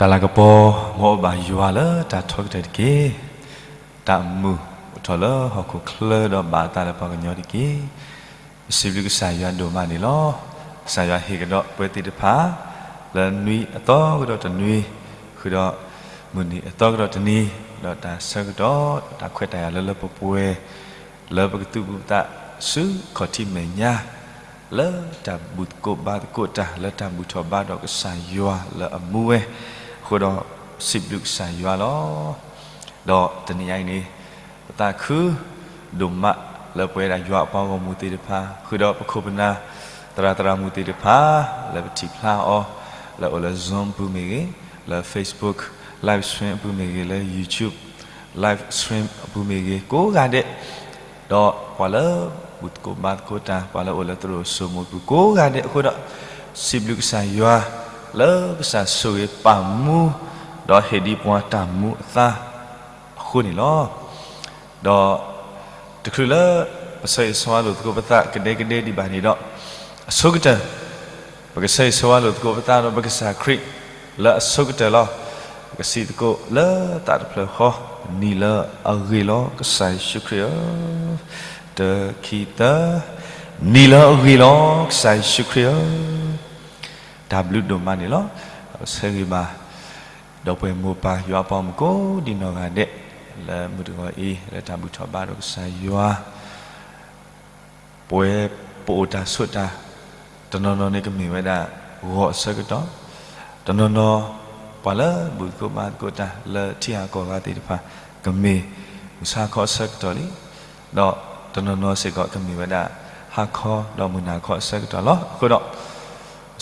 တၢ်လၤကပီၤ မ်အအိၣ်ဘၣ်ယွၤလၢတၢ်ထီကတၢၢ်တက့ၢ်. တၢ်မုာ်အိၣ်ထီၣ်လၢဟီၣ်ခိၣ်ချၢဒီးဘၣ်အသးလၢပှၤကညီတက့ၢ်. ပစံးဘျုးကစၢ်ယွၤဒိၣ်မးန့ၣ်လီၤ. ကစၢ်ယွၤဟ့ၣ်ကဒီးပဝဲသ့ၣ်တဖၣ် လၢနွံအသီကဒီးတနွံ, ဃုာ်ဒီးမုၢ်နံၤအသီကဒီးတနံၤ, ဒီးတၢ်ဆၢကတီၢ် တၢ်ခွဲးတၢ်ယာ်လၢလၢပှဲၤပှဲၤ လၢပကသူၣ်ပသးဆူခီၣ်ထံးမဲာ်ညါ လၢတၢ်ဘူၣ်သကိးဘါသကိးတၢ် လၢတၢ်ဘူၣ်ထီၣ်ဘါထီၣ်ကစၢ်ယွၤလၢအမူဝဲအဃိဒီး စံးဘျုးကစၢ်ယွၤလီၤ. ဒီးတနံၤညါအံၤန့ၣ် ပသးခုဒိၣ်မးလၢပဝဲဒၣ်ယွၤအပှၤဂီၢ်မုၢ်သ့ၣ်တဖၣ် ဃုာ်ဒီးပခိၣ်ပနၢ် သရၣ်သရၣ်မုၣ်သ့ၣ်တဖၣ် လၢပထံၣ်ဖျါအီၤ လၢအိၣ်လၢ Zoom အပူၤမ့ၢ်ဂ့ၤ, လၢ Facebook live stream အပူၤမ့ၢ်ဂ့ၤ, လၢ YouTube live stream အပူၤမ့ၢ်ဂ့ၤ ကိးဂၤဒဲး ဒီးပှၤလၢဘူၣ်သကိးဘါသကိးတၢ် ပှၤလၢအိၣ်လၢသရိာ်စိမိၤပူၤကိးဂၤဒဲးအဃိဒီး စံးဘျုးကစၢ်ယွၤ လၢကစၢ်ဆိၣ်ဂ့ၤပာ်မူ ဒီးဟ့ၣ်ဒံးပှၤတၢ်မူအသါအဃိန့ၣ်လီၤ. ဒီးတချုးလၢ ပဆၢဂ့ၤဆၢဝါလိာ်သကိးပသးကဒဲကဒဲဒံးဘၣ်န့ၣ်ဒီး အဆိကတၢၢ် ပကဆၢဂ့ၤဆၢဝါလိာ်သကိးပသးဒီးပကစၢ်ခရံာ် လၢအဆိကတၢၢ်လီၤ. ပကစံးသကိးလၢသးတဖျၢၣ်ဃီ, နံၤလၢအဂ့ၤလီၤ ကစၢ်ယ့ၣ်ၡူးခရံာ်ဧၢ, တၢ ခံ သၢ, နံၤလၢအဂ့ၤလီၤ ကစၢ်ယ့ၣ်ၡူးခရံာ်ဧၢ. တၢ်ဘျုးဒိၣ်မးန့ၣ်လီၤ. ပဆၢဂ့ၤဘၣ် ဒီပုၢ်ဝဲၢ်မိၢ်ပၢ်ယွၤအပှၤဂီၢ်မုၢ်ကိးဒံးနီၢ်ဂၤဒဲး လၢမုၢ်တဂီၤအံၤ လၢတၢ်ဘူၣ်ထီၣ်ဘါထီၣ်ကစၢ်ယွၤ ပဝဲပအိၣ်တၢ်ဆိးတၢ် တနီၤနီၤန့ၣ်ကမ့ၢ်ဝဲဒၣ် ဂီၤအဆၢကတီၢ်, တနီၤနီၤ ပှၤလၢဘူၣ်သကိးဘါသကိးတၢ်လၢထံဂၤကီၢ်ဂၤသ့ၣ်တဖၣ် ကမ့ၢ်မုၢ်ဆါခီအဆၢကတီၢ်လံ, ဒီးတနီၤနီၤစ့ၢ်ကီးကမ့ၢ်ဝဲဒၣ် ဟါခီဒီးမုၢ်နၤခီအဆၢကတီၢ်လီၤ. အဃိဒီး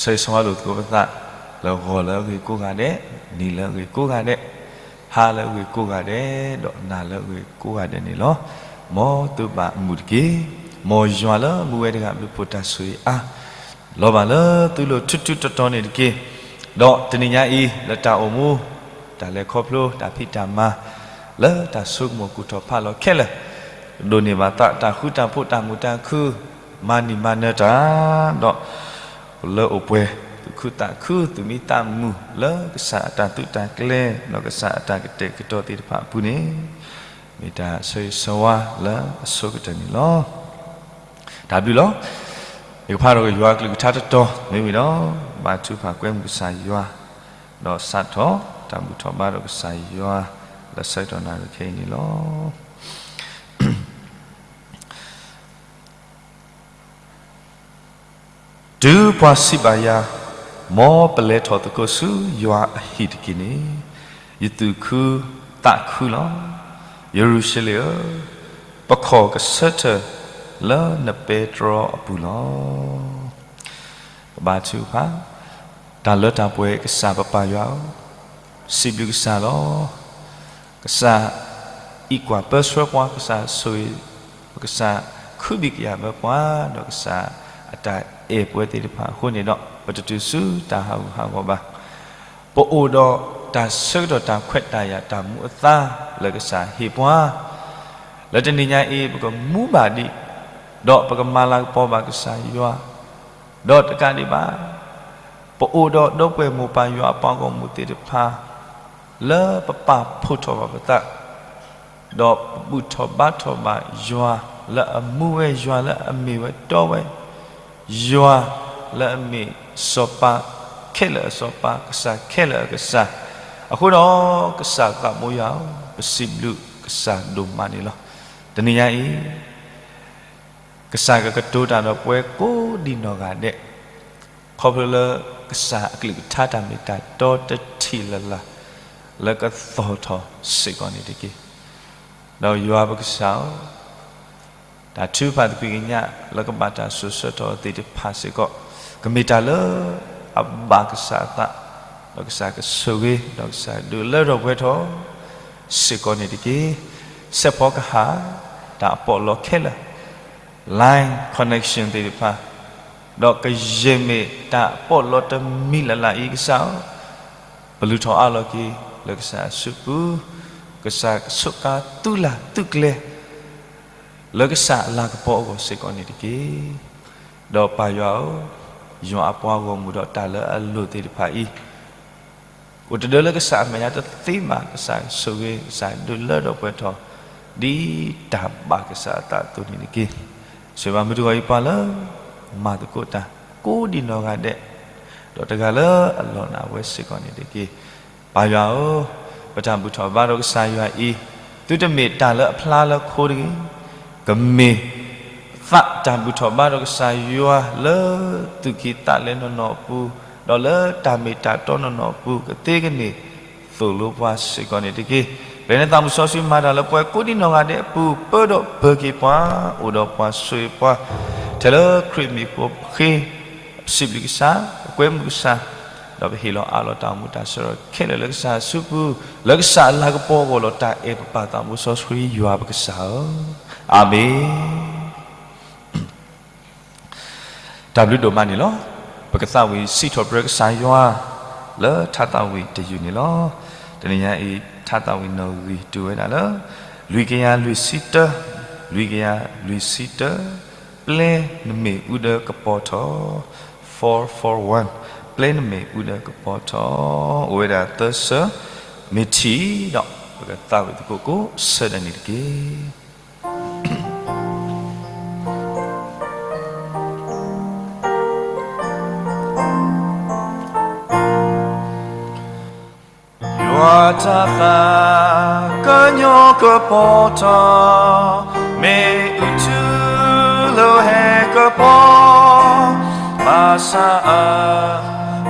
ဆၢဂ့ၤဆၢဝါလိာ်သကိးပသး လၢဂီၤလၢအဂ့ၤကိးဂၤဒဲး, နံၤလၢအဂ့ၤကိးဂၤဒဲး, ဟါလၢအဂ့ၤကိးဂၤဒဲး, ဒီးနၤလၢအဂ့ၤကိးဂၤဒဲးန့ၣ်လီၤ. မ်သုဘၣ်မုာ်တက့ၢ်. မ်ယွၤလၢမူဝဲတဂၤဘျုးဖှိၣ်တၢ်ဆိၣ်ဂ့ၤအါ လီၤဘၣ်လၢသုလိၤထူထူတီတီန့ၣ်တက့ၢ်. ဒီးတနံၤညါအံၤ လၢတၢ်အိၣ်မူ တၢ်လဲၤခီဖျိ တၢ်ဖံးတၢ်မၤ လၢတၢ်ဆိကမိၣ်ကူၣ်ထီၣ်ဖးလီၤခဲလၢာ် ဒိးန့ၢ်ဘၣ်သးတၢ်ဃူတၢ်ဖိး တၢ်မုာ်တၢ်ခု မၤနံၤမၤနၢၤတၢ်, ဒီးလၢအိၣ်ပှဲၤ သူၣ်ခုသးခု သူၣ်မံသးမုာ် လၢကစၢ်အတၢ်သုးတၢ်ကျဲၤ ဒီးကစၢ်အတၢ်ကတဲာ်ကတီၤသ့ၣ်တဖၣ်အပူၤန့ၣ် မ့ၢ်တၢ်ဆၢဂ့ၤဆၢဝါလၢအဆိကတၢၢ်န့ၣ်လီၤ. တၢ်ဘျုးလီၤ. ယကဖးဒီးယွၤအကလုၢ်ကထါတတီၤ မ့ၢ်ဝံၤဒီး ဘါထုကဖၣ်ကွဲမုာ်ကစၢ်ယွၤ ဒီးစးထီၣ်တၢ်ဘူၣ်ထီၣ်ဘါထီၣ်ကစၢ်ယွၤ လၢဆၢကတီၢ်နၣ်ရံၣ်ခဲအံၤန့ၣ်လီၤ. တုၤပှၤစံးဘၣ်ယၤ, မ်ပလဲၤထီၣ်သကိးဆူယွၤအဟံၣ်တက့ၢ်န့ၣ်, ယသူၣ်ခုသးခုလီၤ. ယရူၤၡလ့ၣ်ဧၢ, ပခီၣ်ကဆၢထၢၣ်လၢနပဲတြီအပူၤလီၤ. ပဘါထုကဖၣ်, တၢ်လၢတၢ်ပှဲၤကစၢ်ပပၢ်ယွၤဧၢ, စံးဘျုးကစၢ်လီၤ. ကစၢ်အံးကွၢ်ပၢဆှၢပှၤ, ကစၢ်ဆိၣ်ဂ့ၤ, ကစၢ်ခုဘံၣ်ကယာ်ဘၢပှၤ, ဒီးကစၢ်အတၢ်အဲၣ်ပဝဲသ့ၣ်တဖၣ်အဃိန့ၣ်ဒီး ပတတုၤဆူတၢ်ဟးဂူာ်ဟးဂီၤဘၣ်. ပအိၣ်ဒီးတၢ်ဆၢကတီၢ်တၢ်ခွဲးတၢ်ယာ်တၢ်မူအသါလၢကစၢ်ဟ့ၣ်ပှၤ, လၢတနံၤညါအံၤ ပကမူဘၣ်ဒံး, ဒီးပကမၤလၤကပီၤဘၣ်ကစၢ်ယွၤ, ဒီးတကးဒံးဘၣ် ပအိၣ်ဒီးဒီပုၢ်ဝဲၢ်မိၢ်ပၢ်ယွၤအပှၤဂီၢ်မုၢ်သ့ၣ်တဖၣ် လၢပပာ်ဖှိၣ်ထီၣ်ဘၣ်ပသး, ဒီးပဘူၣ်ထီၣ်ဘါထီၣ်ဘၣ်ယွၤလၢအမူဝဲ, ယွၤလၢအမ့ၢ်ဝဲတီဝဲ, ယွၤလၢအမ့ၢ်စီၤပၤခဲလၢာ်အစီၤပၤ, ကစၢ်ခဲလၢာ်အကစၢ်, အဃိဒီး ကစၢ်သးမိယွၤဧၢ, ပစံးဘျုးကစၢ်ဒိၣ်မးန့ၣ်လီၤ. တနံၤညါအံၤ ကစၢ်ကကတိၤတၢ်ဒီးပဝဲကိးဒံးနီၢ်ဂၤဒဲး, ခီဖျိလၢကစၢ်အကလုၢ်ကထါတၢ်မ့ၢ်တၢ်တီတထံၣ်လၢ်လၢ် လၢကသီၣ်ထီၣ်စ့ၢ်ကီးန့ၣ်တက့ၢ်. ဒီးယွၤပကစၢ်ဧၢ, တၢ်ထုကဖၣ်သကွံာ်ကညးလၢကဘၣ်တၢ်စိၤဆၢကတီၢ်သ့ၣ်တဖၣ်စ့ၢ်ကီး ကမ့ၢ်တၢ်လၢအဘၣ်ကစၢ်အသး, ဒီးကစၢ်ကဆိၣ်ဂ့ၤ, ဒီးကစၢ်ဒုးလၢထီၣ်ပှဲၤထီၣ်စ့ၢ်ကီးန့ၣ်တက့ၢ်. စဲးဖီကဟၣ် တၢ်အပီးလီခဲလၢာ် line connection သ့ၣ်တဖၣ်, ဒီးကယဲၢ်မ့ၢ်တၢ်အပီးလီတမံၤလၢ်လၢ်အံၤကစၢ်ဧၢ, ပလုၢ်ထီၣ်အါလီၤက့ၤလၢကစၢ်အစုပူၤ, ကစၢ်ကဆိးကါသူၣ်လၢ်သူၣ်ကျဲ လၢကစၢ်အလၤကပီၤအဂီၢ်စ့ၢ်ကီးန့ၣ်တက့ၢ်. ဒီးပၢ်ယွၤဧၢ, ယွၤအပှၤဂီၢ်မုၢ်ဒီးတၢ်လၢအလိၣ်သ့ၣ်တဖၣ်အံၤ အိၣ်တဒၢလၢကစၢ်အမဲာ်ညါတသ့ဘၣ်, ကစၢ်ဆိၣ်ဂ့ၤ, ကစၢ်ဒုးလၢထီၣ်ပှဲၤထီၣ် ဒ်တၢ်ဘၣ်ကစၢ်အသးအသိးန့ၣ်တက့ၢ်. ဆိၣ်ဂ့ၤဘၣ်မုၢ်တဂီၤအံၤပှၤလၢ မၤသကိးတၢ်ကိးဒံနီၢ်ဂၤဒဲး, ဒီးတဂၤလၢအလီၢ်နာ်ဝဲစ့ၢ်ကီးန့ၣ်တက့ၢ်. ပၢ်ယွၤဧၢ, ပတၢ်ဘူၣ်ထီၣ်ဘါထီၣ်ကစၢ်ယွၤအံၤ, သုတမ့ၢ်တၢ်လၢအဖျါလၢခိတဂ့ၤ, ကမ့ၢ် သးတၢ်ဘူၣ်ထီၣ်ဘါထီၣ်ကစၢ်ယွၤလၢသူၣ်ကံၢ်သးလဲနီၢ်နီၢ်အပူၤ, ဒီးလၢတၢ်မ့ၢ်တၢ်တီနီၢ်နီၢ်အပူၤ ကသ့ကန့ၢ်သိၣ်လိပှၤစ့ၢ်ကီးန့ၣ်တက့ၢ်. ပျဲနသးမုၢ်စီဆှံမၤတၢ်လၢပှၤကိးဒံနီၢ်ဂၤဒဲးအပူၤ, ပၢဒီးပၢၤက့ၤပှၤ, အိၣ်ဒီးပှၤဆိၣ်ဂ့ၤပှၤ, ထဲလၢခရံာ်မံၤဃိးပဃ့ ပစံးဘျုးကစၢ်, ပကွဲမုာ်ကစၢ်, ဒီးပဟ့ၣ်လီၤအးလီၤတၢ်အိၣ်မူတၢ်ဆၢကတီၢ်ခဲလၢာ်လၢကစၢ်အစုပူၤ, လၢကစၢ်အလၤကပီၤအဂီၢ်လီၤတၢ်အဲၣ်ပပၢ်သးဘိစီဆှံယွၤပကစၢ်ဧၢ, အၤမ့ၣ်. တၢ်ဘျုးဒိၣ်မးန့ၣ်လီၤ. ပကသးဝံၣ်စံးထီၣ်ပတြၢၤကစၢ်ယွၤ လၢထါသးဝံၣ်တယုၢ်န့ၣ်လီၤ. တနံၤညါအံၤ ထါသးဝံၣ်နီၣ်ဂံၢ်တူၢ်ဝဲဒၣ်လၢ လွံၢ်ကယၤလွံၢ်ဆံတၢ, လွံၢ်ကယၤလွံၢ်ဆံတၢ, ပျဲနမ့ၢ်အူဒၢကပီၤထီၣ်, four four one, ပျဲနမ့ၢ်အူဒၢကပီၤထီၣ်, အိၣ်ဝဲဒၣ်သၢဆၢ, မ့ၢ်ထံၣ်ဒီး ပကသးဝံၣ်သကိးကိးဆၢဒၣ်န့ၣ်တက့ၢ်. ယွၤတၢ်သးကညီၤကပီၤထီၣ်, မ့ၢ်အူထူလၢဟဲကပီၤ, ဘၣ်ဆၣ်အ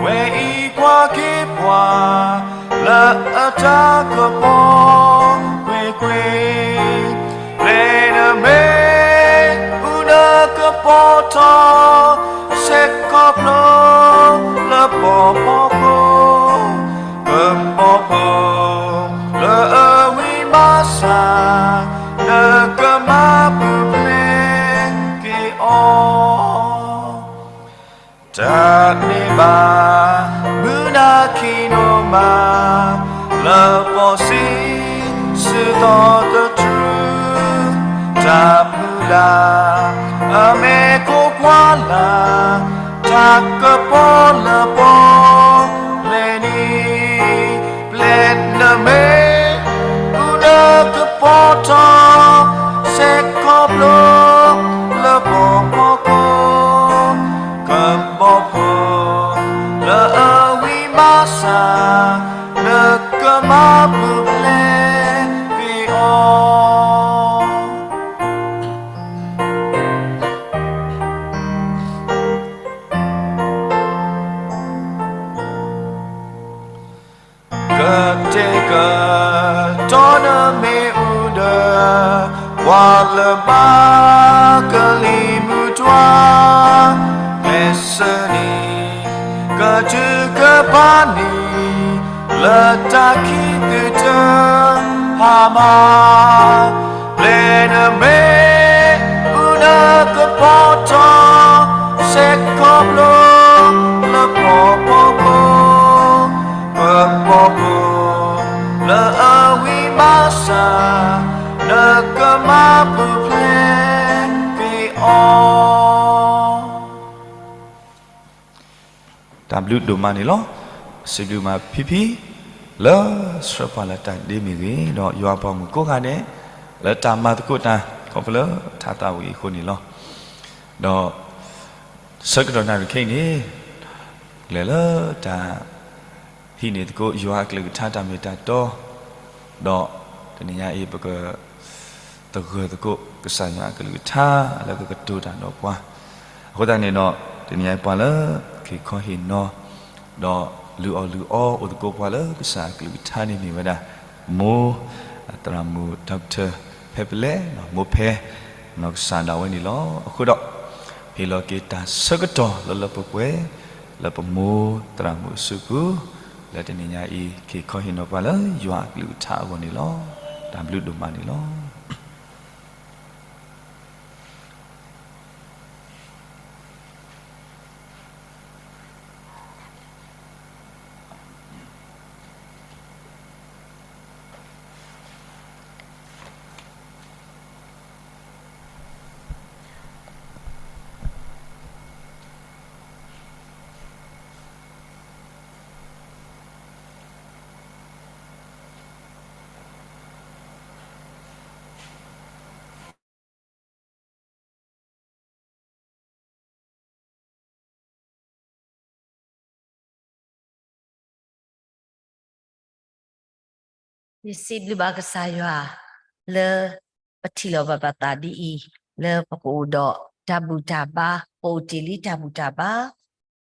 ဝဲအံၤကွၢ်က့ၤပှၤ လၢအတၢ်ကပီၤကွ့ၢ်ကွ့ၢ်, ပျဲနမ့ၢ်အူဒၢကပီၤထီၣ်, ဆဲးခီဖျိလၢပီၤဖီခိၣ်, ကပီၤဖိလၢအဝံဘၣ်ဆၣ်, နကမၤပူၤဖျဲးက့ၤအီၤ တၢ်န့ၢ်ဘၣ်မုၢ်နၤခံနီၤမး, လၢပီၢ်ဆံးဆူၣ်သီသတြူး, တၢ်မုၢ်လၢ်အမဲာ်ခိၣ်ကွၢ်လၢ်, တၢ်ကပီၤလၢပီၣ်လဲၣ်နံၤ, ပျဲနမ့ၢ်အူဒၢကပီၤထီၣ်, ဆဲးခီဖျိလၢပီၤဖီခိၣ်, ကပီၤဖိလၢအဝံဘၣ်ဆၣ်, နကမၤပူၤဖျဲးက့ၤအီၤ ကတဲာ်ကတီၤနမ့ၢ်အူဒၢ, ပှၤလၢဘၣ်ကလံၤမုၢ်တွၤ, ကျဲးစၢးန့ၣ် ကထုကဖၣ်န့ၣ် လၢတၢ်ခံးသူတဟါမး, ပျဲနမ့ၢ်အူဒၢကပီၤထီၣ်, ဆဲးခီဖျိလၢပီၤဖီခိၣ်, ပပီၤဖိလၢအဝံဘၣ်ဆၣ်, နကမၤပူၤဖျဲးက့ၤအီၤ တၢ်ဘျုးဒိၣ်မးန့ၣ်လီၤ. စံးဘျုးမးဖံဖံ လၢဆှၢပှၤလၢတၢ်ဒ့မ့ၢ်ဂ့ၤ, ဒီးယွၤပှၤမုၣ်ကိးဂၤဒဲး လၢတၢ်မၤသကိးတၢ် ခီဖျိလၢထါသးဝံၣ်အံၤအဃိန့ၣ်လီၤ. ဒီးဆၢကတီၢ်နၣ်ရံၣ်ခဲအံၤန့ၣ် ကလဲၤလၢတၢ်ဟံးန့ၢ်သကိး ယွၤအကလုၢ်ကထါတၢ်မ့ၢ်တၢ်တီ, ဒီးတနံၤညါအံၤ ပက သဂၢၢ်သကိး ကစၢ်ယွၤအကလုၢ်ကထါ လၢကကတိၤတၢ်ဒီးပှၤ, အဃိသတးန့ၣ်ဒီး တနံၤညါအံၤပှၤလၢ က့ၤခီဟ့ၣ်နီၤ ဒီးလုၢ်အီၣ်လုၢ်အီအိၣ်သကိးပှၤလၢကစၢ်အကလုၢ်ကထါန့ၣ်မ့ၢ်ဝဲဒၣ် မိၢ် သရၣ်မုၣ် doctor ဖဲပလဲ မိၢ်ဖဲ နီၢ်ကစၢ်ဒၣ်ဝဲန့ၣ်လီၤ. အဃိဒီး ဟ့ၣ်လီၤက့ၤတၢ်ဆၢကတီၢ်လၢလၢပှဲၤပှဲၤ လၢပမိၢ်သရၣ်မုၣ်အစုပူၤ လၢတနံၤညါအံၤ က့ၤခီဟ့ၣ်နီၤပှၤလၢယွၤအကလုၢ်ကထါအဂီၢ်န့ၣ်လီၤ. တၢ်ဘျုးဒိၣ်မးန့ၣ်လီၤ. ယစံးဘျုးဘၣ်ကစၢ်ယွၤ လၢပထံၣ်လိာ်ဘၣ်ပသးဒ်အံၤ, လၢပကအိၣ်ဒီးတၢ်ဘူၣ်တၢ်ဘါ, ပအိၣ်တ့ၢ်လံတၢ်ဘူၣ်တၢ်ဘါ,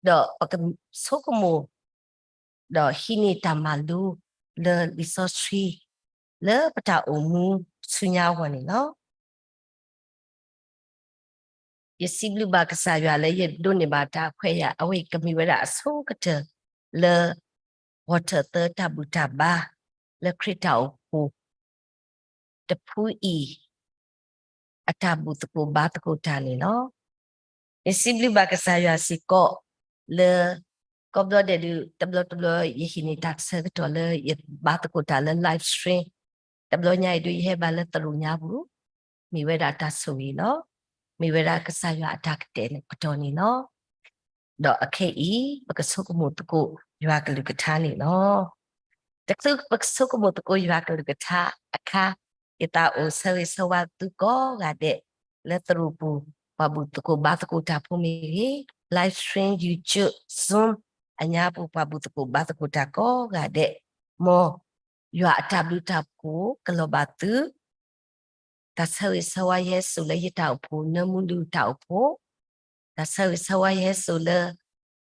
ဒီးပကဆိကမိၣ်, ဒီးဟံးန့ၢ်တၢ်မၤလိ လၢလံာ်စီဆှံ လၢပတၢ်အိၣ်မူဆူညါအဂီၢ်န့ၣ်လီၤ. ယစံးဘျုးဘၣ်ကစၢ်ယွၤလၢယဒိးန့ၢ်ဘၣ်တၢ်ခွဲးယာ် အဝဲအံၤကမ့ၢ်ဝဲဒၣ်အဆိကတၢၢ်လၢ ဂီၤထၢၣ်သၢတၢ်ဘူၣ်တၢ်ဘါ လၢခရံာ်တၢ်အိၣ်ဖှိၣ်တဖုအံၤ အတၢ်ဘူၣ်သကိးဘါသကိးတၢ်န့ၣ်လီၤ. ယစံးဘျုးဘၣ်ကစၢ်ယွၤစ့ၢ်ကီး လၢ ကိးဘျီဒဲးဒုး တဘျီတဘျီ ယဟ့ၣ်န့ၢ်တၢ်ဆၢကတီၢ်လၢယဘါသကိးတၢ်လၢ live stream, တဘျီညါအံၤဒုး ယဟဲဘၣ်လၢသရူးညါပူၤ, မ့ၢ်ဝဲဒၣ်တၢ်ဆိၣ်ဂ့ၤလီၤ. မ့ၢ်ဝဲဒၣ်ကစၢ်ယွၤအတၢ်ကတဲာ်ကတီၤန့ၣ်လီၤ. ဒီးအခဲအံၤ ပကဆိကမိၣ်သကိးယွၤကလုၢ်ကထါန့ၣ်လီၤ. တချုးပကဆိကမိၣ်သကိးယွၤကလုၢ်ကထါအခါ, ယသးအိၣ်ဆၢဂ့ၤဆၢဝါသုကိးဂၤဒဲး လၢသရူးပူၤ ပှၤဘူၣ်သကိးဘါသကိးတၢ်ဖိမ့ၢ်ဂ့ၤ, live stream, YouTube, Zoom အညါပူၤ ပှၤဘူၣ်သကိးဘါသကိးတၢ်ကိးဂၤဒဲး, မ်ယွၤအတၢ်ဘျုးတၢ်ဖှိၣ်ကလီၤဘၣ်သု တၢ်ဆၢဂ့ၤဆၢဝါယဟဲစိာ်လၢယတၢ်အိၣ်ဖှိၣ် နၢမူဒုၣ်တၢ်အိၣ်ဖှိၣ်, တၢ်ဆၢဂ့ၤဆၢဝါယဟဲစိာ်လၢ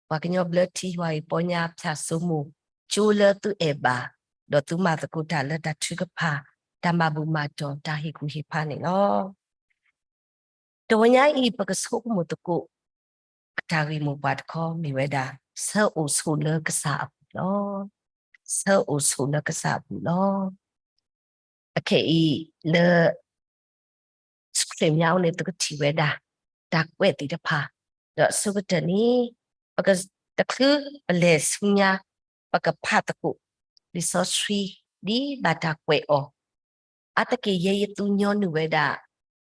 ပှၤကညီဘျၢထံယွၤအံၤပီညါဖၠၣ်စိမိၤကၠိလၢသုအဲၣ်ဘၣ်, ဒီးသုမၤသကိးတၢ်လၢတၢ်ထုကဖၣ်, တၢ်မၤဘူၣ်မၤတီၢ်, တၢ်ဟ့ၣ်ကူၣ်ဟ့ၣ်ဖးန့ၣ်လီၤ. တဝီညါအံၤ ပကဆိကမိၣ်သကိး အတၢ်ဂ့ၢ်မိၢ်ပှၢ်တခီမ့ၢ်ဝဲဒၣ် ဆၢအိၣ်ဆိးလၢကစၢ်အပူၤလီၤ. ဆၢအိၣ်ဆိးလၢကစၢ်အပူၤလီၤ. အခဲအံၤလၢ စခရံာ်မၠါအိၣ်န့ၣ် သုကထံၣ်ဝဲဒၣ် တၢ်ကွဲးသ့ၣ်တဖၣ်, ဒီးအဆိကတၢၢ်န့ၣ် ပက တချုးပလဲၤဆူညါ ပကဖးသကိး လံာ်စီဆှံ ဒ်ဘၣ်တၢ်ကွဲးအီၤ, အါတက့ၢ်ယဲယသူညီနုၢ်ဝဲဒၣ်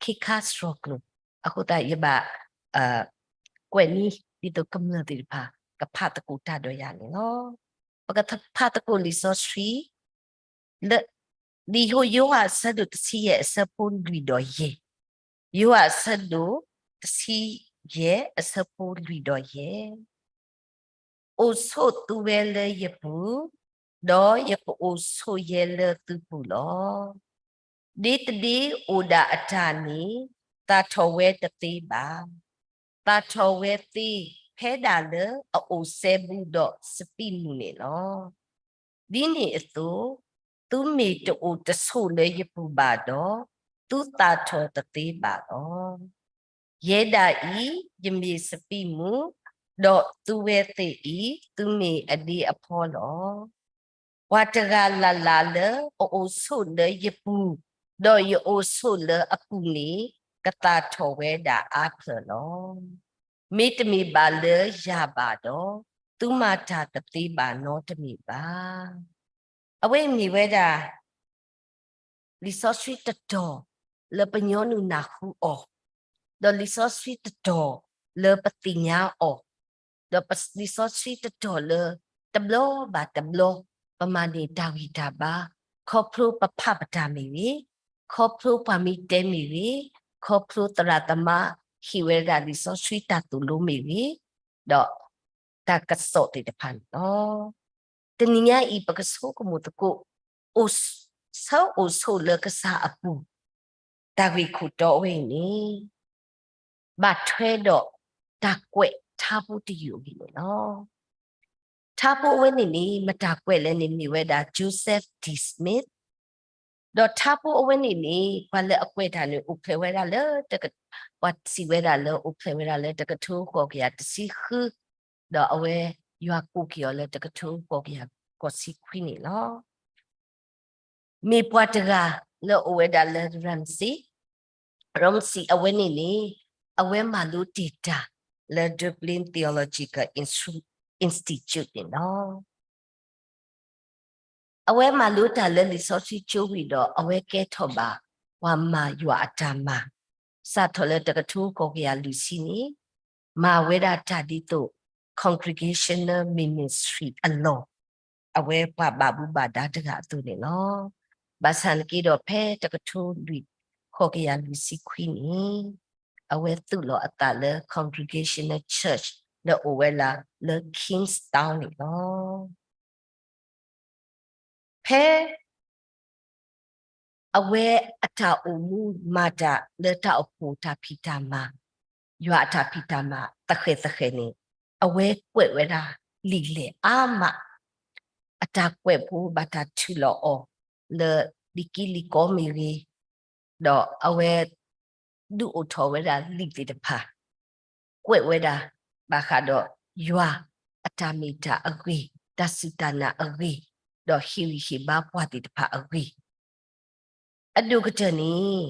ခ့ခါစှီၤကျိာ်, အဃိသတးယဘၣ် ကွဲးန့ၢ် ဒ်သိးကမျၢၢ်သ့ၣ်တဖၣ် ကဖးသကိးတၢ်ဒီးယၤန့ၣ်လီၤ. ပကဖးသကိးလံာ်စီဆှံ လၢ ဒ်ယိၤဟၣ်အဆၢဒိၣ်တဆံယဲၢ်အဆၢဖိလွံၢ်ဒီးယဲၢ်, ယိၤဟၣ်အဆၢဒိၣ်တဆံယဲၢ်အဆၢဖိလွံၢ်ဒီးယဲၢ်, အိၣ်ဆိးသုဝဲလၢယပူၤ, ဒီးယကအိၣ်ဆိးယဲလၢသုပူၤလီၤ. ဒ်တဒ့အိၣ်ဒၣ်အတၢ်န့ၣ် သၣ်ထီၣ်ဝဲတသ့ဘၣ်. သၣ်ထီၣ်ဝဲသ့ဖဲဒၣ်လၢအအိၣ်စဲဘူးဒီးစပံးမုၢ်န့ၣ်လီၤ. ဒ်န့ၣ်အသိး, သုမ့ၢ်တအိၣ်တဆိးလၢယပူၤဘၣ်ဒီး, သုသၣ်ထီၣ်တသ့ဘၣ်လီၤ. ယဲဒၣ်အံၤ ယမ့ၢ်စပံးမုၢ်, ဒီးသုဝဲသ့ၣ်အံၤ သုမ့ၢ်အဒ့အဖီလီၤ. ပှၤတဂၤလၢ်လၢ်လၢအအိၣ်ဆိးလၢယပူၤ, ဒီးယအိၣ်ဆိးလၢအပူၤန့ၣ် ကသၣ်ထီၣ်ဝဲဒၣ်အါဖျၢၣ်လီၤ. မ့တမ့ၢ်ဘၣ်လၢယၤဘၣ်ဒီး, သုမၤတၢ်တသ့ဘၣ်နီတမံၤဘၣ်. အဝဲအံၤမ့ၢ်ဝဲဒၣ် လံာ်စီဆှံတတီၤ လၢပညီနုၢ်နၢ်ဟူအီၤ, ဒီးလံာ်စီဆှံတတီၤလၢပသ့ၣ်ညါအီၤ, ဒီးလံာ်စီဆှံတတီၤလၢ တဘျီဘၣ်တဘျီ ပမၤန့ၢ်တၢ်ဂံၢ်တၢ်ဘါ, ခီဖျိပဖးပတၢ်မ့ၢ်ဂ့ၤ, ခီဖျိပှၤမံတဲမ့ၢ်ဂ့ၤ, ခီဖျိသရၣ်သမါဟ့ၣ်ဝဲဒၣ်လံာ်စီဆှံတၢ်သိၣ်လိမ့ၢ်ဂ့ၤ, ဒီးတၢ်ကစီၣ်သ့ၣ်တဖၣ်န့ၣ်လီၤ. တနံၤညါအံၤ ပကဆိကမိၣ်သကိး အိၣ် ဆၢအိၣ်ဆိးလၢကစၢ်အပူၤ တၢ်ဂ့ၢ်ခိၣ်တီအဝဲအံၤန့ၣ် ဘၣ်ထွဲဒီးတၢ်ကွဲးထါဖိတယုၢ်အဂ့ၢ်န့ၣ်လီၤ. ထါဖိအဝဲန့ၣ်န့ၣ် မတၤကွဲးလဲၣ်န့ၣ် မ့ၢ်ဝဲဒၣ် Joseph D. Smith, ဒီးထါဖိအဝဲန့ၣ်န့ၣ် ပှၤလၢအကွဲးတၢ်န့ၣ် အိၣ်ဖျဲၣ်ဝဲဒၣ်လၢ ပှၤစံးဝဲဒၣ်လၢအိၣ်ဖျဲၣ်ဝဲဒၣ်လၢတကထိဃိးကယၤတဆံဃု, ဒီးအဝဲယွၤကိးက့ၤအီၤလၢတကထိဃိးကယၤဃိးဆံခွံန့ၣ်လီၤ. မ့ၢ်ပှၤတဂၤလၢအအိၣ်ဝဲဒၣ်လၢ Ramsey, Ramsey အဝဲန့ၣ်န့ၣ် အဝဲမၤလိတ့ၢ်တၢ်လၢ Dublin Theological Institute န့ၣ်လီၤ. အဝဲမၤလိတၢ်လၢလံာ်စီဆှံကၠိဝံၤဒီး အဝဲကဲထီၣ်ဘၣ်ပှၤမၤယွၤအတၢ်မၤ, စးထီၣ်လၢတကထိဃိးကယၤလွံၢ်ဆံန့ၣ် မၤဝဲဒၣ်တၢ်ဒ်သိး Congregational Ministry အလီၢ်, အဝဲပှၤဘၣ်မူဘၣ်ဒါတဂၤအသိးန့ၣ်လီၤ. ဘၣ်ဆၣ်နက့ဒီးဖဲတကထိလွံၢ် ဃိးကယၤလွံၢ်ဆံခွံန့ၣ် အဝဲသူၣ်လီၤအသးလၢ Congregational Church လၢအိၣ်ဝဲဒၣ်လၢ Kingstown န့ၣ်လီၤ. ဖဲ အဝဲအတၢ်အိၣ်မူမၤတၢ်လၢတၢ်အိၣ်ဖှိၣ်တၢ်ဖံးတၢ်မၤ, ယွၤအတၢ်ဖံးတၢ်မၤသဃဲၤသဃဲၤန့ၣ်, အဝဲကွဲးဝဲဒၣ်လံာ်လဲၢ်အါမး, အတၢ်ကွဲးဖိဘၣ်တၢ်ထုးလီၤအီၤလၢလံာ်ကံလံာ်ကီမ့ၢ်ဂ့ၤ, ဒီးအဝဲ ဒုးအိၣ်ထီၣ်ဝဲဒၣ်လံာ်သ့ၣ်တဖၣ်, ကွဲးဝဲဒၣ် ဘၣ်ဃးဒီးယွၤအတၢ်မ့ၢ်တၢ်အဂ့ၢ်, တၢ်စူၢ်တၢ်နာ်အဂ့ၢ်, ဒီးဟ့ၣ်ဂံၢ်ဟ့ၣ်ဘါပှၤသ့ၣ်တဖၣ်အဂ့ၢ်. အဒိၣ်ကတၢၢ်န့ၣ်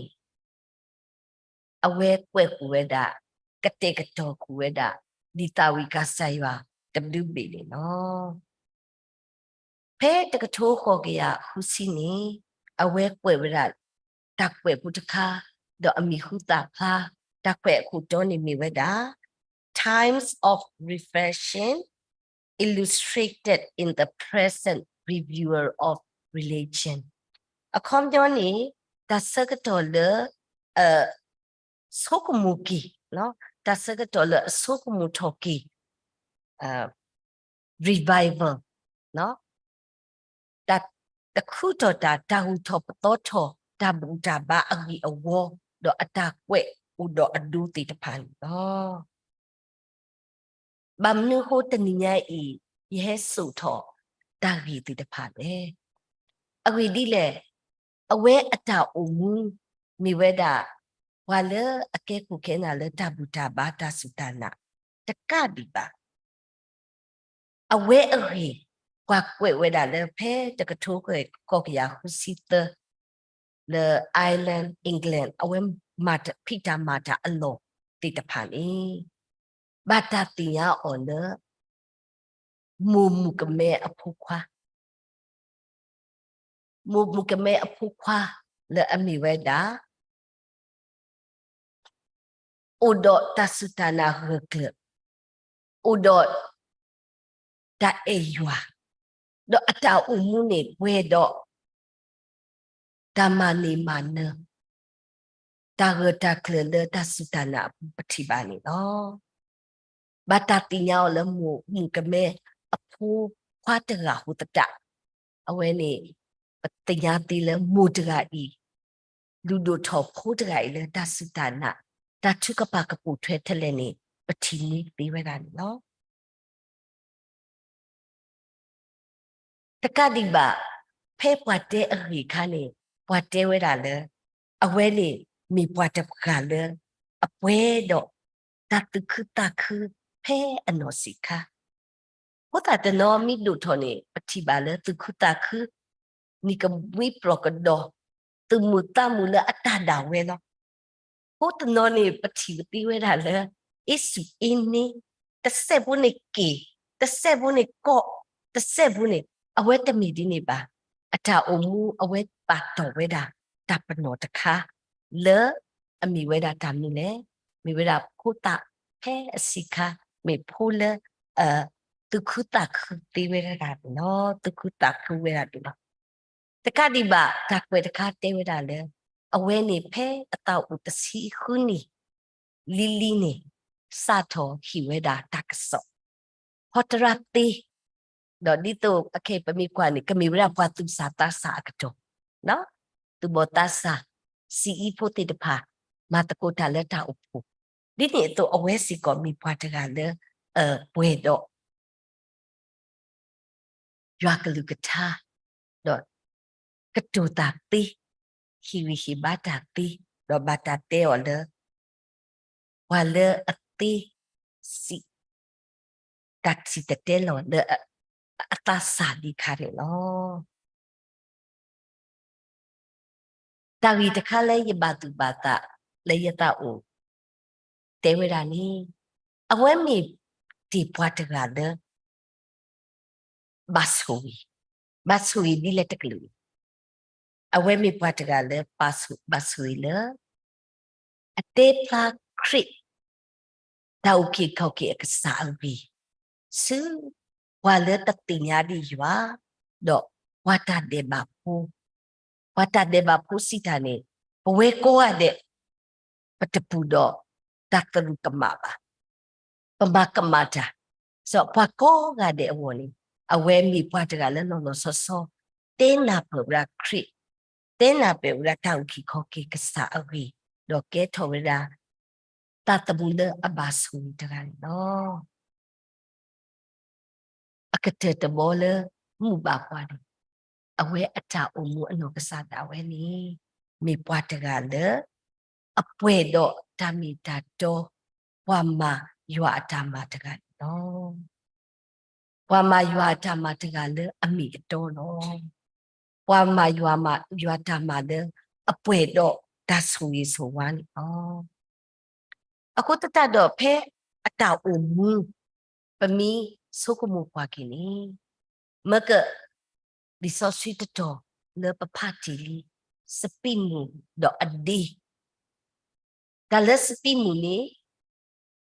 အဝဲကွဲးဃုာ်ဝဲဒၣ်, ကတဲာ်ကတီၤဃုာ်ဝဲဒၣ် ဒ်သးဝံၣ်ကစၢ်ယွၤတဘျုးဘ့ၣ်န့ၣ်လီၤ. ဖဲတကထိဃိးကယၤဃုဆံန့ၣ်, အဝဲကွဲးဝဲဒၣ် တၢ်ကွဲးဖိတခါ, ဒီးအမံၤဟူသၣ်ဖျါ, တၢ်ကွဲးအခိၣ်တီန့ၣ်မ့ၢ်ဝဲဒၣ် Times of Reflection Illustrated in the Present Reviewer of Religion. အခီပညီန့ၣ် တၢ်ဆၢကတီၢ်လၢ အဆိကမိၣ်က့ၤ, တၢ်ဆၢကတီၢ်လၢအဆိကမိၣ်ထီၣ်က့ၤ revival, တၢ်တခူထီၣ်တၢ်, တၢ်ဂုၤထီၣ်ပသီထီၣ်, တၢ်ဘူၣ်တၢ်ဘါအဂ့ၢ်အဝီ, ဒီးအတၢ်ကွဲးအိၣ်ဒီးအဒိသ့ၣ်တဖၣ်န့ၣ်လီၤ. ဘၣ်မနုၤအဃိတနံၤညါအံၤ ယဟဲစိာ်ထီၣ်တၢ်ဂ့ၢ်သ့ၣ်တဖၣ်လဲၣ်. အဂ့ၢ်ဒ်လဲၣ်, အဝဲအတၢ်အိၣ်မူ မ့ၢ်ဝဲဒၣ် ပှၤလၢအကဲခိၣ်ကဲနၢ်လၢတၢ်ဘူၣ်တၢ်ဘါတၢ်စူၢ်တၢ်နာ် တကးဒံးဘၣ် အဝဲအဂ့ၢ် ပှၤကွဲးဝဲဒၣ်လၢဖဲတကထိဃိးကယၤဃုဆံသၢ လၢ Ireland, England အဝဲမၤတၢ်ဖံးတၢ်မၤတၢ်အလီၢ်သ့ၣ်တဖၣ်န့ၣ် ဘၣ်တၢ်သ့ၣ်ညါအီၤလၢ မိၢ်မုၣ်ကမဲအဖိခွါ မိၢ်မုၣ်ကမဲအဖိခွါ လၢအမ့ၢ်ဝဲဒၣ် အိၣ်ဒီးတၢ်စူၢ်တၢ်နာ်ဂၢၢ်ကျၢၤ, အိၣ်ဒီးတၢ်အဲၣ်ယွၤ, ဒီးအတၢ်အိၣ်မူန့ၣ်ပှဲၤဒီး တၢ်မၤန့ၢ်မၤနၢၤ, တၢ်ဂၢၢ်တၢ်ကျၢၤလၢတၢ်စူၢ်တၢ်နာ်အပူၤပထံၣ်ဘၣ်န့ၣ်လီၤ. ဘၣ်တၢ်သ့ၣ်ညါအီၤလၢမိၢ်မုၣ်ကမဲအဖိခွါတဂၤအဃိသတး, အဝဲန့ၣ် ပသ့ၣ်ညါသ့လၢမိၢ်တဂၤအံၤ လုၢ်ဒိၣ်ထီၣ်ဖိတဂၤအံၤလၢတၢ်စူၢ်တၢ်နာ်, တၢ်ထုကဖၣ်ကပိာ်ထွဲထဲလဲၣ်န့ၣ် ပထံၣ်န့ၢ်သ့ဝဲဒၣ်န့ၣ်လီၤ. တကးဒံးဘၣ်, ဖဲပှၤတဲအဂ့ၢ်အခါန့ၣ် ပှၤတဲဝဲဒၣ်လၢ အဝဲန့ၣ်မ့ၢ်ပှၤတဂၤလၢ အပှဲၤဒီးတၢ်သူၣ်ခုသးခုဖဲအနီၢ်ဆံးခါ အဃိသတးတနီၤမ့ၢ်ဒိၣ်ထီၣ်န့ၣ် ပထံၣ်ဘၣ်လၢသူၣ်ခုသးခု, နံၤကမှံပျီၢ်ကဒီး, သူၣ်မုာ်သးမုာ်လၢအတၢ်ဒၣ်ဝဲလီၤ. အဃိတနီၤန့ၣ် ပထံၣ်ပသ့ဝဲဒၣ်လၢ အ့စူၢ်အ့န့, တစဲးဖိန့ၣ်က့ၣ်, တစဲးဖိန့ၣ်ကိး, တစဲးဖိန့ၣ်, အဝဲတမ့ၢ်ဒ်န့ၣ်ဘၣ်. အတၢ်အိၣ်မူအဝဲပာ်တီၢ်ဝဲဒၣ် တၢ်ပနီၣ်တခါ လၢအမ့ၢ်ဝဲဒၣ်တၢ်မနုၤလဲၣ်, မ့ၢ်ဝဲဒၣ်ဖိသၣ်ဖဲအဆံးခါ, မ့ၢ်ဖိလၢ သူၣ်ခုသးခုသ့ဝဲဒၣ်န့ၣ်လီၤ, သူၣ်ခုသးခုဝဲဒၣ်န့ၣ်လီၤ. တကးဒံးဘၣ် တၢ်ကွဲးတခါတဲဝဲဒၣ်လၢ အဝဲန့ၣ်ဖဲအသးအိၣ်တဆံဃုနံၣ်လံၤလံၤန့ၣ် စးထီၣ်ဟ့ၣ်ဝဲဒၣ်တၢ်ကစီၣ် ဟီတရါသ့, ဒီးဒ်သိးအခဲအံၤပမ့ၢ်ကွၢ်န့ၣ် ကမ့ၢ်ဝဲဒၣ်ပှၤသူၣ်စၢ်သးစၢ်အကတီၢ်, သူၣ်ဘီၣ်သးစၢ်, စံးအံဖိသ့ၣ်တဖၣ် မၤသကိးတၢ်လၢတၢ်အိၣ်ဖှိၣ်, ဒ်န့ၣ်အသိးအဝဲစ့ၢ်ကီးမ့ၢ်ပှၤတဂၤလၢ ပှဲၤဒီး ယွၤကလုၢ်ကထါ, ဒီးကတိၤတၢ်သ့, ဟ့ၣ်ဂံၢ်ဟ့ၣ်ဘါတၢ်သ့, ဒီးဘၣ်တၢ်တဲအီၤလၢ ပှၤလၢအသ့စံး တၢ်စံၣ်တဲၤတဲလီၤလၢ အသးစၢ်ဒံးခါန့ၣ်လီၤ. တၢ်ဂ့ၢ်တခါလၢယဘၣ်သူၣ်ဘၣ်သးလၢယသးအိၣ် တဲဝဲဒၣ်န့ၣ် အဝဲမ့ၢ်တ့ၢ်ပှၤတဂၤလၢ ဘၣ်ဆိၣ်ဂ့ၤ, ဘၣ်ဆိၣ်ဂ့ၤဒ်လဲၣ်တကလုာ်န့ၣ် အဝဲမ့ၢ်ပှၤတဂၤလၢ ဘၣ်ဆိၣ်ဂ့ၤလၢ အတဲဖျါခရံာ် တၢ်အုၣ်က့ၤခီၣ်က့ၤအကစၢ်အဂ့ၢ် ဆူပှၤလၢတသ့ၣ်ညါဒံးယွၤ ဒီးပှၤတၢ်ဒဲးဘးဖိ, ပှၤတၢ်ဒဲးဘးဖိစံးတၢ်န့ၣ် ပဝဲကိးဂၤဒဲး ပတပူၤဒီးတၢ်သရူးကမၣ်ဘၣ်, ပမၤကမၣ်တၢ်, စီၤပှၤကိးဂၤဒဲးအဂီၢ်န့ၣ် အဝဲမ့ၢ်ပှၤတဂၤလၢလီၤလီၤဆီဆီ တဲနၢ်ပၢၢ်ဝဲဒၣ်ခရံာ် တဲနၢ်ပၢၢ်ဝဲဒၣ်တၢ်အုၣ်က့ၤခီၣ်က့ၤကစၢ်အဂ့ၢ်, ဒီးကဲထီၣ်ဝဲဒၣ် တၢ်သမူလၢအဘၣ်ဆိၣ်ဂ့ၤတဂၤန့ၣ်လီၤ. အကတၢၢ်တဘီလၢမုာ်ဘၣ်ပှၤန့ၣ်, အဝဲအတၢ်အိၣ်မူအနီၢ်ကစၢ်ဒၣ်ဝဲန့ၣ် မ့ၢ်ပှၤတဂၤလၢ အပှဲၤဒီးတၢ်မ့ၢ်တၢ်တီ, ပှၤမၤယွၤအတၢ်မၤတဂၤန့ၣ်လီၤ. ပှၤမၤယွၤအတၢ်မၤတဂၤလၢအမ့ၢ်အတီလီၤ. ပှၤမၤယွၤမၤ ယွၤတၢ်မၤလၢအပှဲၤဒီးတၢ်ဆိၣ်ဂ့ၤဆိၣ်ဝါန့ၣ်လီၤ. အဃိသတးဒီးဖဲအတၢ်အိၣ်မူ ပမ့ၢ်ဆိကမိၣ်ကွၢ်က့ၤန့ၣ်, မ့ၢ်က လံာ်စီဆှံတတီၤလၢပဖးတ့ၢ်လံ, စပံးမုၢ်ဒီးအဒ့ တၢ်လၢစပံးမုၢ်န့ၣ်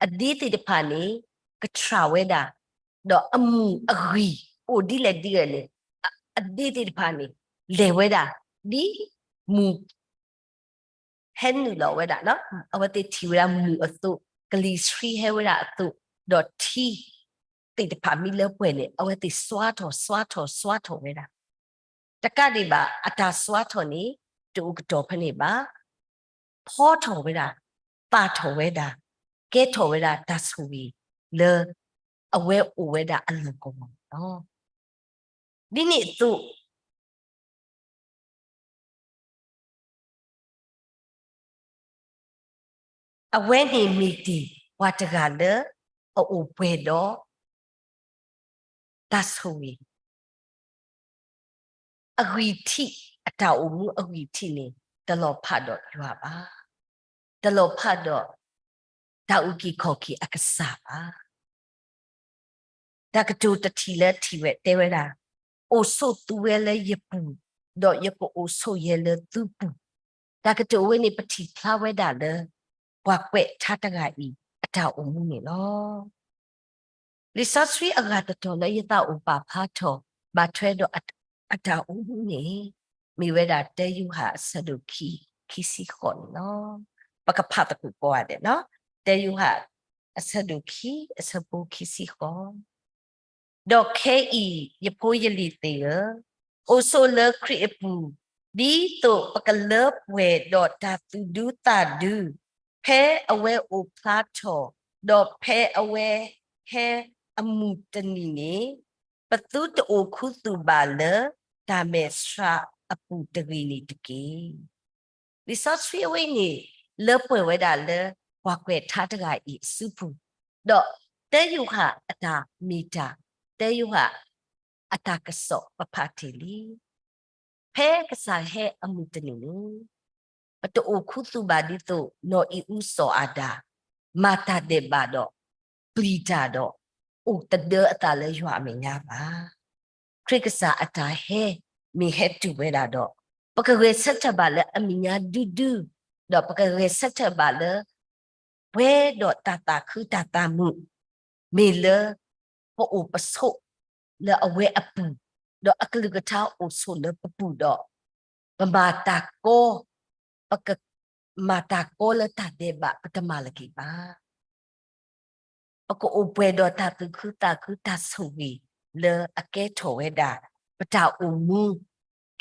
အဒ့သ့ၣ်တဖၣ်န့ၣ် ကထြၣ်ဝဲဒၣ်, ဒီးအမုၢ်အဂံၢ်အိၣ်ဒ်လဲၣ်ဒ်လဲၣ်န့ၣ်, အဒ့သ့ၣ်တဖၣ်န့ၣ် လဲၤဝဲဒၣ် ဒ်မုၢ် ဟဲနုာ်လီၤဝဲဒၣ်, အဝဲသ့ၣ်ထံၣ်ဝဲဒၣ်မုၢ်အသိး, ကလံၤဆှံဟဲဝဲဒၣ်အသိး, ဒီးထံသ့ၣ်တဖၣ်မ့ၢ်လၢပှဲၤန့ၣ် အဝဲသ့ၣ်စွါထီၣ် စွါထီၣ် စွါထီၣ်ဝဲဒၣ်. တကးဒံးဘၣ် အတၢ်စွါထီၣ်န့ၣ် တအိၣ်ကတီၢ်ဖဲန့ၣ်ဘၣ်. ဖီထီၣ်ဝဲဒၣ်, ပာ်ထီၣ်ဝဲဒၣ်, ကဲထီၣ်ဝဲဒၣ်တၢ်ဆိၣ်ဂ့ၤလၢ အဝဲအိၣ်ဝဲဒၣ်အလီၢ်ကဝီၤန့ၣ်လီၤ. ဒ်န့ၣ်အသိး အဝဲန့ၣ်မ့ၢ်တ့ၢ်ပှၤတဂၤလၢအအိၣ်ပှဲၤဒီး တၢ်ဆိၣ်ဂ့ၤ အဂံၢ်ထံး, အတၢ်အိၣ်မူအဂံၢ်ထံးန့ၣ် တလီၤဖးဒီးယွၤဘၣ်. တလီၤဖးဒီး တၢ်အုၣ်က့ၤခီၣ်က့ၤအကစၢ်ဘၣ်. တၢ်ကတိၤတထံၣ်လၢထံၣ်ဝဲတဲဝဲဒၣ်, အိၣ်ဆိးသုဝဲလၢယပူၤ, ဒီးယကအိၣ်ဆိးယဲလၢသုပူၤ. တၢ်ကတိၤဝဲန့ၣ် ပထံၣ်ဖျါဝဲဒၣ်လၢ ပှၤကွဲးထါတဂၤအံၤ အတၢ်အိၣ်မူန့ၣ်လီၤ. လံာ်စီဆှံအဂၤတတီၤလၢယသးအိၣ်ပာ်ဖျါထီၣ် ဘၣ်ထွဲဒီးအတၢ်အိၣ်မူန့ၣ် မ့ၢ်ဝဲဒၣ်တၢယိၤဟၣ်အဆၢဒိၣ်ခံ ခံဆံဃိးန့ၣ်လီၤ. ပကဖးသကိးကိးဂၤဒဲး, တၢယိၤဟၣ်အဆၢဒိၣ်ခံ အဆၢဖိခံဆံဃိး ဒီးခဲအံၤ ယဖိယလံၤသ့ၣ်ဧၢ, အိၣ်ဆိးလၢခရံာ်အပူၤ, ဒ်သိးပကလၢပှဲၤဒီးတၢ်သူၣ်ဒူသးဒူ, ဖဲအဝဲအိၣ်ဖျါထီၣ်, ဒီးဖဲအဝဲဟဲအမုၢ်တနံၤန့ၣ်, ပသုတအိၣ်ခူသူၣ်ဘၣ်လၢတၢ်မဲာ်ဆှးအပူၤတဂ့ၤန့ၣ်တက့ၢ်. လံာ်စီဆှံအဝဲန့ၣ် လၢပှဲၤဝဲဒၣ်လၢ ပှၤကွဲးထါတဂၤအံၤအစုပူၤ, ဒီးတၢယိၤဟၣ်အတၢ်မ့ၢ်တၢ်, တၢယိၤဟၣ်အတၢ်ကစီၣ်ပဖးတ့ၢ်လံ. ဖဲကစၢ်ဟဲအမုၢ်တနံၤန့ၣ်, ပတအိၣ်ခူသူၣ်ဘၣ်ဒ်သိးနီၢ်အံၤအူစီၤအၤဒၣ်, မၤတၢ်ဒဲးဘးဒီး ပျံၤတၢ်ဒီး အိၣ်တဒၢအသးလၢယွၤအမဲာ်ညါဘၣ်. ခရံာ်ကစၢ်အတၢ်ဟဲ မ့ၢ်ဟဲတုၤဝဲဒၣ်ဒီး ပကဂဲၤဆၢထၢၣ်ဘၣ်လၢအမဲာ်ညါဒုဒု, ဒီးပကဂဲၤဆၢထၢၣ်ဘၣ်လၢ ပှဲၤဒီးတၢ်သးခုတၢ်သးမုာ်, မ့ၢ်လၢပအိၣ်ပဆိးလၢအဝဲအပူၤ, ဒီးအကလုၢ်ကထါအိၣ်ဆိးလၢပပူၤဒီး, ပမၤတၢ်ကီ, ပကမၤတၢ်ကီလၢတၢ်ဒဲးဘး ပတမၤလၢၤက့ၤဘၣ်. ပကအိၣ်ပှဲၤဒီးတၢ်သူၣ်ခုသးခုတၢ်ဆိၣ်ဂ့ၤလၢအကဲထီၣ်ဝဲဒၣ် ပတၢ်အိၣ်မူ,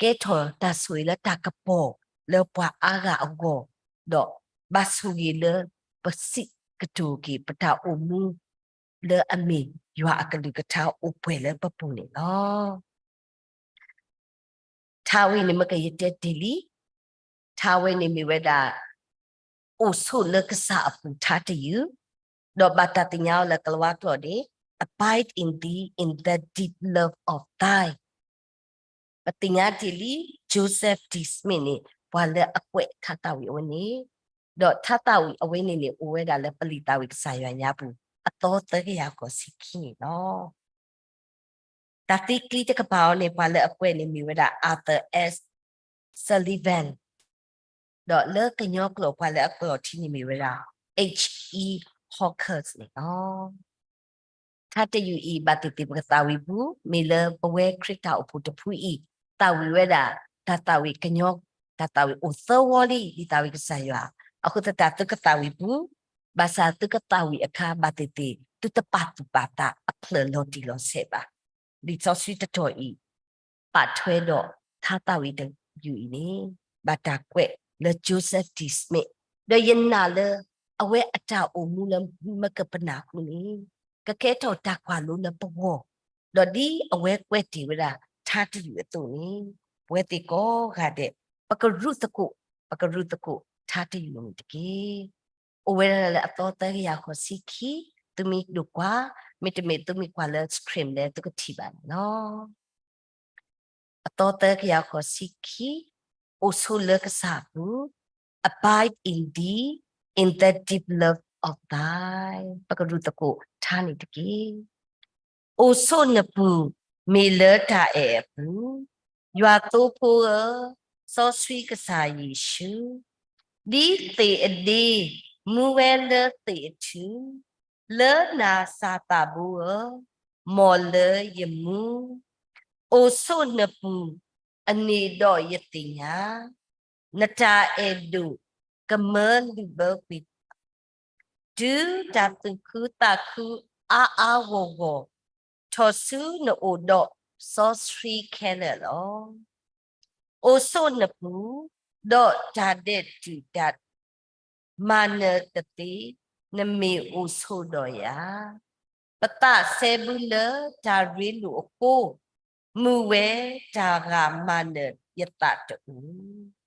ကဲထီၣ်တၢ်ဆိၣ်ဂ့ၤလၢတၢ်ကပီၤလၢပှၤအါဂၤအဂီၢ်, ဒီးဘၣ်ဆိၣ်ဂ့ၤလၢပစံးကတိၤက့ၤ ပတၢ်အိၣ်မူလၢအမ့ၢ်ယွၤအကလုၢ်ကထါအိၣ်ပှဲၤလၢပပူၤန့ၣ်လီၤ. ထါဝဲန့ၣ်မ့ၢ်ကယတဲတ့ၢ်လံ, ထါဝဲန့ၣ်မ့ၢ်ဝဲဒၣ် အိၣ်ဆိးလၢကစၢ်အပူၤထါတယုၢ်, ဒီးဘၣ်တၢ်သ့ၣ်ညါအီၤလၢကလၤဝါကျိာ်န့ၣ် Abide in thee in the deep love of thy ပသ့ၣ်ညါတ့ၢ်လံ Joseph D. Smith န့ၣ် ပှၤလၢအကွဲးထါသးဝံၣ်အဝဲန့ၣ်, ဒီးထါသးဝံၣ်အဝဲန့ၣ်န့ၣ် အိၣ်ဝဲဒၣ်လၢပလံာ်သးဝံၣ်ကစၢ်ယွၤညါပူၤ အသီသၢကယၤဃိးဆံခံန့ၣ်လီၤ. တၢ်သံကျံတကပၤအံၤန့ၣ် ပှၤလၢအကွဲးန့ၣ်မ့ၢ်ဝဲဒၣ် Arthur S. Sullivan, ဒီးလၢကညီကျိာ်ပှၤလၢအကျိာ်ထံန့ၣ်မ့ၢ်ဝဲဒၣ် H. E. Hawkes န့ၣ်လီၤ. ထါတယုၢ်အံၤ ဘၣ်သ့ၣ်သ့ၣ်ပကသးဝံၣ်ပူၤ မ့ၢ်လၢပဝဲခရံာ်တၢ်အိၣ်ဖှိၣ်တဖုအံၤ သးဝံၣ်ဝဲဒၣ် တၢ်သးဝံၣ်ကညီ တၢ်သးဝံၣ်အိၣ်သၢဝီလံ ဒ်သးဝံၣ်ကစၢ်ယွၤ, အဃိသတးသုကသးဝံၣ်ပူၤ, ဘၣ်ဆၣ်သုကသးဝံၣ်အခါ ဘၣ်သ့ၣ်သ့ၣ် သုတပာ်သူၣ်ပာ်သးအဖျၢၣ်လီၤတံၢ်လီၤဆဲးဘၣ်. လံာ်စီဆှံတတီၤအံၤ ပာ်ထွဲဒီးထါသးဝံၣ်တယုၢ်အံၤန့ၣ် ဘၣ်တၢ်ကွဲးလၢ Joseph D. Smith, ဒီးယနာ်လၢ အဝဲအတၢ်အိၣ်မူလၢမကပနၢ်ဃုာ်န့ၣ် ကကဲထီၣ်တၢ်ကွၢ်လိလၢပဂီၢ်, ဒီးဒ်အဝဲကွဲးတ့ၢ်ဝဲဒၣ်ထါတယုၢ်အသိးန့ၣ်, ပဝဲသ့ၣ်ကိးဂၤဒဲး ပကရူၢ်သကိး, ပကရူၢ်သကိးထါတယုၢ်န့ၣ်တက့ၢ်. အိၣ်ဝဲဒၣ်လၢအသီသၢကယၤဃိးဆံခံ, သုမ့ၢ်ဒိးကွၢ်, မ့တမ့ၢ်သုမ့ၢ်ကွၢ်လၢ screen လၢသုကထံၣ်ဘၣ်န့ၣ်လီၤ. အသီသၢကယၤဃိးဆံခံ, အိၣ်ဆိးလၢကစၢ်အပူၤ, abide in thee, in the deep love of thy, ပကရူၢ်သကိးထါန့ၣ်တက့ၢ်. အိၣ်ဆိးနပူၤမ့ၢ်လၢတၢ်အဲၣ်အပူၤ, ယွၤသိဖိဧၢ, စီဆှံကစၢ်ယ့ၣ်ၡူး, ဒ်သ့ၣ်အဒ့ မူဝဲလၢသ့ၣ်အထူၣ်, လၢနၤစၢ်သးဘိဧၢ, မ်လၢယမူ, အိၣ်ဆိးနပူၤ အန့ၣ်ဒီးယသ့ၣ်ညါ, နတၢ်အဲၣ်ဒိၣ်ကမၢလုၢ်ဘၢကွံာ် တုၤတၢ်သူၣ်ခုသးခုအါအါဂီၢ်ဂီၢ် ထီၣ်ဆူနအိၣ်ဒီးစီဆှံခဲလၢာ်လီၤ. အိၣ်ဆိးနပူၤ, ဒီးတၢ်ဒဲးတူၢ်တၢ်မၤနၢၤတသ့, နမ့ၢ်အိၣ်ဆိးဒီးယၤ, ပသးစဲဘူးလၢတၢ်ရ့လိာ်အဃိ, မုာ်ဝဲတၢ်ဂၤမၤနၢၤယသးတအိၣ်.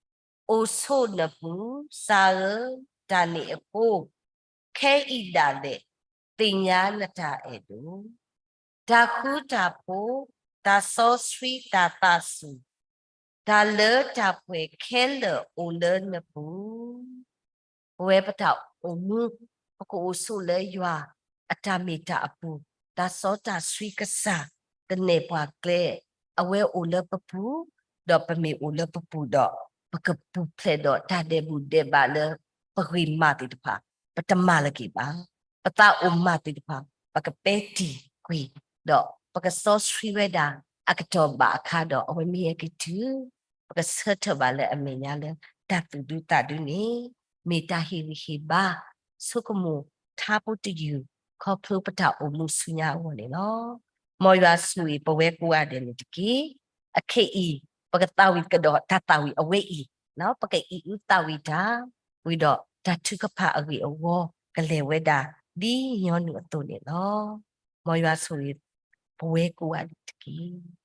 အိၣ်ဆိးနပူၤ, စၢ်ဧၢ, တၢ်န့ၣ်အဃိ, ခဲအံၤဒၣ်လဲာ် သ့ၣ်ညါနတၢ်အဲၣ်ဒိၣ်, တၢ်ဃူတၢ်ဖိး, တၢ်စီဆှံတၢ်သးစူၤ, တၢ်လၢတၢ်ပှဲၤခဲလၢာ်အိၣ်လၢနပူၤ. ပဝဲပတၢ်အိၣ်မူ, ပကအိၣ်ဆိးလၢယွၤအတၢ်မ့ၢ်တၢ်အပူၤ, တၢ်စီတၢ်ဆှံကစၢ် ကနဲၣ်ပှၤကျဲ, အဝဲအိၣ်လၢပပူၤ, ဒီးပမ့ၢ်အိၣ်လၢပပူၤဒီး ပကပူၤဖျဲးဒီးတၢ်ဒဲးဘူၣ်ဒဲးဘးလၢပဂ့ၤမးသ့ၣ်တဖၣ်, ပတမၤလၢၤက့ၤဘၣ်. ပသးအိၣ်မးသ့ၣ်တဖၣ် ပကပဲတံၢ်ကွံာ်, ဒီးပကစီဆှံဝဲဒၣ်အကတီၢ်ဘၣ်အခါဒီး အဝဲမ့ၢ်ဟဲက့ၤတုၤ ပကဆၢထၢၣ်ဘၣ်လၢအမဲာ်ညါလၢ တၢ်သူၣ်ဒူသးဒူန့ၣ် မ့ၢ်တၢ်ဟ့ၣ်ဂံၢ်ဟ့ၣ်ဘါ ဆိကမိၣ်ထါဖိတယုၢ် ခီဖျိပတၢ်အိၣ်မူဆူညါအဂီၢ်န့ၣ်လီၤ. မ်ယွၤဆိၣ်ဂ့ၤပဝဲကိးဂၤဒဲးန့ၣ်တက့ၢ်. အခဲအံၤ ပကသးဝံၣ်ကဒီးတၢ်သးဝံၣ်အဝဲအံၤ, ပကအံးအုသးဝံၣ်တၢ်, ဝံၤဒီးတၢ်ထုကဖၣ်အဂ့ၢ်အဝီ ကလဲၤဝဲဒၣ်ဒ်ညီနုၢ်အသိးန့ၣ်လီၤ. မ်ယွၤဆိၣ်ဂ့ၤပဝဲကိးဂၤဒဲးန့ၣ်တက့ၢ်.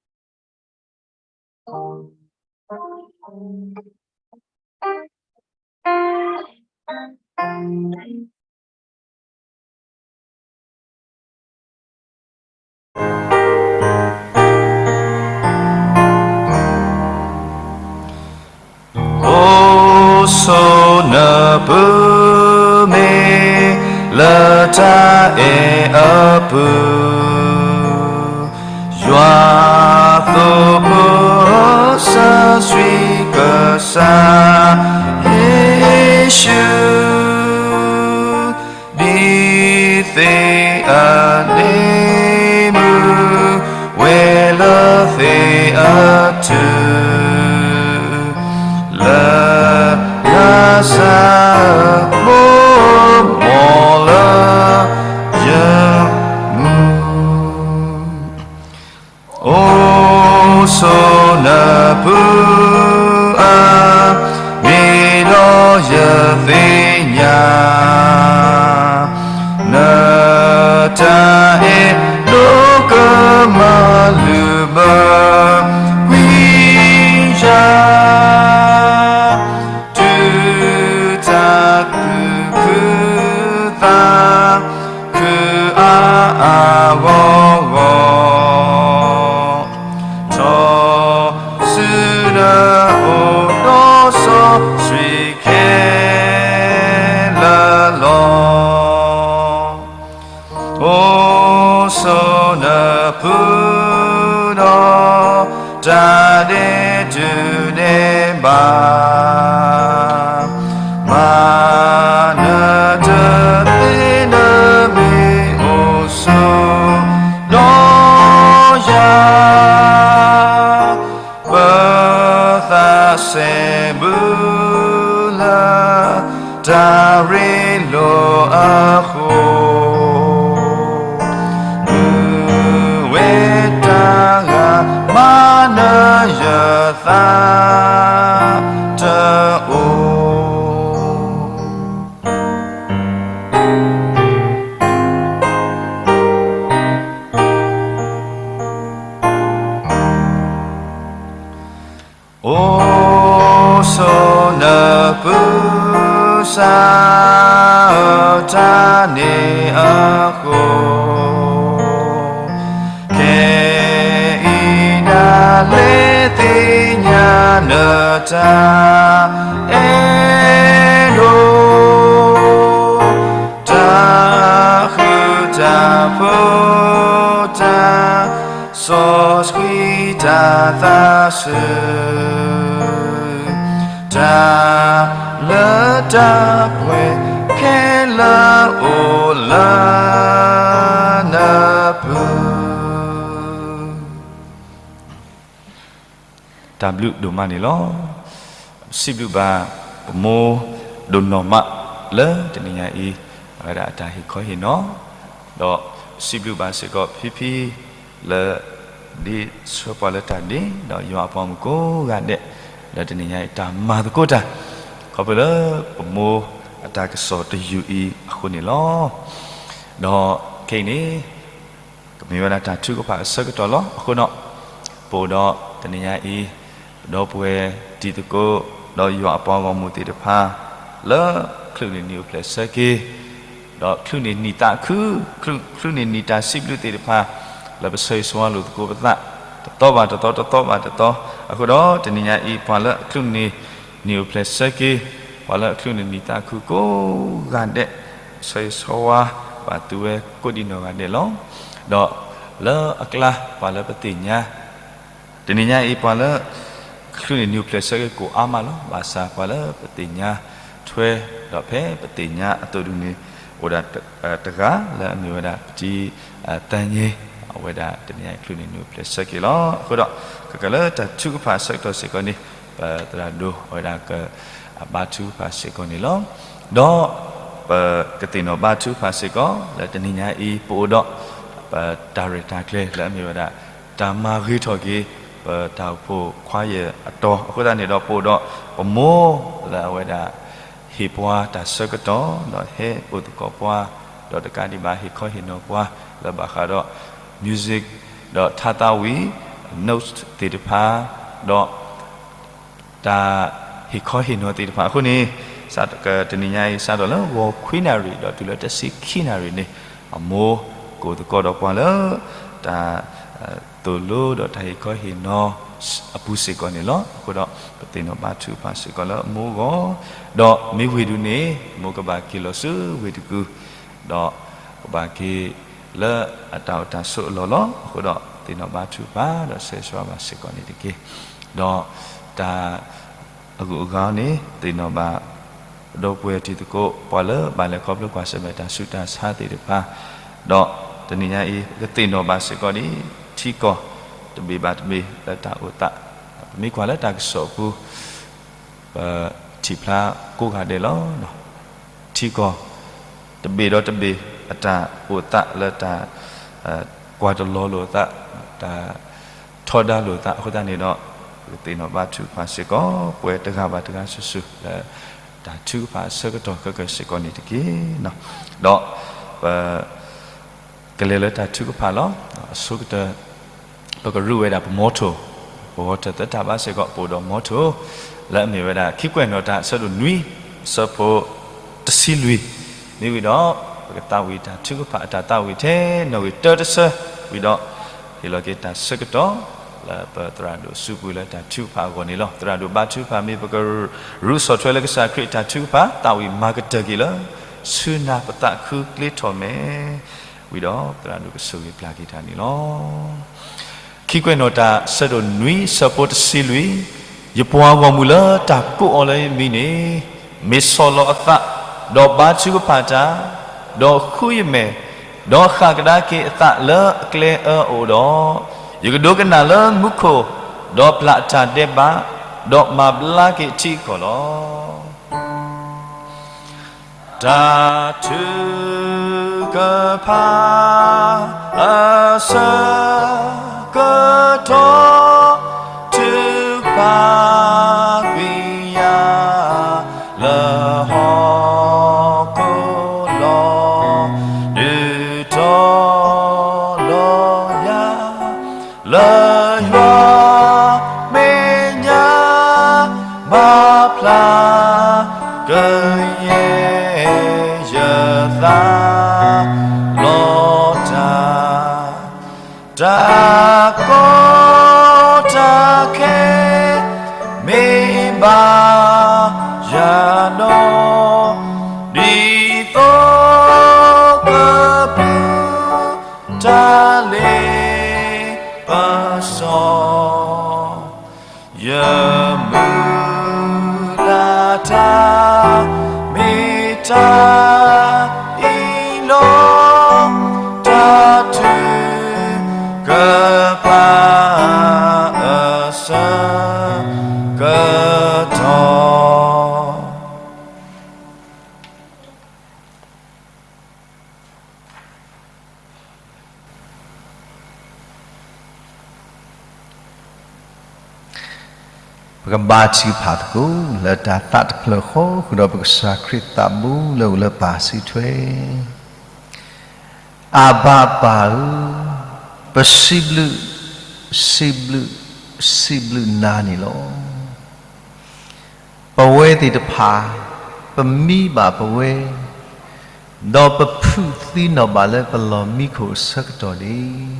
အိၣ်ဆိးနပူၤမ့ၢ်လၢတၢ်အဲၣ်အပူၤ, ယွၤသိဖိစီဆှံကစၢ်ယ့ၣ်ၡူး ဒ်သ့ၣ်အဒ့မူဝဲလၢသ့ၣ်အထူၣ်, လၢနၤစၢ်ဘိ မ်လၢယမူ အိၣ်ဆိးနပူၤဧၢ, မ့ၢ်ဒီးယသ့ၣ်ညါ, နတၢ်အဲၣ်ဒိၣ်ကမၢလုၢ်ဘၢကွံာ်ယၤ တုၤတၢ်သူၣ်ခုသးခုအါအါဂီၢ်ဂီၢ်, ထီၣ်ဆူနအိၣ်ဒီးစီဆှံခဲလၢာ်လီၤ. အိၣ်ဆိးနပူၤဒီး တၢ်ဒဲးတူၢ်ဒဲးဘး မၤနၢၤတသ့ နမ့ၢ်အိၣ်ဆိးဒီးယၤ, ပသးစဲဘူးလၢ တၢ်ရ့လိာ်အဃိ, မုာ်ဝဲတၢ်ဂၤမၤနၢၤယသးတ အိၣ်ဆိးနပုၢ်စၢ်အတၢ်န့ၣ်အဃိ, ခဲအံၤဒၣ်လဲာ်သ့ၣ်ညါနတၢ်အဲၣ်ဒိး တၢ်ဃုတၢ်ဖိးတၢ် စီဆှံတၢ်သးစၢ် တၢ်လၢတၢ်ပှဲၤခဲလၢာ်အိၣ်လၢ နပူၤ တၢ်ဘျုးဒိၣ်မးန့ၣ်လီၤ. စံးဘျုးဘၣ်ပမိၢ်ဒိၣ်နီၢ်မး လၢတနံၤညါအံၤ အဝဲဒၣ်အတၢ်ဟ့ၣ်ခီဟ့ၣ်နီၤ, ဒီးစံးဘျုးဘၣ်စ့ၢ်ကီးဖံဖံ လၢ ဒ်ဆၢပှၤလၢတၢ်ဒ့ ဒီးယွၤအပှၤမုၣ်ကိးဂၤဒဲး လၢတနံၤညါအံၤတၢ်မၤသကိးတၢ် ခီဖျိလၢပမိၢ်အတၢ်ကစီၣ်တယုၢ်အံၤအဃိန့ၣ်လီၤ. ဒီးခဲအံၤန့ၣ် ကမ့ၢ်ဝဲဒၣ်တၢ်ထုကဖၣ်အဆၢကတီၢ်လီၤ. အဃိဒီး ပအိၣ်ဒီးတနံၤညါအံၤ ပဒီပုၢ်ဝဲၢ်တံၤသကိး ဒီးယွၤအပှၤဂီၢ်မုၢ်သ့ၣ်တဖၣ် လၢချုးန့ၢ်နံၣ်အိၣ်ဖျဲၣ်ဆၢက့ၤ ဒီးချုးန့ၢ်နံၣ်သးခု ချုးန့ၢ်နံၣ်တၢ်စံးဘျုးသ့ၣ်တဖၣ် လၢပဆၢဂ့ၤဆၢဝါလိာ်သကိးပသး တသီဘၣ်တသီ တသီဘၣ်တသီ အဃိဒီးတနံၤညါအံၤ ပှၤလၢအချုးန့ၢ်နံၣ်အိၣ်ဖျဲၣ်ဆၢက့ၤ ပှၤလၢအချုးန့ၢ်နံၣ်သးခုကိးဂၤဒဲး ဆၢဂ့ၤဆၢဝါဘၣ်သုဝဲကိးဒံးနီၢ်ဂၤဒဲးလီၤ. ဒီးလၢအကျါ ပှၤလၢပသ့ၣ်ညါ တနံၤညါအံၤ ပှၤလၢချုးန့ၢ်နံၣ်အိၣ်ဖျဲၣ်ဆၢက့ၤကိးအါမးလီၤ. ဘၣ်ဆၣ်ပှၤလၢပသ့ၣ်ညါထွဲ ဒီးဖဲပသ့ၣ်ညါအသိးဒုန့ၣ် အိၣ်ဒၣ်တဂၤလၢအမ့ၢ်ဝဲဒၣ်ပတံၤသၢည့ အဝဲဒၣ်တနံၤညါအံၤချုးန့ၢ်နံၣ်အိၣ်ဖျဲၣ်ဆၢက့ၤလီၤ. အဃိဒီး ကကလၢတၢ်ထုကဖၣ်အဆၢကတီၢ်စ့ၢ်ကီးန့ၣ် ပသရၣ်ဒိၣ်အဝဲဒၣ်က ဘါထုကဖၣ်စ့ၢ်ကီးန့ၣ်လီၤ. ဒီးပကသ့ၣ်နီၣ်ဘါထုကဖၣ်စ့ၢ်ကီး လၢတနံၤညါအံၤ ပအိၣ်ဒီး ပတၢ်ရဲၣ်တၢ်ကျဲၤလၢအမ့ၢ်ဝဲဒၣ် တၢ်မၤဂ့ၤထီၣ်က့ၤ ပတၢ်အိၣ်ဖှိၣ်ခွါယဲၢ်အတီၤ အဃိသတးန့ၣ်ဒီး ပအိၣ်ဒီးပမိၢ်လၢအဝဲဒၣ် ဟ့ၣ်ပှၤတၢ်ဆၢကတီၢ် ဒီးဟဲအိၣ်သကိးပှၤ ဒီးတကးဒံးဘၣ်ဟ့ၣ်ခီဟ့ၣ်နီၤပှၤ လၢဘၣ်ဃးဒီး music ဒီးထါသးဝံၣ် notes သ့ၣ်တဖၣ် ဒီး တၢ်ဟ့ၣ်ခီဟ့ၣ်နီၤသ့ၣ်တဖၣ်အဃိန့ၣ် တနံၤညါအံၤ စးထီၣ်လၢဂီၤခွံနၣ်ရံၣ် ဒီးတုၤလၢတဆံခံနၣ်ရံၣ်န့ၣ် အမိၢ်ကအိၣ်သကိးဒီးပှၤလၢ တၢ်သိၣ်လိဒီးတၢ်ဟ့ၣ်ခီဟ့ၣ်နီၤအပူၤစ့ၢ်ကီးန့ၣ်လီၤ. အဃိဒီး ပသ့ၣ်နီၣ်ဘါထုကဖၣ်စ့ၢ်ကီးလၢအမိၢ်အဂီၢ်, ဒီးမ့ၢ်ဝံၤဒုန့ၣ် မိၢ်ကဘၣ်က့ၤလီၤဆူဝ့ၢ်တကူၣ်, ဒီးကဘၣ်က့ၤလၢအတၢ်အိၣ်တၢ်ဆိးအလီၢ်လီၤ. အဃိဒီး သ့ၣ်နီၣ်ဘါထုကဖၣ် ဒီးဆၢဂ့ၤဆၢဝါဘၣ်စ့ၢ်ကီးန့ၣ်တက့ၢ်. ဒီးတၢ်အဂုၤအဂၤန့ၣ် သ့ၣ်နီၣ်ဘၣ် ပဒီပုၢ်ဝဲၢ်တံၤသကိး ပှၤလၢဘၣ်လဲၤခီဖျိကွၢ်ဆၢၣ်မဲာ်တၢ်ဆူးတၢ်ဆါသ့ၣ်တဖၣ်, ဒီးတနံၤညါအံၤ ပကသ့ၣ်နီၣ်ဘၣ်စ့ၢ်ကီးဒ် ထံကီၢ်တဘ့ၣ်ဘၣ်တဘ့ၣ်လၢတၢ်အိၣ်သး, ပမ့ၢ်ကွၢ်လၢတၢ်ကစီၣ်အပူၤ ပထံၣ်ဖျါကိးဂၤဒဲးလီၤ. ထံကီၢ်တဘ့ၣ်ဒီးတဘ့ၣ် အတၢ်အိၣ်သးလၢတၢ် ကွၢ်တလီၤလိာ်အသး, တၢ်ထီဒါလိာ်အသးအဃိသတးန့ၣ်ဒီး ပကသ့ၣ်နီၣ်ဘါထုကဖၣ်စ့ၢ်ကီး ပဝဲတဂၤဘၣ်တဂၤစုာ်စုာ်လၢ တၢ်ထုကဖၣ်အဆၢကတီၢ်ခဲကၢၢ်စ့ၢ်ကီးန့ၣ်တက့ၢ်. ဒီးပ ကလဲၤလၢတၢ်ထုကဖၣ်လီၤ. အဆိကတၢၢ် ပကရူးဝဲဒၣ်ပမီထိၣ်, ပဂီၤထၢၣ်သၢတၢ်ဘၣ်စ့ၢ်ကီး ပအိၣ်ဒီးမီထိၣ် လၢအမ့ၢ်ဝဲဒၣ် ခံကွဲးနီၣ်တၢ် အဆၢဒိၣ်နွံ အဆၢဖိတဆံလွံၢ်, မ့ၢ်ဝံၤဒီး ပကသးဝံၣ်တၢ်ထုကဖၣ်အတၢ်သးဝံၣ်ထဲနီၣ်ဂံၢ်တၢတဆၢ ဝံၤဒီး ဟ့ၣ်လီၤက့ၤတၢ်ဆၢကတီၢ် လၢပသရၣ်ဒိၣ်စုပူၤလၢတၢ်ထုကဖၣ်အဂီၢ်န့ၣ်လီၤ. သရၣ်ဒိၣ်ဘါထုကဖၣ် မ့ၢ်ပကရူးဆီၣ်ထွဲလၢကစၢ်ခရံာ်အတၢ်ထုကဖၣ် သးဝံၣ်မၤကတၢၢ်က့ၤလၢ ဆူနၢ်ပသးခုကျ့ထီၣ်မဲာ် ဝံၤဒီးသရၣ်ဒိၣ်ကဆိၣ်ဂ့ၤပျၢ်က့ၤတၢ်န့ၣ်လီၤ. ခံကွဲးနီၣ်တၢ် ဆၢဒိၣ်နွံ ဆၢဖိတဆံလွံၢ်, ယပှၤဂီၢ်မုၢ်လၢတၢ်ကိးအီၤလၢယမံၤန့ၣ် မ့ၢ်ဆီၣ်လီၤအသး ဒီးဘါထုကဖၣ်တၢ်, ဒီးဃုယမဲာ်, ဒီးဃၣ်ကဒါက့ၤအသးလၢအကျဲအၢအအိၣ်ဒီး, ယကဒိကနၣ်လၢမူခိၣ်, ဒီးပျၢ်အတၢ်ဒဲးဘး, ဒီးမၤဘျါက့ၤအထံအကီၢ်လီၤ. တၢ်ထုကဖၣ် အဆၢကတီၢ် ထုကဖၣ်ကွံာ်ယၤ လၢဟီၣ်ခိၣ်လီၤ, ဒုးတီၤလီၤယၤ လၢယွၤမဲာ်ညါ ကယဲၢ်ယသးလီၤတၢ်, တၢ်ကီတၢ်ခဲမ့ၢ်ဘၣ်ယၤဒီး, ဒ်သိးကပူၤတၢ်လ့ပစီ ယမုၢ်လၢ်တၢ်မ့ၢ်တၢ်အံၤလီၤ, တၢ်ထုကဖၣ်အဆၢကတီၢ် ပကဘါထုကဖၣ်သကိး လၢတၢ်သးတဖျၢၣ်ဃီဃုာ်ဒီးပကစၢ်ခရံာ်သးဘိလၢအိၣ်လၢပၢ်စုထွဲ, အၢ်ဘၤပၢ်ဧၢ, ပစံးဘျုး, စံးဘျုး, စံးဘျုးနၤန့ၣ်လီၤ. ပဝဲသ့ၣ်တဖၣ် ပမံဘၣ်ပဝဲ, ဒီးပဖုးသံနီၣ်ဘၣ်လၢပလီၢ်မံခိၣ်အဆၢကတီၢ်န့ၣ်,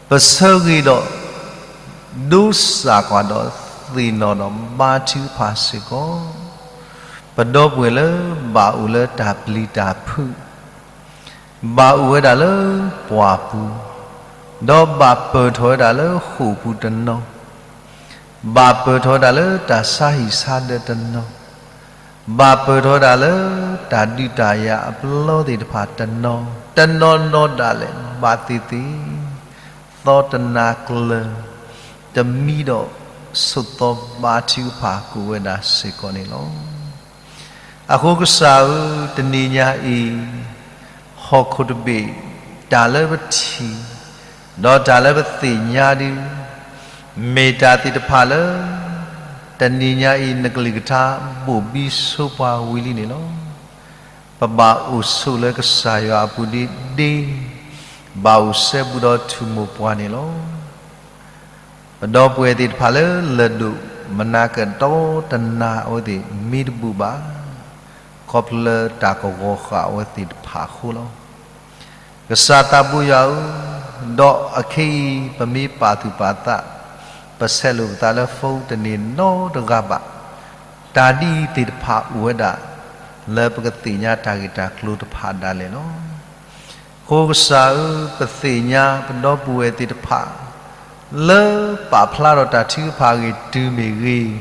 ပဆၢဂ့ၤဒီး ဒိစၢ်ကွၢ်ဒီးသ့ၣ်နီၣ်ဒီးဘါထုကဖၣ်စ့ၢ်ကီး, ပဒီပုၢ်ဝဲၢ်လၢဘၣ်အိၣ်လၢတၢ်ပျံၤတၢ်ဖုး ဘၣ်အိၣ်ဝဲဒၣ်လၢပှၢ်ပူၤ, ဒီးဘၣ်ပၢၢ်ထီၣ်ဝဲဒၣ်လၢဃိာ်ပူၤတနီၤ, ဘၣ်ပၢၢ်ထီၣ်ဝဲဒၣ်လၢတၢ်ဆါဟံၣ်ဆါဒၢးတနီၤ, ဘၣ်ပၢၢ်ထီၣ်ဝဲဒၣ်လၢတၢ်ဒုးတၢ်ယၤအပျီသ့ၣ်တဖၣ်တနီၤ, တနီၤနီၤဒၣ်လဲာ်ဘၣ်သ့ၣ်သ့ၣ်, သီတနၤကျၢၤ တမံဒီးဆိးသီဘါထုကဖၣ်ကိးဝဲဒၣ်စ့ၢ်ကီးန့ၣ်လီၤ. အဃိကစၢ်ဧၢ, တနံၤညါအံၤ ဟီၣ်ခိၣ်တဘ့ၣ် တၢ်လၢပထံၣ် ဒီးတၢ်လၢပသ့ၣ်ညါဒုး မ့ၢ်တၢ်သ့ၣ်တဖၣ်လၢ တနံၤညါအံၤ နကလုၢ်ကထါဘိၣ်ဘံဆိပှၤဝံၤလံန့ၣ်လီၤ. ပဘၣ်အိၣ်ဆိးလၢကစၢ်ယွၤအပူၤဒ့ဒ့, ဘၣ်အိၣ်စဲဘူးဒီးထူၣ်မိၢ်ပှၢ်န့ၣ်လီၤ. ပဒီပုၢ်ဝဲၢ်သ့ၣ်တဖၣ်လၢလၢၢ်ဒိၣ်မနၤကတီတနၤအဝဲသ့ၣ် မံတဘူးဘၣ်, ခီဖျိလၢတၢ်ကဝီၤဃာ်အဝဲသ့ၣ်တဖၣ်အဃိလီၤ. ကစၢ်သးဘိယွၤဧၢ, ဒီးအခဲအံၤ ပမ့ၢ်ပာ်သူၣ်ပာ်သး, ပဆဲးလိာ်ပသးလၢ phone တန့ၢ်နီတဂၤဘၣ်. တၢ်ဒ်အံၤသ့ၣ်တဖၣ်အိၣ်ဝဲဒၣ် လၢပကသ့ၣ်ညါတၢ်ဂ့ၢ်တၢ်ကျိၤတဖၣ်ဒၣ်လဲာ်လီၤ. အဃိကစၢ်ဧၢ, ပသ့ၣ်ညါပဒီပုၢ်ဝဲၢ်သ့ၣ်တဖၣ် လၢပာ်ဖျါထီၣ်တၢ်ထုကဖၣ်အဂ့ၢ်တုၤမ့ၢ်ဂ့ၤ,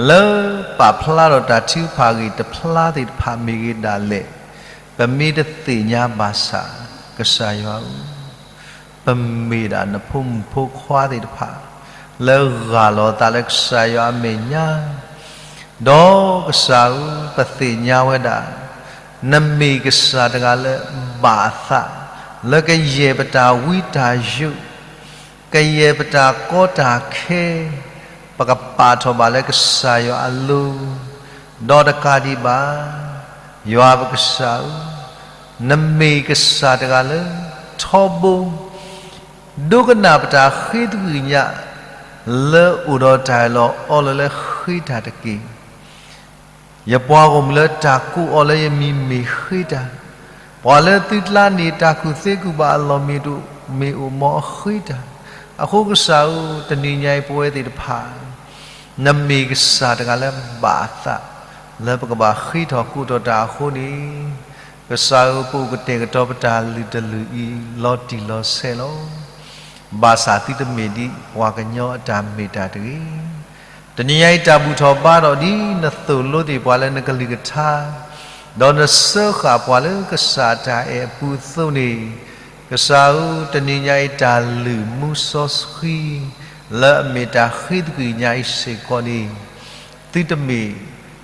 လၢပာ်ဖျါထီၣ်တၢ်ထုကဖၣ်အဂ့ၢ်တဖျါသ့ၣ်တဖၣ်မ့ၢ်ဂ့ၤဒၣ်လဲာ်, ပမ့ၢ်တသ့ၣ်ညါဘၣ်ဆၣ်, ကစၢ်ယွၤဧၢ, ပမ့ၢ်ဒၣ်နဖိမုၣ်ဖိခွါသ့ၣ်တဖၣ် လၢဂၢ်လီၤအသးလၢကစၢ်ယွၤအမဲာ်ညါ, ဒီးကစၢ်ဧၢ, ပသ့ၣ်ညါဝဲဒၣ် နမ့ၢ်ကစၢ်တဂၤလၢဘၣ်အသး, လၢကယဲၢ်ပတၢ်ဝံတၢ်ယိး, ကယဲၢ်ပတၢ်ကီတၢ်ခဲ, ပကပာ်ထီၣ်ဘၣ်လၢကစၢ်ယွၤအလိၤ, ဒီးတကးဒံးဘၣ်, ယွၤပကစၢ်ဧၢ, နမ့ၢ်ကစၢ်တဂၤလၢထီဘိ, ဒိကနၣ်ပတၢ်ဃ့သကွံာ်ညါ, လၢအိၣ်ဒီးတၢ်အၢၣ်လီၤအီလီၤလၢဃ့တၢ်တက့ၢ်. ယပှၤဂီၢ်မုၢ်လၢတၢ်ကိးအီၤလၢယမံၤမ့ၢ်ဃ့တၢ်, ပှၤလၢသုကျါန့ၢ်တၢ်ကူၣ်သ့ကူၣ်ဘၣ်အလီၢ်မ့ၢ်တအိၣ်မ့ၢ်အိၣ်မ့ၢ်အဃ့တၢ်, အဃိကစၢ်ဧၢ, တနံၤညါအံၤပဝဲသ့ၣ်တဖၣ် နမ့ၢ်ကစၢ်တဂၤလၢဘၣ်အသး, လၢပကဘၣ်ဃ့ထီၣ်ကိးထီၣ်တၢ်အဃိန့ၣ်, ကစၢ်ဧၢ, ပအိၣ်ကတဲာ်ကတီၤပတၢ်လုၢ်တလုၢ်အံၤ လီၤတံၢ်လီၤဆဲးလီၤ. ဘၣ်ဆၣ်သုတမ့ၢ်ဒ်ပှၤကညီအတၢ်မ့ၢ်တၢ်တဂ့ၤ. တနံၤညါအံၤတၢ်ဘူၣ်ထီၣ်ဘါထီၣ်ဒ်နသိၣ်လိသ့ၣ်ပှၤလၢနကလုၢ်ကထါ, ဒီးနစၢဃာ်ပှၤလၢကစၢ်တၢ်အဲၣ်အပူၤအသိးန့ၣ်, ကစၢ်ဧၢ, တနံၤညါအံၤတၢ်လုၢ်မူစီဆှံ လၢအမ့ၢ်တၢ်ဃ့သကွံာ်ညါအံၤစ့ၢ်ကီးန့ၣ်, သုတမ့ၢ်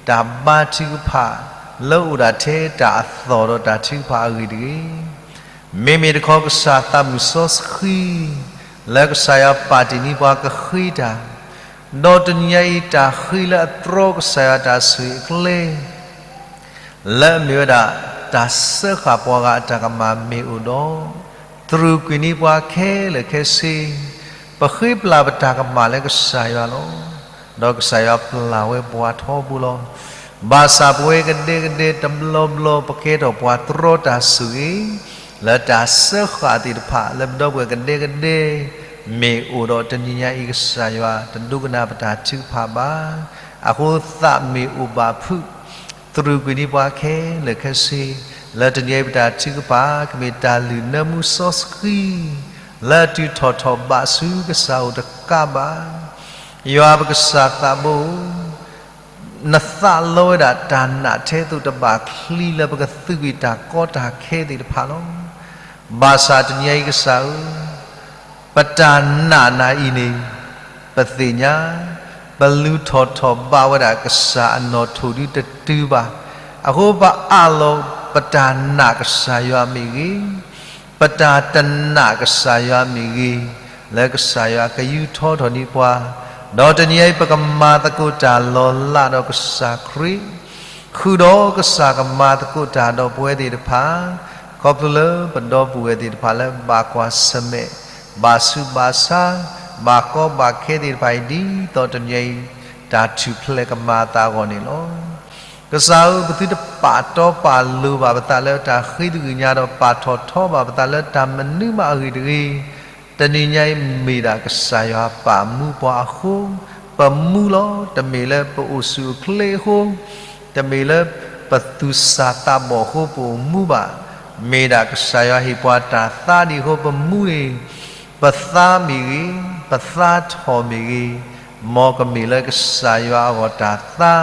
တၢ်ဘါထုကဖၣ် လၢအိၣ်ဒၣ်ထဲတၢ်အသီၣ်ဒီးတၢ်ထုကဖၣ်အဂ့ၢ်တဂ့ၤ. မ့မ့ၢ်တခီကစၢ်သးမုၣ်စီဆှံ လၢကစၢ်ယွၤပာ်တ့ၢ်န့ၢ်ပှၤကဃ့တၢ်, ဒီးတနံၤညါအံၤတၢ်ဃ့လၢအတြီကစၢ်ယွၤတၢ်ဆိၣ်ဂ့ၤအကျဲ လၢအမ့ၢ်ဝဲဒၣ် တၢ်စၢဃာ်ပှၤဂၤအတၢ်ကမၣ်မ့ၢ်အိၣ်ဒီး တြူာ်ကွံာ်န့ၢ်ပှၤခဲလၢာ်ခဲဆ့, ပဃ့ပျၢ်ပတၢ်ကမၣ်လၢကစၢ်ယွၤလီၤ. ဒီးကစၢ်ယွၤပျၢ်ဝဲပှၤထီဘိလီၤ. ဘၣ်ဆၣ်ပဝဲကဒဲကဒဲတဘျီဘျီ ပကဲထီၣ်ပှၤတြီတၢ်ဆိၣ်ဂ့ၤ လၢတၢ်စၢဃာ်သ့ၣ်တဖၣ် လၢပဒီပုၢ်ဝဲၢ်ကဒဲကဒဲ မ့ၢ်အိၣ်ဒီးတနံၤညါအံၤ ကစၢ်ယွၤတဒိကနၣ်ပတၢ်ထုကဖၣ်ဘၣ်. အဃိသးမ့ၢ်အိၣ်ဘၣ်ဖုး တြူာ်ကွံာ်န့ၢ်ပှၤခဲလၢာ်ခဲဆ့, လၢတနံၤအံၤပတၢ်ထုကဖၣ် ကမ့ၢ်တၢ်လုၢ်နၢမူစီဆှံ လၢအတုၤထီၣ်ထီၣ်ဘးဆူကစၢ်အအိၣ်တကးဘၣ်. ယွၤပကစၢ်သးဘိဧၢ, နသးလီဝဲဒၣ်တၢ်နာ်ထဲသိးတဘၣ်ချံလၢပကသုးကွံာ်တၢ်ကီတၢ်ခဲသ့ၣ်တဖၣ်လီၤ. ဘၣ်ဆၣ်တနံၤအံၤကစၢ်ဧၢ, ပတၢ်နာ်နၤအံၤန့ၣ် ပသ့ၣ်ညါ, ပလုၢ်ထီၣ်ထီၣ်ဘးဝဲဒၣ်ကစၢ်အနီၣ်ထိၣ်ဒုတတုၤဘၣ်. အဃိပအးလီၤပတၢ်နာ်ကစၢ်ယွၤမ့ၢ်ဂ့ၤ, ပတၢ်တနာ်ကစၢ်ယွၤမ့ၢ်ဂ့ၤ, လၢကစၢ်ယွၤကယူးထီထီၣ်န့ၢ်ပှၤ, ဒီးတနံၤအံၤပကမၤသကိးတၢ်လီၤလးဒီးကစၢ်ခရံာ်, ဃုာ်ဒီးကစၢ်ကမၤသကိးတၢ်ဒီးပဝဲသ့ၣ်တဖၣ်, ခီဖျိလၢပဒီပုၢ်ဝဲၢ်သ့ၣ်တဖၣ်လၢဘၣ်ကွၢ်ဆၢၣ်မဲာ်, ဘၣ်ဆူးဘၣ်ဆါ, ဘၣ်ကီဘၣ်ခဲသ့ၣ်တဖၣ်အံၤ ဒ်သိးတနံၤအံၤ တၢ်ထူၣ်ဖျဲးကမၤအသးအဂီၢ်န့ၣ်လီၤ. ကစၢ်ဧၢ, ပသုတပာ်တီပာ်လိၤဘၣ်ပသးလၢတၢ်ဃ့တဂ့ၤညါဒီး ပာ်ထီၣ်ထီဘၣ်ပသးလၢတၢ်မနုၤမးအဂ့ၢ်တဂ့ၤ, တနံၤညါအံၤမ့ၢ်ဒၣ်ကစၢ်ယွၤပာ်မူပှၤအဃိ, ပမူလီၤ. တမ့ၢ်လၢပအိၣ်ဆူၣ်အိၣ်ချ့အဃိ, တမ့ၢ်လၢပသူၣ်စၢ်သးဘီၣ်အဃိပအိၣ်မူဘၣ်. မ့ၢ်ဒၣ်ကစၢ်ယွၤဟ့ၣ်ပှၤတၢ်သါဒ်အဃိပမူန့ၣ်, ပသါမ့ၢ်ဂ့ၤ, ပသါထီၣ်မ့ၢ်ဂ့ၤ, မ်ကမ့ၢ်လၢကစၢ်ယွၤအဂီၢ်တၢ်သါ,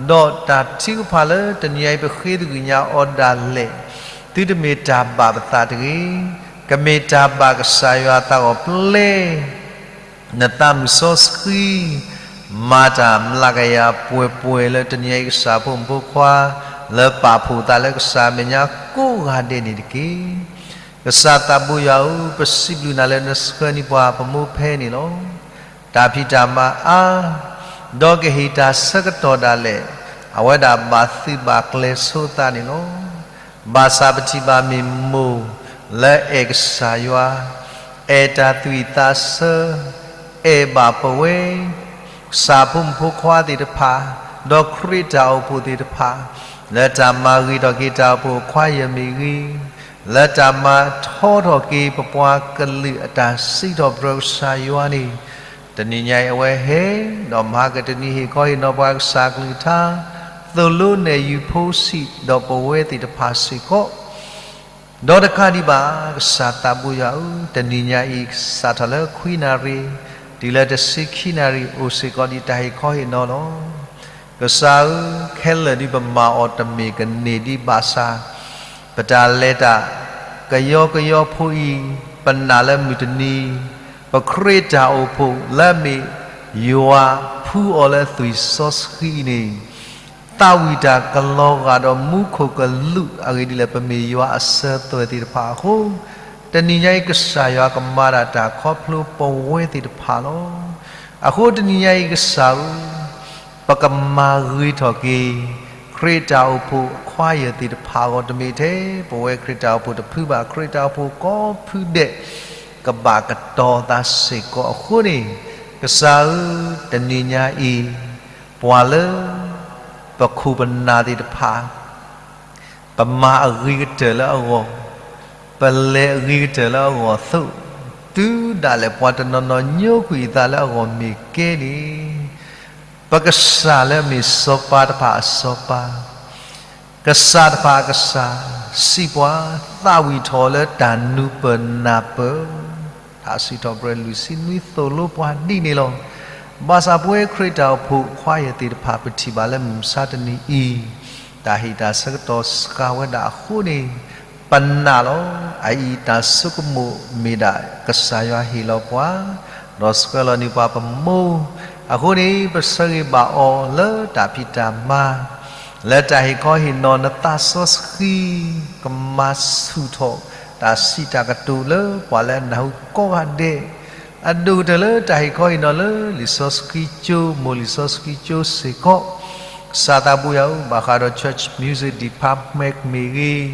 ဒီးတၢ်ထုကဖၣ်လၢတနံၤအံၤပဃ့တဂ့ၤညါအီၤဒၣ်လဲာ်, သုတမ့ၢ်တၢ်ဘၣ်ပသးတဂ့ၤ, ကမ့ၢ်တၢ်ဘၣ်ကစၢ်ယွၤအသးအဂီၢ်ပျဲ နသးမုၢ်စီဆှံ, မၤတၢ်မျးကယၤပှဲၤပှဲၤလၢတနံၤအံၤကစၢ်ဖိမုၣ်ဖိခွါ, လၢပာ်ဖှိၣ်သးလၢကစၢ်အမဲာ်ညါကိးဂၤဒဲးန့ၣ်တက့ၢ်. ကစၢ်သးဘိယွၤဧၢ, ပစံးဘျုးနၤလၢနဆှၢန့ၢ်ပှၤပမိၢ်ဖဲန့ၣ်လီၤ. တၢ်ဖံးတၢ်မၤအါ, ဒီးကဟ့ၣ်တၢ်ဆၢကတီၢ်ဒၣ်လဲာ်, အဝဲဒၣ်ဘၣ်သုးဘၣ်ကျဲၤဆိသးန့ၣ်လီၤ. ဘၣ်ဆၣ်ပထံၣ်ဘၣ်မ့ၢ်မိၢ်လၢအဲၣ်ကစၢ်ယွၤ, အဲၣ်တၢ်သွံၣ်သးဆၢ, အဲၣ်ဘၣ်ပဝဲ ကစၢ်ဖိမုၣ်ဖိခွါသ့ၣ်တဖၣ်, ဒီးခရံာ်တၢ်အိၣ်ဖှိၣ်သ့ၣ်တဖၣ်, လၢတၢ်မၤဂ့ၤထီၣ်က့ၤတၢ်အိၣ်ဖှိၣ်ခွါယဲၢ်မ့ၢ်ဂ့ၤ, လၢတၢ်မၤထီထီၣ်က့ၤပပှၤကလုာ်အတၢ်စံးထီၣ်ပတြၢၤကစၢ်ယွၤန့ၣ်, တနံၤညါအံၤအဝဲဟဲ, ဒီးမၤကတနံၤဟ့ၣ်ခီဟ့ၣ်နီၤပှၤကစၢ်ကလုၢ်ကထါ, သိၣ်လိနဲၣ်ယုၤဖိဆံး, ဒီးပဝဲသ့ၣ်တဖၣ်စ့ၢ်ကီး ဒီးတကးဒံးဘၣ်, ကစၢ်သးဘိယွၤဧၢ, တနံၤညါအံၤ စးထီၣ်လၢခွံနၣ်ရံၣ်, တုၤလၢတဆံခံနၣ်ရံၣ် အိၣ်စ့ၢ်ကီးဒ်တၢ်ဟ့ၣ်ခီဟ့ၣ်နီၤလီၤ. ကစၢ်ဧၢ, ခဲလၢာ်ဒ်ပမၤအီၤတမ့ၢ်ကန့ၢ်ဒံးဘၣ်ဆၣ်, ပတၢ်လဲၤတၢ်ကယီကယီဖိအံၤ, ပနာ်လၢမုၢ်တနံၤ, ပခရံာ်တၢ်အိၣ်ဖှိၣ်လၢအမ့ၢ်ယွၤဖှူအီၤလၢသွံၣ်စီဆှံအံၤန့ၣ် သးဝံၣ်တၢ်ကလီၤဂာ်ဒီးမူခိၣ်ကလူးအဂ့ၢ်ဒ်လဲၣ် ပမ့ၢ်ယွၤအစၢၤသွဲၣ်သ့ၣ်တဖၣ်အဃိ, တနံၤညါအံၤကစၢ်ယွၤကမၤဒၣ်တၢ်ခီဖျိပဝဲသ့ၣ်တဖၣ်လီၤ. အဃိတနံၤညါအံၤကစၢ်ဧၢ, ပကမၤဂ့ၤထီၣ်က့ၤ ခရံာ်တၢ်အိၣ်ဖှိၣ်ခွါယဲၢ်သ့ၣ်တဖၣ်အဂီၢ် တမ့ၢ်ထဲပဝဲခရံာ်တၢ်အိၣ်ဖှိၣ်တဖုဘၣ်, ခရံာ်တၢ်အိၣ်ဖှိၣ်ကိးဖုဒဲး ကဘၣ်ကတီၤသးစ့ၢ်ကီးအဃိန့ၣ်, ကစၢ်ဧၢ, တနံၤညါအံၤ ပှၤလၢပခိၣ်ပနၢ်သ့ၣ်တဖၣ် ပမၤအဂ့ၤကတၢၢ်လၢအဂီၢ်, ပလဲၤအဂ့ၤကတၢၢ်လၢအဂီၢ်အသိး, တုၤဒၣ်လဲာ်ပှၤတနီၤနီၤညိကွံာ်အသးလၢအဂီၢ်မ့ၢ်ကဲန့ၣ်, ပကစၢ်လၢအမ့ၢ်စီၤပၤတဖၣ်အစီၤပၤ, ကစၢ်တဖၣ်အကစၢ်, စံးပှၤ, သးဝံၣ်ထီၣ်လၢတၢ်နူပၢၢ်နၢ်ပၢၢ်, တၢ်စံးထီၣ်ပတြၢၤလွံၢ်ဆံနွံသိၣ်လိပှၤဒ်န့ၣ်လီၤ. ဘၣ်ဆၣ်ပဝဲခရံာ်တၢ်အိၣ်ဖှိၣ်ခွါယဲၢ်သ့ၣ်တဖၣ် ပထံၣ်ဘၣ်လၢမုၢ်မဆါတနံၤအံၤ, တၢ်ဟ့ၣ်တၢ်ဆၢကတီၢ်စှၤဝဲဒၣ်အဃိန့ၣ်, ပနာ်လီၤ. အအံၤတၢ်ဆိကမိၣ်မ့ၢ်ဒၣ်ကစၢ်ယွၤဟ့ၣ်လီၤပှၤ, ဒီးဆှၢလီၤန့ၢ်ပှၤပမိၢ်, အဃိန့ၣ် ပဆၢဂ့ၤဘၣ်အီၤလၢတၢ်ဖံးတၢ်မၤ လၢတၢ်ဟ့ၣ်ခီဟ့ၣ်နီၤနသးစီဆှံ, ကမၤဆူၣ်ထီၣ်တၢ်စံးတၢ်ကတိၤလၢပှၤလၢအနၢ်ဟူကိးဂၤဒဲး, အဒိၣ်ကတၢၢ်လၢတၢ်ဟ့ၣ်ခီဟ့ၣ်နီၤလၢလံာ်စီဆှံကၠိ, မိၢ်လံာ်စီဆှံကၠိစ့ၢ်ကီး, ကစၢ်သးဘိယွၤဧၢ, ဘၣ်ဃးဒီး Church Music Department မ့ၢ်ဂ့ၤ,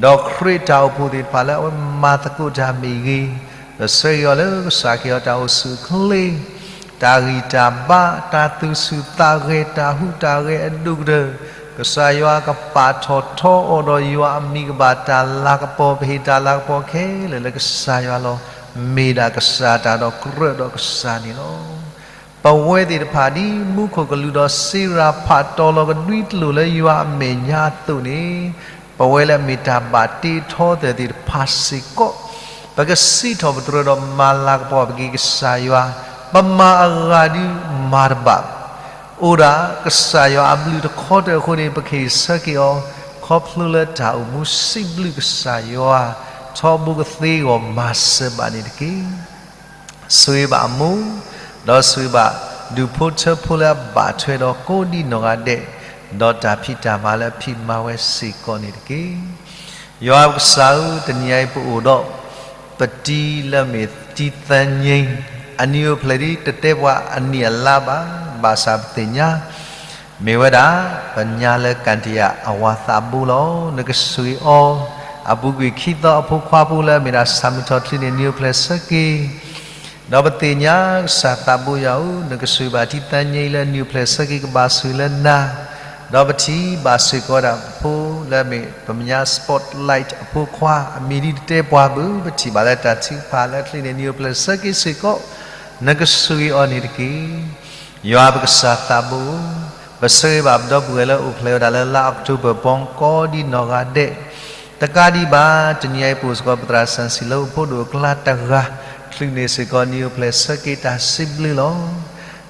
ဒီးခရံာ်တၢ်အိၣ်ဖှိၣ်သ့ၣ်တဖၣ်လၢအဝဲမၤသကိးတၢ်မ့ၢ်ဂ့ၤ, ပဆၢဂ့ၤအီၤလၢကစၢ်ခ့အီၤတၢ်အိၣ်ဆူၣ်အိၣ်ချ့ တၢ်ဂံၢ်တၢ်ဘါ, တၢ်သူၣ်ဆူၣ်သးဂဲၤ, တၢ်ဟူးတၢ်ဂဲၤအဒိၣ်ကတၢၢ်, ကစၢ်ယွၤကပာ်ထီၣ်ထီအီၤဒီးယွၤအမံၤကဘၣ်တၢ်လၤကပီၤ, ပဟ့ၣ်တၢ်လၤကပီၤခဲလၢာ်လၢကစၢ်ယွၤလီၤ. မ့ၢ်ဒၣ်ကစၢ်တၢ်ဒီးကြၢးဒီးကစၢ်န့ၣ်လီၤ. ပဝဲသ့ၣ်တဖၣ်ဒ်မူခိၣ်ကလူးဒီးစ့ရၤဖး တီၤလီၤကဒွံကျိာ်လၢယွၤအမဲာ်ညါအသိးန့ၣ်, ပဝဲလၢအမ့ၢ်တၢ်ဘၣ်တ့ထီသၢၣ်သ့ၣ်တဖၣ်စ့ၢ်ကီး, ပကစံးထီၣ်ပတြၢၤဒီးမၤလၤကပီၤပက့ၤကစၢ်ယွၤ, ပမၤအဂၤဒုးမၤတဘၣ် အိၣ်ဒၣ်ကစၢ်ယွၤအဘျုးတခီတၢၢ်အဃိန့ၣ် ပကဟ့ၣ်ဆၢက့ၤအီၤ, ခီဖျိလၢတၢ်အိၣ်မူစံးဘျုးကစၢ်ယွၤ, ထီဘိကသ့အဂီၢ်မၤစၢၤဘၣ်န့ၣ်တက့ၢ်. ဆိၣ်ဂ့ၤဘၣ်အမိၢ်, ဒီးဆိၣ်ဂ့ၤဘၣ်ဒူၣ်ဖိထၢဖိလၢအဘၣ်ထွဲဒီးကိးဒံနီၢ်ဂၤဒဲး, ဒီးတၢ်ဖံးတၢ်မၤလၢအဖံးမၤဝဲစ့ၢ်ကီးန့ၣ်တက့ၢ်. ယွၤပကစၢ်ဧၢ, တနံၤအံၤပအိၣ်ဒီး ပတံၤလၢအမ့ၢ်တံၤသၢညါ, အနံၤအိၣ်ဖျဲၣ်ဒ်တတဲပှၤအနံၣ်အလါဘၣ်, ဘၣ်ဆၣ်ပသ့ၣ်ညါ မ့ၢ်ဝဲဒၣ် ပညါလၢကၣ်တယၣ်အဝၤသးဘိလီၤ. နကဆိၣ်ဂ့ၤအီၤ, အပူၤကွံာ်ခံသီအဖိခွါဖိလၢအမ့ၢ်ဒၣ်ဆၣ်မုၢ်ထီၣ်ချံန့ၣ် နံၤအိၣ်ဖျဲၣ်ဆၢက့ၤ ဒီးပသ့ၣ်ညါကစၢ်သးဘိယွၤဧၢ, နကဆိၣ်ဂ့ၤဘၣ်တံၤသၢညါအံၤလၢနံၤအိၣ်ဖျဲၣ်ဆၢက့ၤကဘၣ်ဆိၣ်ဂ့ၤလၢနၤ, ဒီးပထံၣ်ဘၣ်စ့ၢ်ကီးဝဲဒၣ်ဖိလၢအမ့ၢ်ပမဲာ်ညါ spotlight အဖိခွါ အမံၤဒ်တတဲပှၤဘၣ်, ပထံၣ်ဘၣ်လၢတၢ်ထုကဖၣ်လၢအချံန့ၣ် နံၤအိၣ်ဖျဲၣ်ဆၢက့ၤစ့ၢ်ကီး, နကဆိၣ်ဂ့ၤအီၤန့ၣ်တက့ၢ်. ယွၤပကစၢ်သးဘိဧၢ, ပဆိၣ်ဂ့ၤဘၣ်ပဒီပုၢ်ဝဲၢ်လၢအိၣ်ဖျဲၣ်ဝဲဒၣ်လၢလါအီးကထိဘၢၣ် ပူၤကိးဒံနီၢ်ဂၤဒဲး, တကးဒံးဘၣ် တနံၤအံၤပအိၣ်စ့ၢ်ကီးပသရၣ်စီဆှံလၢအိၣ်ဖှိၣ်ဒိၣ်အကျါတဂၤ ချုးန့ၣ်စ့ၢ်ကီး နံၤအိၣ်ဖျဲၣ်ဆၢက့ၤတၢ်စံးဘျုးလီၤ.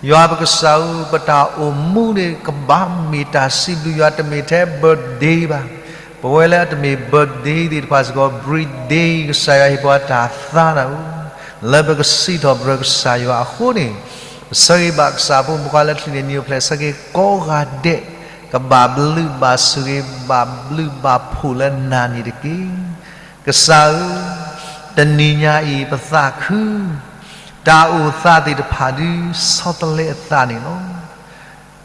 ယွၤပကစၢ်ဧၢ, ပတၢ်အိၣ်မူန့ၣ် ကဘၣ်မ့ၢ်တၢ်စံးဘျုး, ယွၤတမ့ၢ်ထဲ birthday ဘၣ်. ပဝဲလၢအတမ့ၢ် birthday သ့ၣ်တဖၣ်စ့ၢ်ကီး birthday ကစၢ်ယွၤဟ့ၣ်ပှၤတၢ်သါနၤဧၢ, လၢပကစံးထီၣ်ပတြၢၤကစၢ်ယွၤအဃိန့ၣ်, ပဆိၣ်ဂ့ၤဘၣ်ကစၢ်ဖိမုၣ်ဖိခွါလၢချုးန့ၣ် နံၤအိၣ်ဖျဲၣ်ဆၢက့ၤကိးဂၤဒဲး, ကဘၣ်ဘျုးဘၣ်ဆိၣ်ဂ့ၤ ဘၣ်ဘျုးဘၣ်ဖှိၣ်လၢနၤန့ၣ်တက့ၢ်. ကစၢ်ဧၢ, တနံၤညါအံၤပသးခု, တၢ်အိၣ်သးသ့ၣ်တဖၣ်ဒုးဆီတလဲအသးန့ၣ်လီၤ.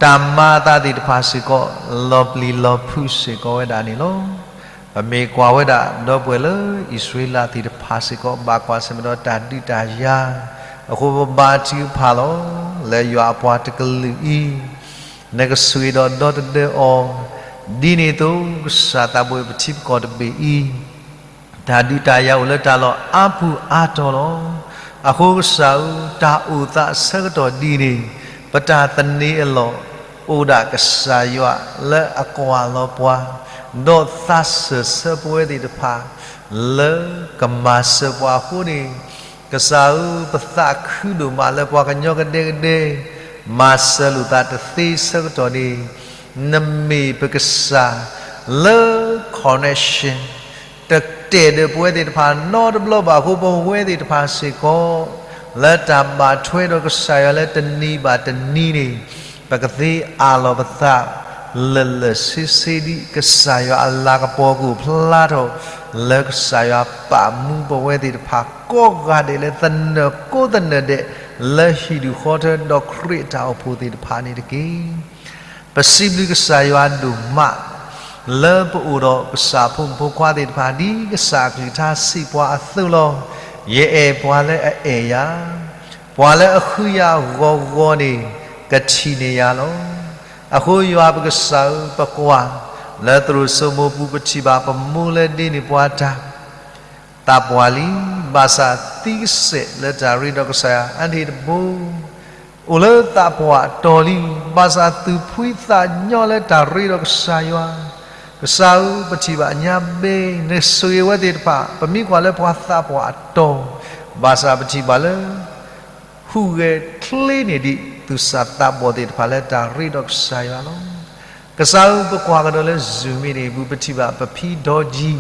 တၢ်မၤအသးသ့ၣ်တဖၣ်စ့ၢ်ကီး လီၤပျံၤလီၤဖုးစ့ၢ်ကီးဝဲဒၣ်န့ၣ်လီၤ. ပမ့ၢ်ကွၢ်ဝဲဒၣ် ဒီပုၢ်ဝဲၢ်လၢအံၣ်စရ့လးသ့ၣ်တဖၣ်စ့ၢ်ကီး ဘၣ်ကွၢ်ဆၢၣ်မဲာ်ဒီးတၢ်ဒုးတၢ်ယၤ, အဃိပဘါထုကဖၣ်လီၤ, လၢယွၤအပှၤတကလုာ်အံၤ နကဆိၣ်ဂ့ၤဒီးဒီသဒၢအီၤ, ဒ်န့ၣ်အသိး ကစၢ်သးဘိပထံပကီၢ်တဘ့ၣ်အံၤ တၢ်ဒုးတၢ်ယၤအိၣ်လၢတၢ်လီၢ်အါပူၤအါတီၤလီၤ. အဃိကစၢ်ဧၢ, တၢ်အိၣ်သးအဆၢကတီၢ်ဒ်န့ၣ် ပတၢ်သန့ၤအလီၢ် အိၣ်ဒၣ်ကစၢ်ယွၤလၢအကွၢ်လီၤပှၤ, ဒီးသးစၢၢ်ဆၢပဝဲသ့ၣ်တဖၣ် လၢကမၤစၢၤပှၤအဃိန့ၣ်, ကစၢ်ဧၢ, ပသးခုဒိၣ်မးလၢပှၤကညီကဒဲကဒဲ မၤစၢၤလိာ်သးတသ့ဆၢကတီၢ်န့ၣ်, နမ့ၢ်ပကစၢ်လၢ connection တတဲာ်ဒီးပဝဲသ့ၣ်တဖၣ်နီတဘျီဘၣ်အဃိ ပဝဲသ့ၣ်တဖၣ်စ့ၢ်ကီး လၢတၢ်ဘၣ်ထွဲဒီးကစၢ်ယွၤလၢတနံၤဘၣ်တနံၤန့ၣ်, ပကသ့အးလီၤပသး လၢာ်လၢာ်ဆ့ဆ့ဒ်ကစၢ်ယွၤအလၤကပီၤကအိၣ်ဖျါထီၣ် လၢကစၢ်ယွၤပာ်မူပဝဲသ့ၣ်တဖၣ်ကိးဂၤဒဲးလၢသနၢၣ်ကိးသနၢၣ်ဒဲး လၢဟံၣ်ဒူၣ်ဃီထၢဒီးခရံာ်အတၢ်အိၣ်ဖှိၣ်သ့ၣ်တဖၣ်န့ၣ်တက့ၢ်. ပစံးဘျုးကစၢ်ယွၤဒိၣ်မး လၢပအိၣ်ဒီးကစၢ်ဖိမုၣ်ဖိခွါသ့ၣ်တဖၣ် ဒ်ကစၢ်အကလုၢ်ကထါစံးပှၤအသိးလီၤ. ယအဲၣ်ပှၤလၢအအဲၣ်ယၤ, ပှၤလၢအဃုယၤဂီၤဂီၤန့ၣ် ကထံၣ်န့ၢ်ယၤလီၤ. အဃိယွၤပကစၢ်ဧၢ, ပကွၢ်လၢသရိာ်စိမိၤပူၤ ပထံၣ်ဘၣ်ပမိၢ်လၢဒ့န့ၢ်ပှၤတၢ် သးပှၢ်လံ, ဘၣ်ဆၣ်သံကစဲးလၢတၢ်ရ့ဒီးကစၢ်ယွၤအါန့ၢ်တဘိ, အိၣ်လၢသးပှၢ်အတီၤလံ, ဘၣ်ဆၣ်သူၣ်ဖှံသးညီလၢတၢ်ရ့ဒီးကစၢ်ယွၤ. ကစၢ်ဧၢ, ပထံၣ်ဘၣ်ညါဘ့ၣ် နဆိၣ်ဂ့ၤဝဲသ့ၣ်တဖၣ်, ပမ့ၢ်ကွၢ်လၢပှၤသးပှၢ်အတီၤ, ဘၣ်ဆၣ်ပထံၣ်ဘၣ်လၢ ဟူးဂဲၤချ့န့ၢ်ဒံး သူၣ်စၢ်သးဘီၣ်သ့ၣ်တဖၣ်လၢတၢ်ရ့ဒီးကစၢ်ယွၤလီၤ. ကစၢ်ဧၢ, ပကွၢ်ကဒီးလၢ Zoom မ့ၢ်န့ၣ်ပူၤ ပထံၣ်ဘၣ်ပဖံဒီကံ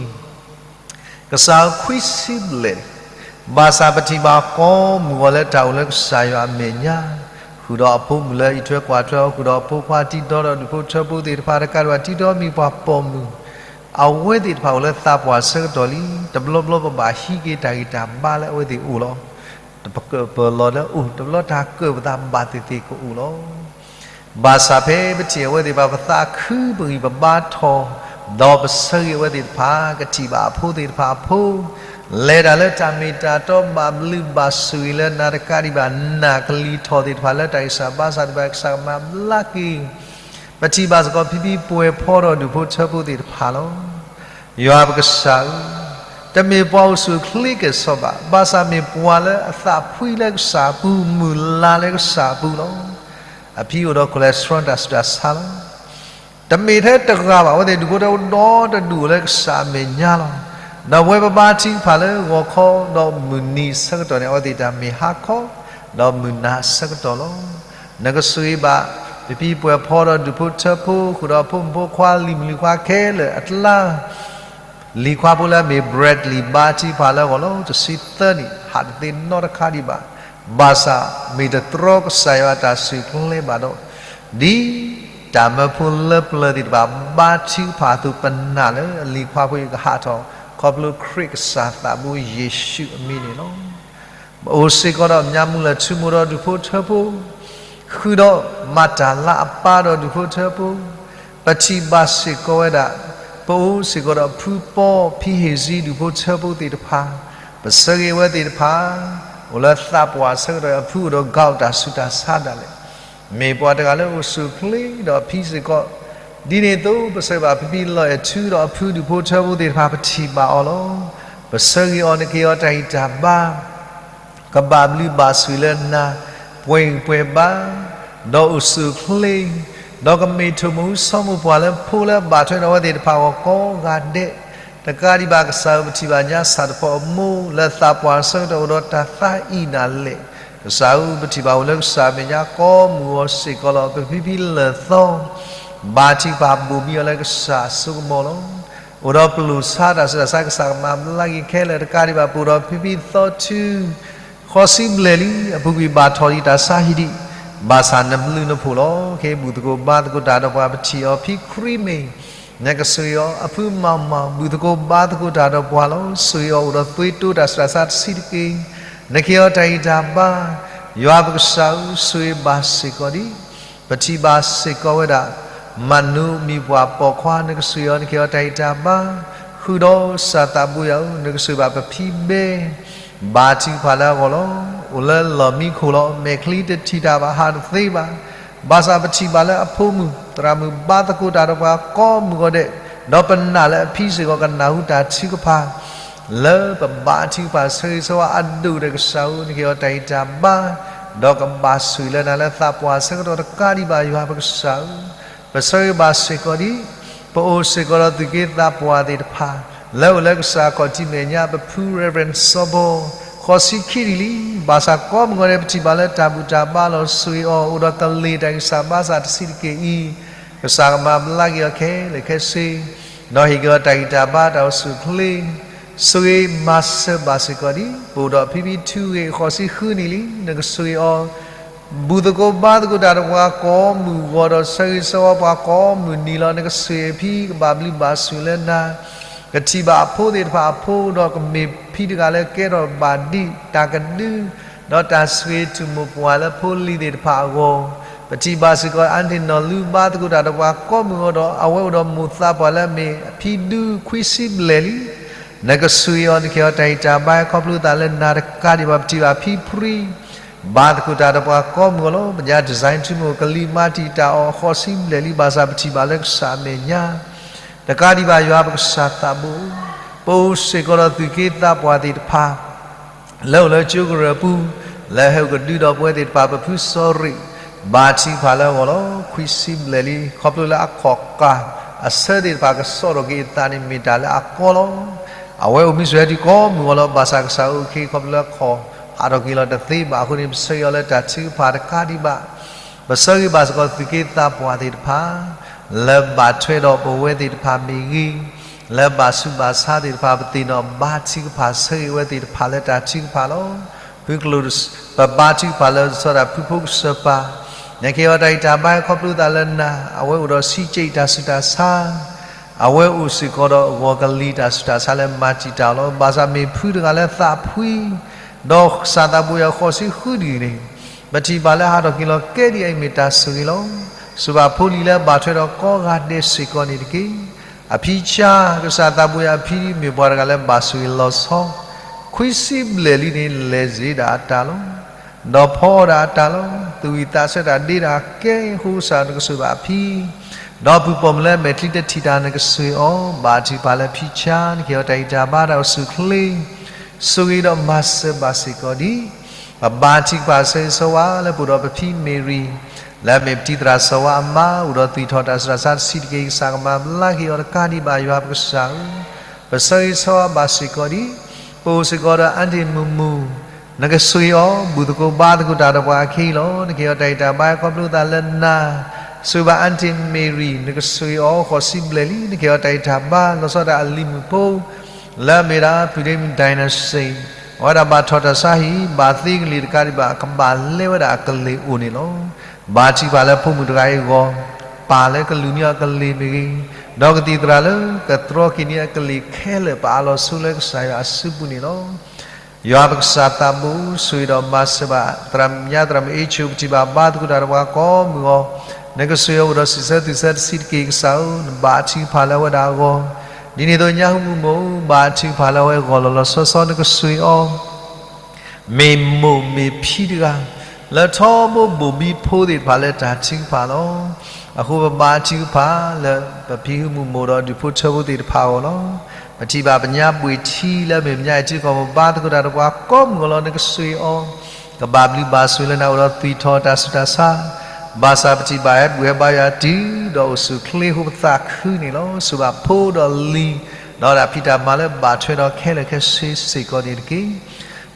ကစၢ်ဧၢ, ခွံဆံဘျဲၣ်, ဘၣ်ဆၣ်ပထံၣ်ဘၣ်ကိးမုၢ်ဂီၤလၢတၢ်အိၣ်လၢကစၢ်ယွၤအမဲာ်ညါ, ဃုာ်ဒီးအဖိမုၣ်လၢအအံးထွဲကွၢ်ထွဲအီၤ, ဃုာ်ဒီးအဖိခွါတံၤတီဒီးဒူၣ်ဖိထၢဖိသ့ၣ်တဖၣ် တကးဒံးဘၣ်တံၤတီမံၤပှၤပိာ်မုၣ်, အဝဲသ့ၣ်တဖၣ်အိၣ်လၢသးပှၢ်ဆၢကတီၢ်လံ. တဘျီဘျီပဘၣ်ဟံးက့ၤတၢ်ဂံၢ်တၢ်ဘါလၢအဝဲသ့ၣ်အိၣ်လီၤ. တပကၢၣ်ပၢၢ်လီၤလၢအိၣ်, တဘျီတၢ်ကၢၣ်ပသးဘၣ်သ့ၣ်သ့ၣ်ကအိၣ်လီၤ. ဘၣ်ဆၣ်ဖဲပထံၣ်အဝဲသ့ၣ်တဖၣ် ပသးခုပဂံၢ်ပဘါထီၣ်, ဒီးပဆၢဂ့ၤအဝဲသ့ၣ်တဖၣ်, ကထံၣ်ဘၣ်အဖိသ့ၣ်တဖၣ်အဖိ, လဲၤတၢ်လၢတၢ်မ့ၢ်တၢ်တီ ဘၣ်ဘျုးဘၣ်ဆိၣ်ဂ့ၤလၢနၤတကးဒံးဘၣ် နၢ်ကလံၤထီၣ်သ့ၣ်တဖၣ်လၢတၢ်ဂံၢ်စၢ်ဘါစၢ်သ့ၣ်တဖၣ် ကစၢ်ကမၤဘျါက့ၤ ပထံၣ်ဘၣ်စ့ၢ်ကီးဖံဖံပှဲၤဖီဒီးဒူၣ်ဖိထၢဖိသ့ၣ်တဖၣ်လီၤ. ယွၤပကစၢ်ဧၢ, တမ့ၢ်ပှၤအိၣ်ဆူၣ်အိၣ်ချ့ကဲၣ်ဆိးဘၣ်, ဘၣ်ဆၣ်မ့ၢ်ပှၤလၢအသးဖှံလၢကစၢ်အပူၤ, မုၢ်လၢ်လၢကစၢ်အပူၤလီၤ. အဖံအိၣ်ဒီး cholesterol တၢ်ဆူးတၢ်ဆါလီၤ. တမ့ၢ်ထဲတဂၤဘၣ်, အဝဲသ့ၣ်ဒူၣ်ဖိထၢဖိဒီတဒူၣ်အိၣ်လၢကစၢ်အမဲာ်ညါလီၤ. ဒီးပဝဲပဘါထုကဖၣ်လၢဂီၤခီ ဒီးမုၢ်နံၤအဆၢကတီၢ်န့ၣ် အဝဲသ့ၣ်တၢ်မ့ၢ်ဟါခီ ဒီးမုၢ်နၤအဆၢကတီၢ်လီၤ. နကဆိၣ်ဂ့ၤဘၣ် ပဖံပှဲၤဖီဒီးဒူၣ်ဖိထၢဖိ ဃုာ်ဒီးဖိမုၣ်ဖိခွါ လံၤမုၣ်လံၤခွါခဲလၢာ်အကျါ လံၤခွါဖိလၢအမ့ၢ် Bradley ဘါထုကဖၣ်လၢအဂီၢ်လီၤ. တဆံသၢနံၣ် ဟးတသ့နီတခါဒံးဘၣ်. ဘၣ်ဆၣ်မ့ၢ်တတြီကစၢ်ယွၤအတၢ်ဆိၣ်ကျဲဘၣ်ဒီး ဒ်တၢ်မၢဖိလၢပျၢၤသ့ၣ်တဖၣ် ဘါထုကဖၣ်အသိး ပနာ်လၢအလံၤခွါဖိအံၤကဟးထီၣ် ခီဖျိခရံာ်ကစၢ်သးဘိယ့ၣ်ၡူးအမံၤန့ၣ်လီၤ. ပအိၣ်စ့ၢ်ကီးဒီးမၠးမူလၢထူမိၢ်ဒီးဒူၣ်ဖိထၢဖိ, ဃုာ်ဒီးမၤတၢ်လၢအပၢ်ဒီးဒူၣ်ဖိထၢဖိ, ပထံၣ်ဘၣ်စ့ၢ်ကီးဝဲဒၣ် ပအိၣ်စ့ၢ်ကီးဒီးဖုပီ ဖံဟ့ၣ်စံ ဒူၣ်ဖိထၢဖိသ့ၣ်တဖၣ်, ပဆၢဂ့ၤအဝဲသ့ၣ်တဖၣ်, အိၣ်လၢသးပှၢ်အဆၢကတီၢ် အဖုအိၣ်ဒီး gout တၢ်ဆူးတၢ်ဆါဒၣ်လဲာ် မ့ၢ်ပှၤတဂၤလၢအိၣ်ဆူၣ်အိၣ်ချ့ဒီးအဖံစ့ၢ်ကီး, ဒ်န့ၣ်အသိး ပဆၢဂ့ၤဘၣ်ဖံဖံလီၤအဲၣ်ထူဒီးအဖုဒူၣ်ဖိထၢဖိသ့ၣ်တဖၣ် ပထံၣ်ဘၣ်အီၤလီၤ. ပဆၢဂ့ၤအီၤ နကဟ့ၣ်အီၤတၢ်ဂံၢ်တၢ်ဘါ ကဘၣ်ဘျုးဘၣ်ဆိၣ်ဂ့ၤလၢနၤ, ပှဲၤဂံၢ်ပှဲၤဘါ, ဒီးအိၣ်ဆူၣ်အိၣ်ချ့, ဒီးကမ့ၢ်ထိၣ်မူဆိကမိၣ်ပှၤလၢဖိလၢအဘၣ်ထွဲဒီးအဝဲသ့ၣ်တဖၣ်အဂီၢ်ကိးဂၤဒဲး, တကးဒံးဘၣ်ကစၢ်ဧၢ ပထံၣ်ဘၣ်ညါဆၣ်တဖီအမိၢ် လၢသးပှၢ်အဆၢကတီၢ်အိၣ်ဒီးတၢ်သးအံၣ်ဒၣ်လဲာ်, ကစၢ်ဧၢ ပထံၣ်ဘၣ်အိၣ်လၢကစၢ်အမဲာ်ညါကိးမုၢ်ဂီၤစ့ၢ်ကီးလီၤ. ပဖံဖံလၢာ်သီ ဘါထုကဖၣ်ဘိၣ်ဘံအီၤလၢကစၢ်အစိကမီၤလီၤ. အိၣ်ဒီးပလိၣ်ဆါတၢ်ဆူးတၢ်ဆါ ကစၢ်ကမၤဘျါက့ၤခဲလၢာ် တကးဒံးဘၣ် ပအိၣ်ဒီးဖံဖံသီထူ ဃိးဆံဘျဲၣ်လံ အပူၤကွံာ်ဘၣ်ထီၣ်ဒံးတၢ်ဆါဟံၣ်ဒံး, ဘၣ်ဆၣ်နဘျုးနဖှိၣ်လီၤ. ခဲအံၤဘူၣ်သကိးဘါသကိးတၢ်ဒီးပှၤ ပထံၣ်အီၤဖံခရံာ်မ့ၢ် နကဆိၣ်ဂ့ၤအီၤ, အဖုမၤမၤ ဘူၣ်သကိးဘါသကိးတၢ်ဒီးပှၤလီၤ. ဆိၣ်ဂ့ၤအီၤအိၣ်ဒီးသွံၣ်တိတၢ်ဆူးတၢ်ဆါတဆံးတက့ၢ်. နကဟ့ၣ်အီၤတၢ်ဂံၢ်တၢ်ဘါ, ယွၤပကစၢ်ဧၢ ဆိၣ်ဂ့ၤဘၣ်စ့ၢ်ကီးဒံး ပထံၣ်ဘၣ်စ့ၢ်ကီးဝဲဒၣ် မၤနူမံၤပှၢ်ပိာ်ခွါ နကဆိၣ်ဂ့ၤအီၤ နကဟ့ၣ်အီၤတၢ်ဂံၢ်တၢ်ဘါ, ဃုာ်ဒီးကစၢ်သးဘိယွၤဧၢ နကဆိၣ်ဂ့ၤဘၣ်ပဖံဘဲ ဘါထုကဖၣ်လၢအဂီၢ်လီၤ. အိၣ်လၢလီၢ်မံခိၣ်လီၤ. မဲာ်ချံတထံၣ်တၢ်ဘၣ် ဟးတသ့ဘၣ်. ဘၣ်ဆၣ်ပထံၣ်ဘၣ်လၢအဖိမုၣ် သရၣ်မုၣ် ဘါသကိးတၢ်ဒီးပှၤကိးမုၢ်ဂီၤဒဲး, ဒီးပနာ်လၢအဖံစ့ၢ်ကီးကနၢ်ဟူတၢ်ထုကဖၣ် လၢပဘါထုကဖၣ်ဆၢဂ့ၤဆၢဝါအဒိၣ်ဒီးကစၢ်ဧၢ နကဟ့ၣ်အီၤတၢ်ဂံၢ်တၢ်ဘါ, ဒီးကဘၣ်ဆိၣ်ဂ့ၤလၢနၤလၢသးပှၢ်ဆၢကတီၢ်တကးဒံးဘၣ် ယွၤပကစၢ်ဧၢ ပဆၢဂ့ၤဘၣ်စ့ၢ်ကီးဒံး ပအိၣ်စ့ၢ်ကီးဒီးသူၣ်က့သးပှၢ်သ့ၣ်တဖၣ် လၢအိၣ်လၢကစၢ်ခီၣ်ထံးမဲာ်ညါ ပဖု Reverend စီၤဘီ ဃိးဆံခံနံၣ်လံ. ဘၣ်ဆၣ်ကိးမုၢ်ဂီၤဒဲး ပထံၣ်ဘၣ်လၢတၢ်ဘူၣ်တၢ်ဘါလီၤ ဆိၣ်ဂ့ၤအီၤ အိၣ်ဒီးကလ့ၤတၢ်ဂံၢ်စၢ်ဘါစၢ်တဆံးတက့ၢ်အံၤ, ကစၢ်ကမၤဘျါက့ၤအီၤခဲလၢာ်ခဲဆ့ ဒီးဟ့ၣ်က့ၤအီၤတၢ်ဂံၢ်တၢ်ဘါတၢ်အိၣ်ဆူၣ်အိၣ်ချ့ ဆိၣ်ဂ့ၤမၤစၢၤဘၣ်စ့ၢ်ကီးဒံး ပအိၣ်ဒီးဖံဖံထူဂ့ၤ ဃိးဆံဃုနံၣ်လံ. နကဆိၣ်ဂ့ၤအီၤ ဘူၣ်သကိးဘါသကိးတၢ်ဒီးပှၤကိးမုၢ်ဂီၤဒီး ဆၢဂ့ၤဆၢဝါပှၤကိးမုၢ်နံၤလီၤ. နကဆိၣ်ဂ့ၤအဖံ ကဘၣ်ဘျုးဘၣ်ဆိၣ်လၢနၤ, ကထံၣ်ဘၣ်အဖိသ့ၣ်တဖၣ်အဖိ ဒီးကမ့ၢ်ဖံတဂၤလၢကဲထီၣ်ဘၣ်ဒံးတၢ်ကဒု ဒီးတၢ်ဆိၣ်ဂ့ၤဆိၣ်မိၣ်ပှၤလၢဖိလံၤသ့ၣ်တဖၣ်အဂီၢ်, ပထံၣ်ဘၣ်စ့ၢ်ကီး အါတ့ၢ်နီၢ်လူဘါသကိးတၢ်ဒီးပှၤကိးမုၢ်ဂီၤဒီး အဝဲအိၣ်ဒီးမိၢ်သးပှၢ်လၢအမ့ၢ်အဖံဒူခွံဆံဘျဲၣ်လံ. နကဆိၣ်ဂ့ၤအီၤ နကဟ့ၣ်အီၤတၢ်ဂံၢ်တၢ်ဘါ ခီဖျိသးလၢနၤတကးဒံးဘၣ် ပထံၣ်ဘၣ်ဖံဖရံ ဘါသကိးတၢ်ဒီးပှၤကိးမုၢ်ဂီၤလီၤ. ပညါ design ထူမိၢ် ကလံၤမၤတံာ်တာ်အီၤ ဃိးဆံဘျဲၣ်လံ ဘၣ်ဆၣ်ပထံၣ်ဘၣ်လၢကစၢ်အမဲာ်ညါ တကးဒံးဘၣ် ယွၤပကစၢ်သးဘိ, ပအိၣ်စ့ၢ်ကီးဒီးသူၣ်က့သးပှၢ်သ့ၣ်တဖၣ် လၢအိၣ်လၢကၠိကရၢၢ်ပူၤ လၢဟဲအိၣ်ကဒုဒီးပဝဲသ့ၣ်တဖၣ် ပဖုစီၤရံး ဘါထုကဖၣ်လၢအဂီၢ်လီၤ. ခွံဆံဘျဲၣ်လံ ခီဖျိလၢအခီၣ်ကၢ်အဆၢသ့ၣ်တဖၣ် ကစီၣ်ထီၣ်က့ၤအသးန့ၣ် မ့ၢ်တၢ်လၢအကီလီၤ. အဝဲအိၣ်မူဆိၣ်ဟဲတုၤကိးမုၢ်ဂီၤလီၤ. ဘၣ်ဆၣ်ကစၢ်အုၣ်က့ၤခီဖျိလၢအခီၣ် ဟးထီၣ်က့ၤလီၤတသ့ဘၣ်အဃိန့ၣ် ပဆၢဂ့ၤအီၤလၢတၢ်ထုကဖၣ်တကးဒံးဘၣ် ပဆၢဂ့ၤဘၣ်စ့ၢ်ကီးသူၣ်က့သးပှၢ်သ့ၣ်တဖၣ် လၢဘၣ်ထွဲဒီးပဝဲသ့ၣ်တဖၣ်မ့ၢ်ဂ့ၤ, လၢဘၣ်ဆူးဘၣ်ဆါသ့ၣ်တဖၣ် ပသ့ၣ်နီၣ်ဘါထုကဖၣ် ဆၢဂ့ၤဝဲသ့ၣ်တဖၣ်လၢတၢ်ထုကဖၣ်လီၤ. ဖုကျိၤ ပဘါထုကဖၣ်လၢစီၤဒၤဖုဖိကစၢ်ပၢ်, နကဟ့ၣ်အီၤတၢ်ဂံၢ်တၢ်ဘါ ခီဖျိသးလၢနၤ, အဝဲအိၣ်ဒီးဆံးစဲးတၢ်ဆူးတၢ်ဆါ အဝဲအိၣ်စ့ၢ်ကီးဒီးအဂီၤကလံၤတၢ်ဆူးတၢ်ဆါလၢမၤတံာ်တာ်အီၤလီၤ. ဘၣ်ဆၣ်မ့ၢ်ဖုတဂၤလၢသးဖှံ ဒီးကစၢ်သးဘိယွၤဃိးဆံဃုနံၣ်န့ၣ် ပထံၣ်ဘၣ်လၢဟးထီၣ်က့ၤလီၤကဲဒ်အံၤ မ့ၢ်တၢ်ဆိၣ်ဂ့ၤလီၤ. စူၢ်ဘၣ်ဖိလံၤလၢဘၣ်ထွဲဒီးကိးဂၤဒဲးစ့ၢ်ကီးန့ၣ်တက့ၢ်. အဖံဆါ ကစၢ်သးဘိယွၤအဖံ မ့ၢ်ပှၤတဂၤလၢဘၣ်ဆိၣ်ဂ့ၤလီၤဆီ ခွံဆံဘျဲၣ်လံန့ၣ် လဲၤစ့ဒၣ်အတၢ်လီၤ. ဒီးဖီဒၣ်အတၢ်လီၤ. သူၣ်ဝံၣ်သးဆၢတၢ်ဒ့တၢ်ကဲအဃိ ကစၢ်နကဆိၣ်ဂ့ၤဘၣ်အဖံ, ဒီးပုၢ်ပိာ်မုၣ်လၢအမဲာ်ချံတထံၣ်တၢ်နကဆိၣ်ဂ့ၤအီၤ, ဘါထုကဖၣ်လၢဖံဆါ နကဟ့ၣ်အီၤတၢ်ဂံၢ်တၢ်ဘါတၢ်အိၣ်ဆူၣ်အိၣ်ချ့ ဆိၣ်ဂ့ၤဒီးမၤစၢၤဘၣ်စ့ၢ်ကီးဒံး, ပဘါထုကဖၣ်ဆၢဂ့ၤဆၢဝါလၢပအိၣ်ဒီးပဖံမ့ၤရံ, လၢအမ့ၢ်ပတံၤသရၣ်စီၤဝါအမါ အိၣ်ဒီးသွံၣ်ထီၣ်တၢ်ဆူးတၢ်ဆါတဆံးတက့ၢ် ကစၢ်ကမၤဘျါက့ၤအီၤတကးဒံးဘၣ် ယွၤပကစၢ်ဧၢ, ပဆၢဂ့ၤဆၢဝါဘၣ်စ့ၢ်ကီးဒံး, ပအိၣ်စ့ၢ်ကီးဒီးအါတ့ၢ်မုာ်မုာ် နကဆိၣ်ဂ့ၤအီၤ ဘူၣ်သကိးဘါသကိးတၢ်ဒီးပှၤအခံလီၤ. နကဟ့ၣ်အီၤတၢ်ဂံၢ်တၢ်ဘါခီဖျိသးလၢနၤ, ဆိၣ်ဂ့ၤဘၣ်အါတ့ၢ်မ့ၤရံ, နကဆိၣ်ဂ့ၤအီၤဃိးဆံဘျဲၣ်လံ. နကဟ့ၣ်အီၤတၢ်ဂံၢ်တၢ်ဘါ လီၤဆီဒၣ်တၢ်အလံၤမုၣ်ဖိ လၢအမ့ၢ်ဒၣ် ဖုဒ့မုၣ်ဒိၣ်နၤစ့ၣ်, အဝဲဒၣ်ဘၣ်ထီၣ်တၢ်ဆါဟံၣ် ဘၣ်သ့ကလံၤတကးဒံးဘၣ် ကဘၣ်လဲဝဲဒၣ်အကလ့ၢ်အိၣ်န့ၣ်လီၤ. ဘါထုကဖၣ်လၢဖိမုၣ်တဂၤအံၤအဂီၢ်, ပၢ်လၢကလူၢ်န့ၢ်အီၤကလ့ၢ်မ့ၢ်ဂ့ၤ, ဒီးကသံၣ်သရၣ်လၢကတြီက့ၤန့ၢ်အကလ့ၢ်ခဲလၢာ် ပအးလီၤဆိလၢကစၢ်ယွၤအစုပူၤန့ၣ်လီၤ. ယွၤပကစၢ်သးဘိ ဆိၣ်ဂ့ၤဒီးမၤစၢၤဘၣ် သရၣ်မုၣ်ညါ သရၣ်မုၣ်အ့ၣ်ခၠိၣ် ပထံၣ်ဘၣ်ဘါသကိးတၢ်ဒီးပှၤကိးမုၢ်ဂီၤ, နကဆိၣ်ဂ့ၤအီၤအိၣ်ဒီးစံးဆၢသူၣ်ဆၢတဆံးတက့ၢ် ကစၢ်ဧၢ, နဘါထုကဖၣ်လၢအဝဲဒၣ်အဂီၢ်, ဒ်န့ၣ်အသိးညါဟူမုၢ်မိၢ် ဘါထုကဖၣ်လၢအဝဲအဂီၢ်လီၤလီၤဆီဆီ နကဆိၣ်ဂ့ၤအီၤ မ့ၢ်မိၢ်မ့ၢ်ဖံတဂၤ လၢထီဘိဘိၣ်ဘံဖိသ့ၣ်တဖၣ်လၢတၢ်ထုကဖၣ်လီၤ. အဃိပဘါထုကဖၣ်လၢ ပဖံဟုမုၣ်မိၢ်ဒီးဒူၣ်ဖိထၢဖိသ့ၣ်တဖၣ်အဂီၢ်လီၤ. ပထံၣ်ဘၣ်ပညါဘှ့ၣ်ထံလၢအမ့ၢ်ပညါအံၤထံကီၢ်မိၢ် ဘါသကိးတၢ်ဒီးပှၤကိးမုၢ်ဂီၤလီၤ နကဆိၣ်ဂ့ၤအီၤ, ကဘၣ်ဘျုးဘၣ်ဆိၣ်လၢနၤအိၣ်ဒီးသွံၣ်ထီၣ်တၢ်ဆူးတၢ်ဆါ, ဘၣ်ဆၣ်ပထံၣ်ဘၣ်ဟဲဘူၣ်ဟဲဘါယွၤတုၤ ဒီးအိၣ်ဆူၣ်အိၣ်ချ့အဃိပသးခုန့ၣ်လီၤ. ဆိၣ်ဂ့ၤဘၣ်ဖိဒီးလံၤ ဒီးတၢ်ဖံးတၢ်မၤလၢဘၣ်ထွဲဒီးခဲလၢာ်ခဲဆ့စ့ၢ်ကီးန့ၣ်တက့ၢ်.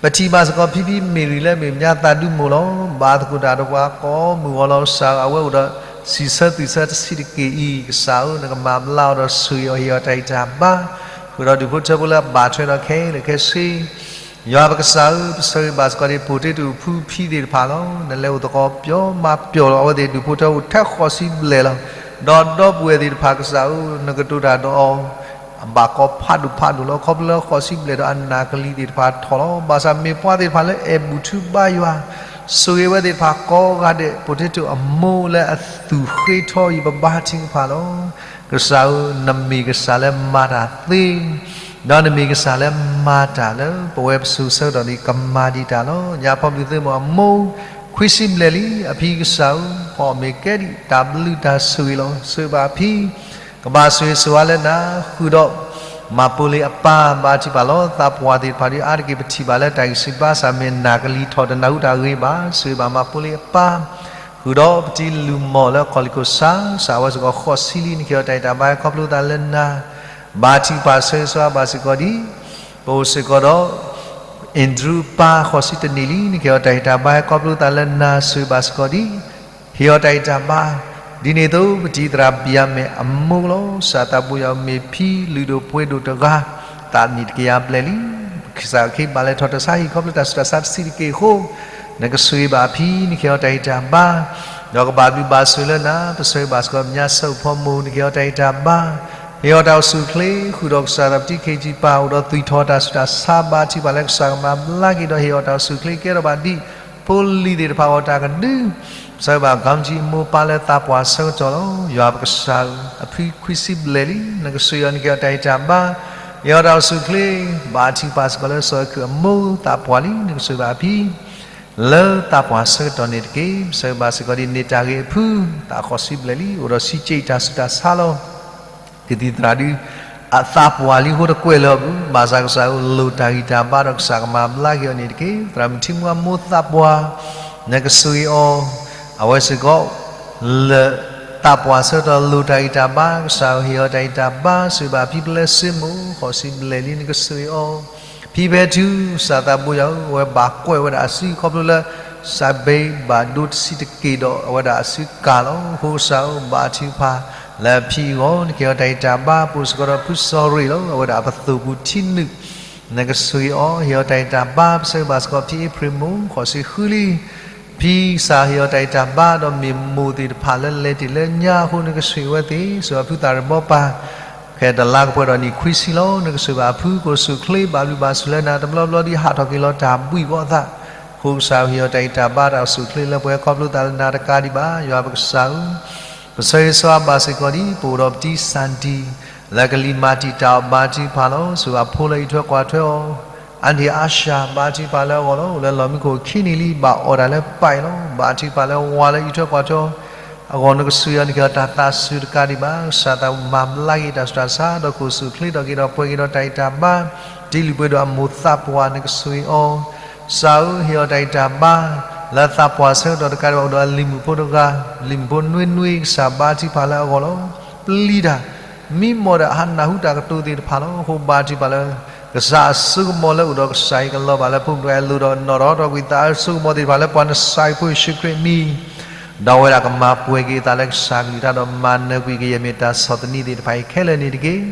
ပထံၣ်ဘၣ်စ့ၢ်ကီးဖံဖံမ့ၤရံလၢအမ့ၢ်ပညါသးဒူမိၢ်လီၤ. ဘါသကိးတၢ်ဒီးပှၤကိးမုၢ်ဂီၤလီၤ ကစၢ်ဧၢ, အဝဲအိၣ်ဒီးစံးဆၢသူၣ်ဆၢတဆံးတက့ၢ်အံၤ ကစၢ်ဧၢ, နကမၤဘျါအီၤဒီးဆိၣ်ဂ့ၤအီၤ ဟ့ၣ်အီၤတၢ်ဂံၢ်တၢ်ဘါ, ဃုာ်ဒီးဒူၣ်ဖိထၢဖိလၢအဘၣ်ထွဲဒီးခဲလၢာ်ခဲဆ့ ယွၤပကစၢ်ဧၢ, ပဆၢဂ့ၤဘၣ်စ့ၢ်ကီးဒံး ပိၤတ့တူၣ်ဖုဖံသ့ၣ်တဖၣ်လီၤ. နလဲၤအိၣ်သကိးပျီမၤပျီလီၤ အဝဲသ့ၣ်ဒူၣ်ဖိထၢဖိထဲဃိးဆံဘျဲၣ်လီၤ. ဒီးဒီပုၢ်ဝဲၢ်သ့ၣ်တဖၣ် ကစၢ်ဧၢ, နကတိၤတၢ်ဒီးအီၤ အဘၣ်ကီဖးဒိၣ်ဖးဒိၣ်လီၤ. ခီဖျိလၢဃိးဆံဘျဲၣ်ဒီးအနၢ်ကလံၤသ့ၣ်တဖၣ်ထီၣ်လီၤ. ဘၣ်ဆၣ်မ့ၢ်ပှၤသ့ၣ်တဖၣ်လၢအဲၣ်ဘူၣ်ထုဘါယွၤ, ဆိၣ်ဂ့ၤဝဲသ့ၣ်တဖၣ်ကိးဂၤဒဲး ပိၤတ့တူၣ်အမိၢ်လၢအသူၣ်ဃ့ထီအံၤ ပဘါထုကဖၣ်လီၤ. ကစၢ်ဧၢ, နမ့ၢ်ကစၢ်လၢမၤတၢ်သ့ ဒီးနမ့ၢ်ကစၢ်လၢမၤတၢ်လၢ ပဝဲပစိၤဆၢကတီၢ်န့ၣ် ကမၤဒံးတၢ်လီၤ. ညါဖီဘျုးသုမိၢ်အမိၢ် ခွံဆံဘျဲၣ်လံ, အဖံကစၢ်ဧၢ, ဖီအီၣ်မ့ၤကဲဒံး တၢ်ဘျုးတၢ်ဆိၣ်ဂ့ၤလီၤ. ဆိၣ်ဂ့ၤဘၣ်အဖံ, ကဘၣ်ဆိၣ်ဂ့ၤဆိၣ်ဝါလၢနၤ, ဃုာ်ဒီး မၤပိလ့အပၢ် ဘါထုကဖၣ်လီၤ. သးပှၢ်သ့ၣ်တဖၣ်ဒ်အါတက့ၢ် ပထံၣ်ဘၣ်လၢတၢ်ဂံၢ်စၢ်ဘါစၢ် မ့ၢ်နၢ်ကလံၤထီၣ်တနၢ်ဟူတၢ်ဂ့ၤဘၣ်, ဆိၣ်ဂ့ၤဘၣ်မၤပိလ့အပၢ်, ဃုာ်ဒီးပတံၤလူၢ်မီၢ်လၢကီၢ်လံၢ်ခိၣ်စၢ်, ကစၢ်ဝဲစ့ၢ်ကီးဃိးဆံလံ နကဟ့ၣ်အီၤတၢ်ဂံၢ်တၢ်ဘါ ခီဖျိသးလၢနၤ, ဘါထုကဖၣ်ဆၢဂ့ၤဆၢဝါဘၣ်စ့ၢ်ကီးဒံး, ပအိၣ်စ့ၢ်ကီးဒီး Andrew ပၢ်ဃိးဆံတနံၣ်လံ နကဟ့ၣ်အီၤတၢ်ဂံၢ်တၢ်ဘါ ခီဖျိသးလၢနၤ ဆိၣ်ဂ့ၤဘၣ်စ့ၢ်ကီးဒံး, ဟ့ၣ်အီၤတၢ်ဂံၢ်တၢ်ဘါ, ဒ်န့ၣ်အသိး ပတံၤသရၣ်ဘံၣ်အမဲာ်အမိၢ်လီၤ, ကစၢ်သးဘိယွၤမ့ၢ်ဖံလုၢ်ဒိၣ်ပှ့ၤဒိၣ်တဂၤ, သးနံၣ်တကယၤဘျဲၣ်လံ, ကစၢ်ခ့ဘၣ်လဲၤထီၣ်တၢ်ဆါဟံၣ် ခီဖျိတၢ်ဆူးတၢ်ဆါတဆံးတက့ၢ်အဃိ, နကဆိၣ်ဂ့ၤဘၣ်အဖံ နကဟ့ၣ်အီၤတၢ်ဂံၢ်တၢ်ဘါ, ဒီးကဘၣ်ဘျုးဘၣ်ဆိၣ်လၢနၤ, ပဆၢဂ့ၤဘၣ်စ့ၢ်ကီး မၠါစၢဖီမိၢ် နကဟ့ၣ်အီၤတၢ်ဂံၢ်တၢ်ဘါ, ဟ့ၣ်အီၤတၢ်အိၣ်ဆူၣ်အိၣ်ချ့, ဃုာ်ဒီးကစၢ်သးပတံၤ ခ့ကၠံပၢ် အိၣ်ဒီးသွံၣ်ထီၣ်တၢ်ဆူးတၢ်ဆါ ဘါထုကဖၣ်လၢကစၢ်ကမၤဘျါက့ၤဒီး ဟ့ၣ်အီၤတၢ်အိၣ်ဆူၣ်အိၣ်ချ့ ကဲထီၣ်ဘၣ်ဒံး ဖိလံၤသ့ၣ်တဖၣ်အဂီၢ်တၢ်ကဒု, ပဆၢဂ့ၤဘၣ် ကၠံအမိၢ်ပၢ်လၢသးပှၢ်ဆၢကတီၢ်လီၤ. ယွၤပကစၢ်ဧၢ, အဖံခွံဆံဘျဲၣ်လံ, နကဆိၣ်ဂ့ၤအီၤ နကဟ့ၣ်အီၤတၢ်ဂံၢ်တၢ်ဘါ, ဟ့ၣ်အီၤတၢ်အိၣ်ဆူၣ်အိၣ်ချ့, ဘါထုကဖၣ်စ့ၢ်ကီးလၢစီၤအၤခုၣ်အမိၢ်သးပှၢ်လံ, နကဆိၣ်ဂ့ၤဘၣ်အဖံ လၢသးပှၢ်ဆၢကတီၢ်န့ၣ်တက့ၢ်. ပဆၢဂ့ၤဘၣ်စ့ၢ်ကီးဒ်န့ၣ် တၢ်ဂ့ၤအဖု, သးဃိးဆံဘျဲၣ်လံ, အိၣ်ဒီးဆံးကၠံၣ်တၢ်ဆူးတၢ်ဆါလီၤ. ကသံၣ်သရၣ်ဒုး အသးပှၢ်လံအဃိတကွဲးလၢၤအပူၤ, ဘၣ်ဆၣ်ကစၢ်ဧၢ လိၣ်တၢ်ဂံၢ်တၢ်ဘါဒီးကစၢ်ကမၤဘျါက့ၤအီၤန့ၣ်တက့ၢ်. သရၣ်မုၣ်ထံမူအမိၢ်သးပှၢ်, နကဆိၣ်ဂ့ၤအီၤ, အဝဲစ့ၢ်ကီး လၢသးပှၢ်ဆၢကတီၢ်လိၣ်တၢ်ဂံၢ်တၢ်ဘါ, ကစၢ်ဧၢဟ့ၣ်အီၤတၢ်ဂံၢ်တၢ်ဘါ, ဆိၣ်ဂ့ၤဘၣ်ဖံပလဲစ့မိၢ် ဃိးဆံဘျဲၣ်လံ နကဆိၣ်ဂ့ၤအီၤ ဖံဖဲထူ ကစၢ်သးဘိယွၤဧၢ, အဝဲဘၣ်ကွဲးဝဲဒၣ်အစုခီဖျိလၢ စးဘ့ဘၣ်ဒိတဆံးတက့ၢ်ဒီး အဝဲဒၣ်အစုကၤလီၤ. အဃိကစၢ်ဧၢ ဘါထုကဖၣ်လၢအဖံအဂီၢ်, နကဟ့ၣ်အီၤတၢ်ဂံၢ်တၢ်ဘါ, ပအိၣ်စ့ၢ်ကီးဒီးဖုစီၤရ့ၣ်လီၤ, အဝဲဒၣ်အပသိၣ်ပူၤထံနုာ်, နကဆိၣ်ဂ့ၤအီၤ, ဟ့ၣ်အီၤတၢ်ဂံၢ်တၢ်ဘါ, ပဆၢဂ့ၤဘၣ်စ့ၢ်ကီးဖံအ့ဖြ့ၣ်မိၢ် ဃိးဆံဃုလံ ဖံကစၢ်ဟ့ၣ်အီၤတၢ်ဂံၢ်တၢ်ဘါ, ဒီးမ့ၢ်မိၢ်သ့ၣ်တဖၣ်လၢလဲၤတ့ၢ်လၢညါအဃိ နကဆိၣ်ဂ့ၤဝဲသ့ၣ်, ဆိၣ်ဂ့ၤဘၣ်ဖုသးရ့ၣ်ဘီပၢ် ခဲတလါကပှဲၤဒီးနံၣ်ခွံဆံလီၤ. နကဆိၣ်ဂ့ၤဘၣ်အဖု ကအိၣ်ဆူၣ်အိၣ်ချ့ ဘၣ်ဘျုးဘၣ်ဆိၣ်လၢနၤ တဘျီဘျီဒ်ဟးထီၣ်က့ၤလီၤတၢ်ဘှံးဘီသး, အဃိကစၢ်ဟ့ၣ်အီၤတၢ်ဂံၢ်တၢ်ဘါ တၢ်အိၣ်ဆူၣ်အိၣ်ချ့လၢပှဲၤခီဖျိသးလၢနၤတကးဒံးဘၣ် ယွၤပကစၢ်ဧၢ, ပဆၢဂ့ၤဆၢဝါဘၣ်စ့ၢ်ကီးဒ် ပအိၣ်ဒီးပတံၤစၣ်တံၤ လၢကလံၤမၤတံာ်တာ်အီၤ ဘါထုကဖၣ်လီၤ. ဆိၣ်ဂ့ၤဘၣ်ဖိလၢအံးထွဲကွၢ်ထွဲအီၤ အါဒံအါစှၤ ဘါထုကဖၣ်လၢအဂီၢ်လီၤ. အိၣ်လၢလီၢ်မံခိၣ်ခံနံၣ်လံ ဘၣ်အီၣ်တၢ်လၢပာ်အံၤလီၤ. ဘါထုကဖၣ်လၢဝၤလၢအံးထွဲကွၢ်ထွဲအဂီၢ် နကဆှံအီၤ နကဟ့ၣ်အီၤတၢ်သးစူၤတကးဒံးဘၣ်. ကစၢ်သးမၤဘျါက့ၤတၢ်ဆူးတၢ်ဆါ ဒီးခိၣ်ဆူၣ်ချ့ထီၣ်က့ၤဒီးပှဲၤက့ၤဒီးတၢ်ဂံၢ်တၢ်ဘါ တ့လုၢ်ပှ့ၤဒိၣ်အမိၢ်သးပှၢ် နကဆှံအီၤ ကစၢ်ဧၢ ဟ့ၣ်အီၤတၢ်ဂံၢ်တၢ်ဘါ လၢသးပှၢ်ဆၢကတီၢ်တကးဒံးဘၣ် အိၣ်ဒီးအလံၤမုၣ်ဖိတဂၤ လံၤမုၣ်ဖိနွ့နွ့ ကစၢ်ဘါထုကဖၣ်လၢအဂီၢ်လီၤ. ပျံၤတၢ် မံမီၢ်ဒီးဟးနၢ်ဟူတၢ်ကတိၤသ့ၣ်တဖၣ်လီၤ. အဃိဘါထုကဖၣ်လၢ ကစၢ်အစိကမီၤလၢအိၣ်ဒီးကစၢ်အံၤကလီၤဘၣ်လၢဖိမုၣ်တဂၤအလိၤဒီးနီၣ်ထီၣ်ထီကွံာ်သးအစိကမီၤသ့ၣ်တဖၣ်လၢပှၤနစၢ်အံၤဖိယ့ၣ်ၡူးခရံာ်အမံၤ ဒီးအဝဲဒၣ်ကမၤပှဲၤက့ၤအသးလၢကစၢ်ကလုၢ်ကထါဒီးမၤနၢၤကွံာ်ကယဲၢ် မ့ၢ်တၢ်ဆီၣ်သနံးသ့ၣ်တဖၣ်အံၤခဲလၢာ်န့ၣ်တက့ၢ်.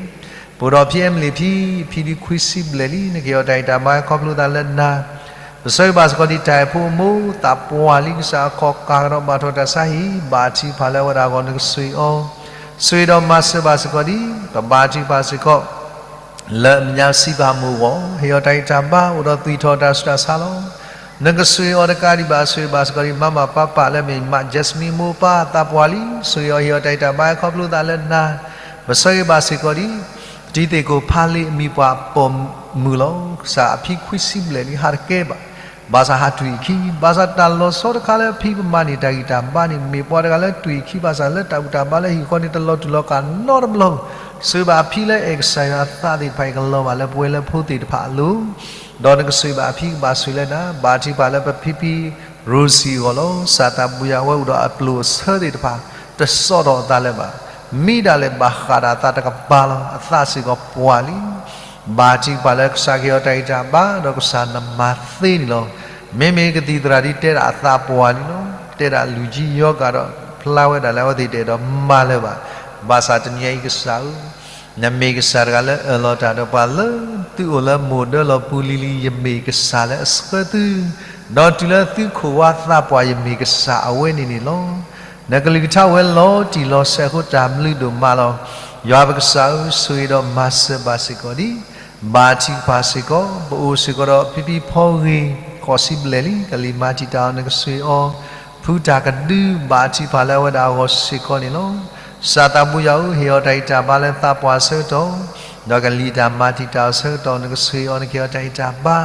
ပအိၣ်ဒီးဖံအဲမလံးဖံ ဖံဒံခွံဆံဘျဲၣ်လံ နကဟ့ၣ်အီၤတၢ်ဂံၢ်တၢ်ဘါခီဖျိသးလၢနၤ ပဆၢဂ့ၤဘၣ်စ့ၢ်ကီးဒံးတၢ်အဲၣ်ဖိအမိၢ်သးပှၢ်လံ ကစၢ်အခီၣ်ကၢ်ကဒီးဘၣ်ထီၣ်တၢ်ဆါဟံၣ် ဘါထုကဖၣ်လၢအဝဲဒၣ်အဂီၢ် နကဆှံအီၤ ဆှံဒီးမၤစၢၤဘၣ်စ့ၢ်ကီးဒံး ပဘါထုကဖၣ်စ့ၢ်ကီး လၢအမဲာ်ညါစံးပာ်မုၢ်အဂီၢ် ဟ့ၣ်အီၤတၢ်ဂံၢ်တၢ်ဘါ အိၣ်ဒီးသွံၣ်ထီၣ်တၢ်ဆူးတၢ်ဆါလီၤ. နကဆှံအီၤတကးဒံးဘၣ် ဆှံဘၣ်စ့ၢ်ကီးဒံး မါမၤပၢ်ပၢ်လၢမ့ၢ်မး Jasmine မိၢ်ပၢ်သးပှၢ်လံ ဆှံအီၤ ဟ့ၣ်အီၤတၢ်ဂံၢ်တၢ်ဘါခီဖျိသးလၢနၤ ပဆၢဂ့ၤဘၣ်စ့ၢ်ကီးဒံး တံၤသကိးဖးလံအမံၤပှၢ်ပိာ်မုၣ်လီၤ. ကစၢ်အဖံခွံဆံဘျဲၣ်လံ ဟးတကဲဘၣ် ဘၣ်ဆၣ်ဟးတွံၢ်အခံ ဘၣ်ဆၣ်တၢ်လီၤဆီတခါလၢအဖံပမၤန့ၢ်တၢ်ဂံၢ်တၢ်ဘါန့ၣ် မ့ၢ်ပှၤတဂၤလၢတွံၢ်အခံ ဘၣ်ဆၣ်လၢတၢ်ဘူၣ်တၢ်ဘါလၢဟံၣ်ဃီန့ၣ် တလီၤတူာ်လီၤကာ်နီတဘျီ ဆှံဘၣ်အဖံလၢအဲၣ်ကစၢ်ယွၤအသးသ့ၣ်တဖၣ်အံၤ ကလီၤဘၣ်လၢပဝဲလၢဖိသ့ၣ်တဖၣ်အလိၤ ဒီးနကဆှံဘၣ်အဖံကဘၣ်ဆှံလၢနၤ ဘါထုကဖၣ်လၢပဖံဖံ Rosie အဂီၢ်လီၤ. ကစၢ်သးဘိယွၤ အဝဲအိၣ်ဒီးအပျိာ်အဆၢသ့ၣ်တဖၣ် တစိာ်ထီၣ်အသးလၢၤဘၣ်. မံဒၣ်လဲာ်ဘၣ်ဃးဒီးအသးတကပၤလီၤ. အသးစ့ၢ်ကီးပှၢ်လံ ဘါထုကဖၣ်လၢကစၢ်ကဟ့ၣ်အီၤတၢ်ဂံၢ်တၢ်ဘါ ဒီးကစၢ်နမၤသ့န့ၣ်လီၤ. မ့မ့ၢ်ကသံၣ်သရၣ်ဒ်တဲဒၣ် အသးပှၢ်လံလီၤ. တဲဒၣ်လူၤကံယီၤကၤဒီး ဖျါဝဲဒၣ်လၢအဝဲသ့ၣ်တအဲၣ်ဒိးမၤလၢၤဘၣ်. ဘၣ်ဆၣ်တနံၤအံၤကစၢ်ဧၢ နမ့ၢ်ကစၢ်တဂၤလၢအၢၣ်လီၤတၢ်ဒီးပှၤလၢ သုအိၣ်လၢမိၢ်ဒၢလီၢ်ပူၤလံၤလံၤ ယမ့ၢ်ကစၢ်လၢအဆှၢသု ဒီးတုၤလၢသုခိၣ်ဝါသးပှၢ် ယမ့ၢ်ကစၢ်အဝဲန့ၣ်န့ၣ်လီၤ. နကလုၢ်ကထါဝဲလီၤတံၢ်လီၤဆဲးအဃိ တၢ်ဘျုးဒိၣ်မးလီၤ. ယွၤပကစၢ်ဧၢ ဆိၣ်ဂ့ၤဒီးမၤစၢၤဘၣ်စ့ၢ်ကီးဒံး ဘါထုကဖၣ်စ့ၢ်ကီး ပအိၣ်စ့ၢ်ကီးဒီးဖံဖံဖီဂ့ၤ ဃိးဆံဘျဲၣ်လံ ကလံၤမၤတံာ်တာ်အီၤ နကဆှံအီၤ ဖုတၢ်ကဒု ဘါထုကဖၣ်လၢအဝဲဒၣ်အဂီၢ်စ့ၢ်ကီးန့ၣ်လီၤ. ကစၢ်သးဘိယွၤဧၢ ဟ့ၣ်အီၤတၢ်ဂံၢ်တၢ်ဘါလၢသးပှၢ်အဆၢကတီၢ် ဒီးကလံၤတၢ်မၤတံာ်တာ်အီၤအဆၢကတီၢ် နကဆှံအီၤ နကဟ့ၣ်အီၤတၢ်ဂံၢ်တၢ်ဘါ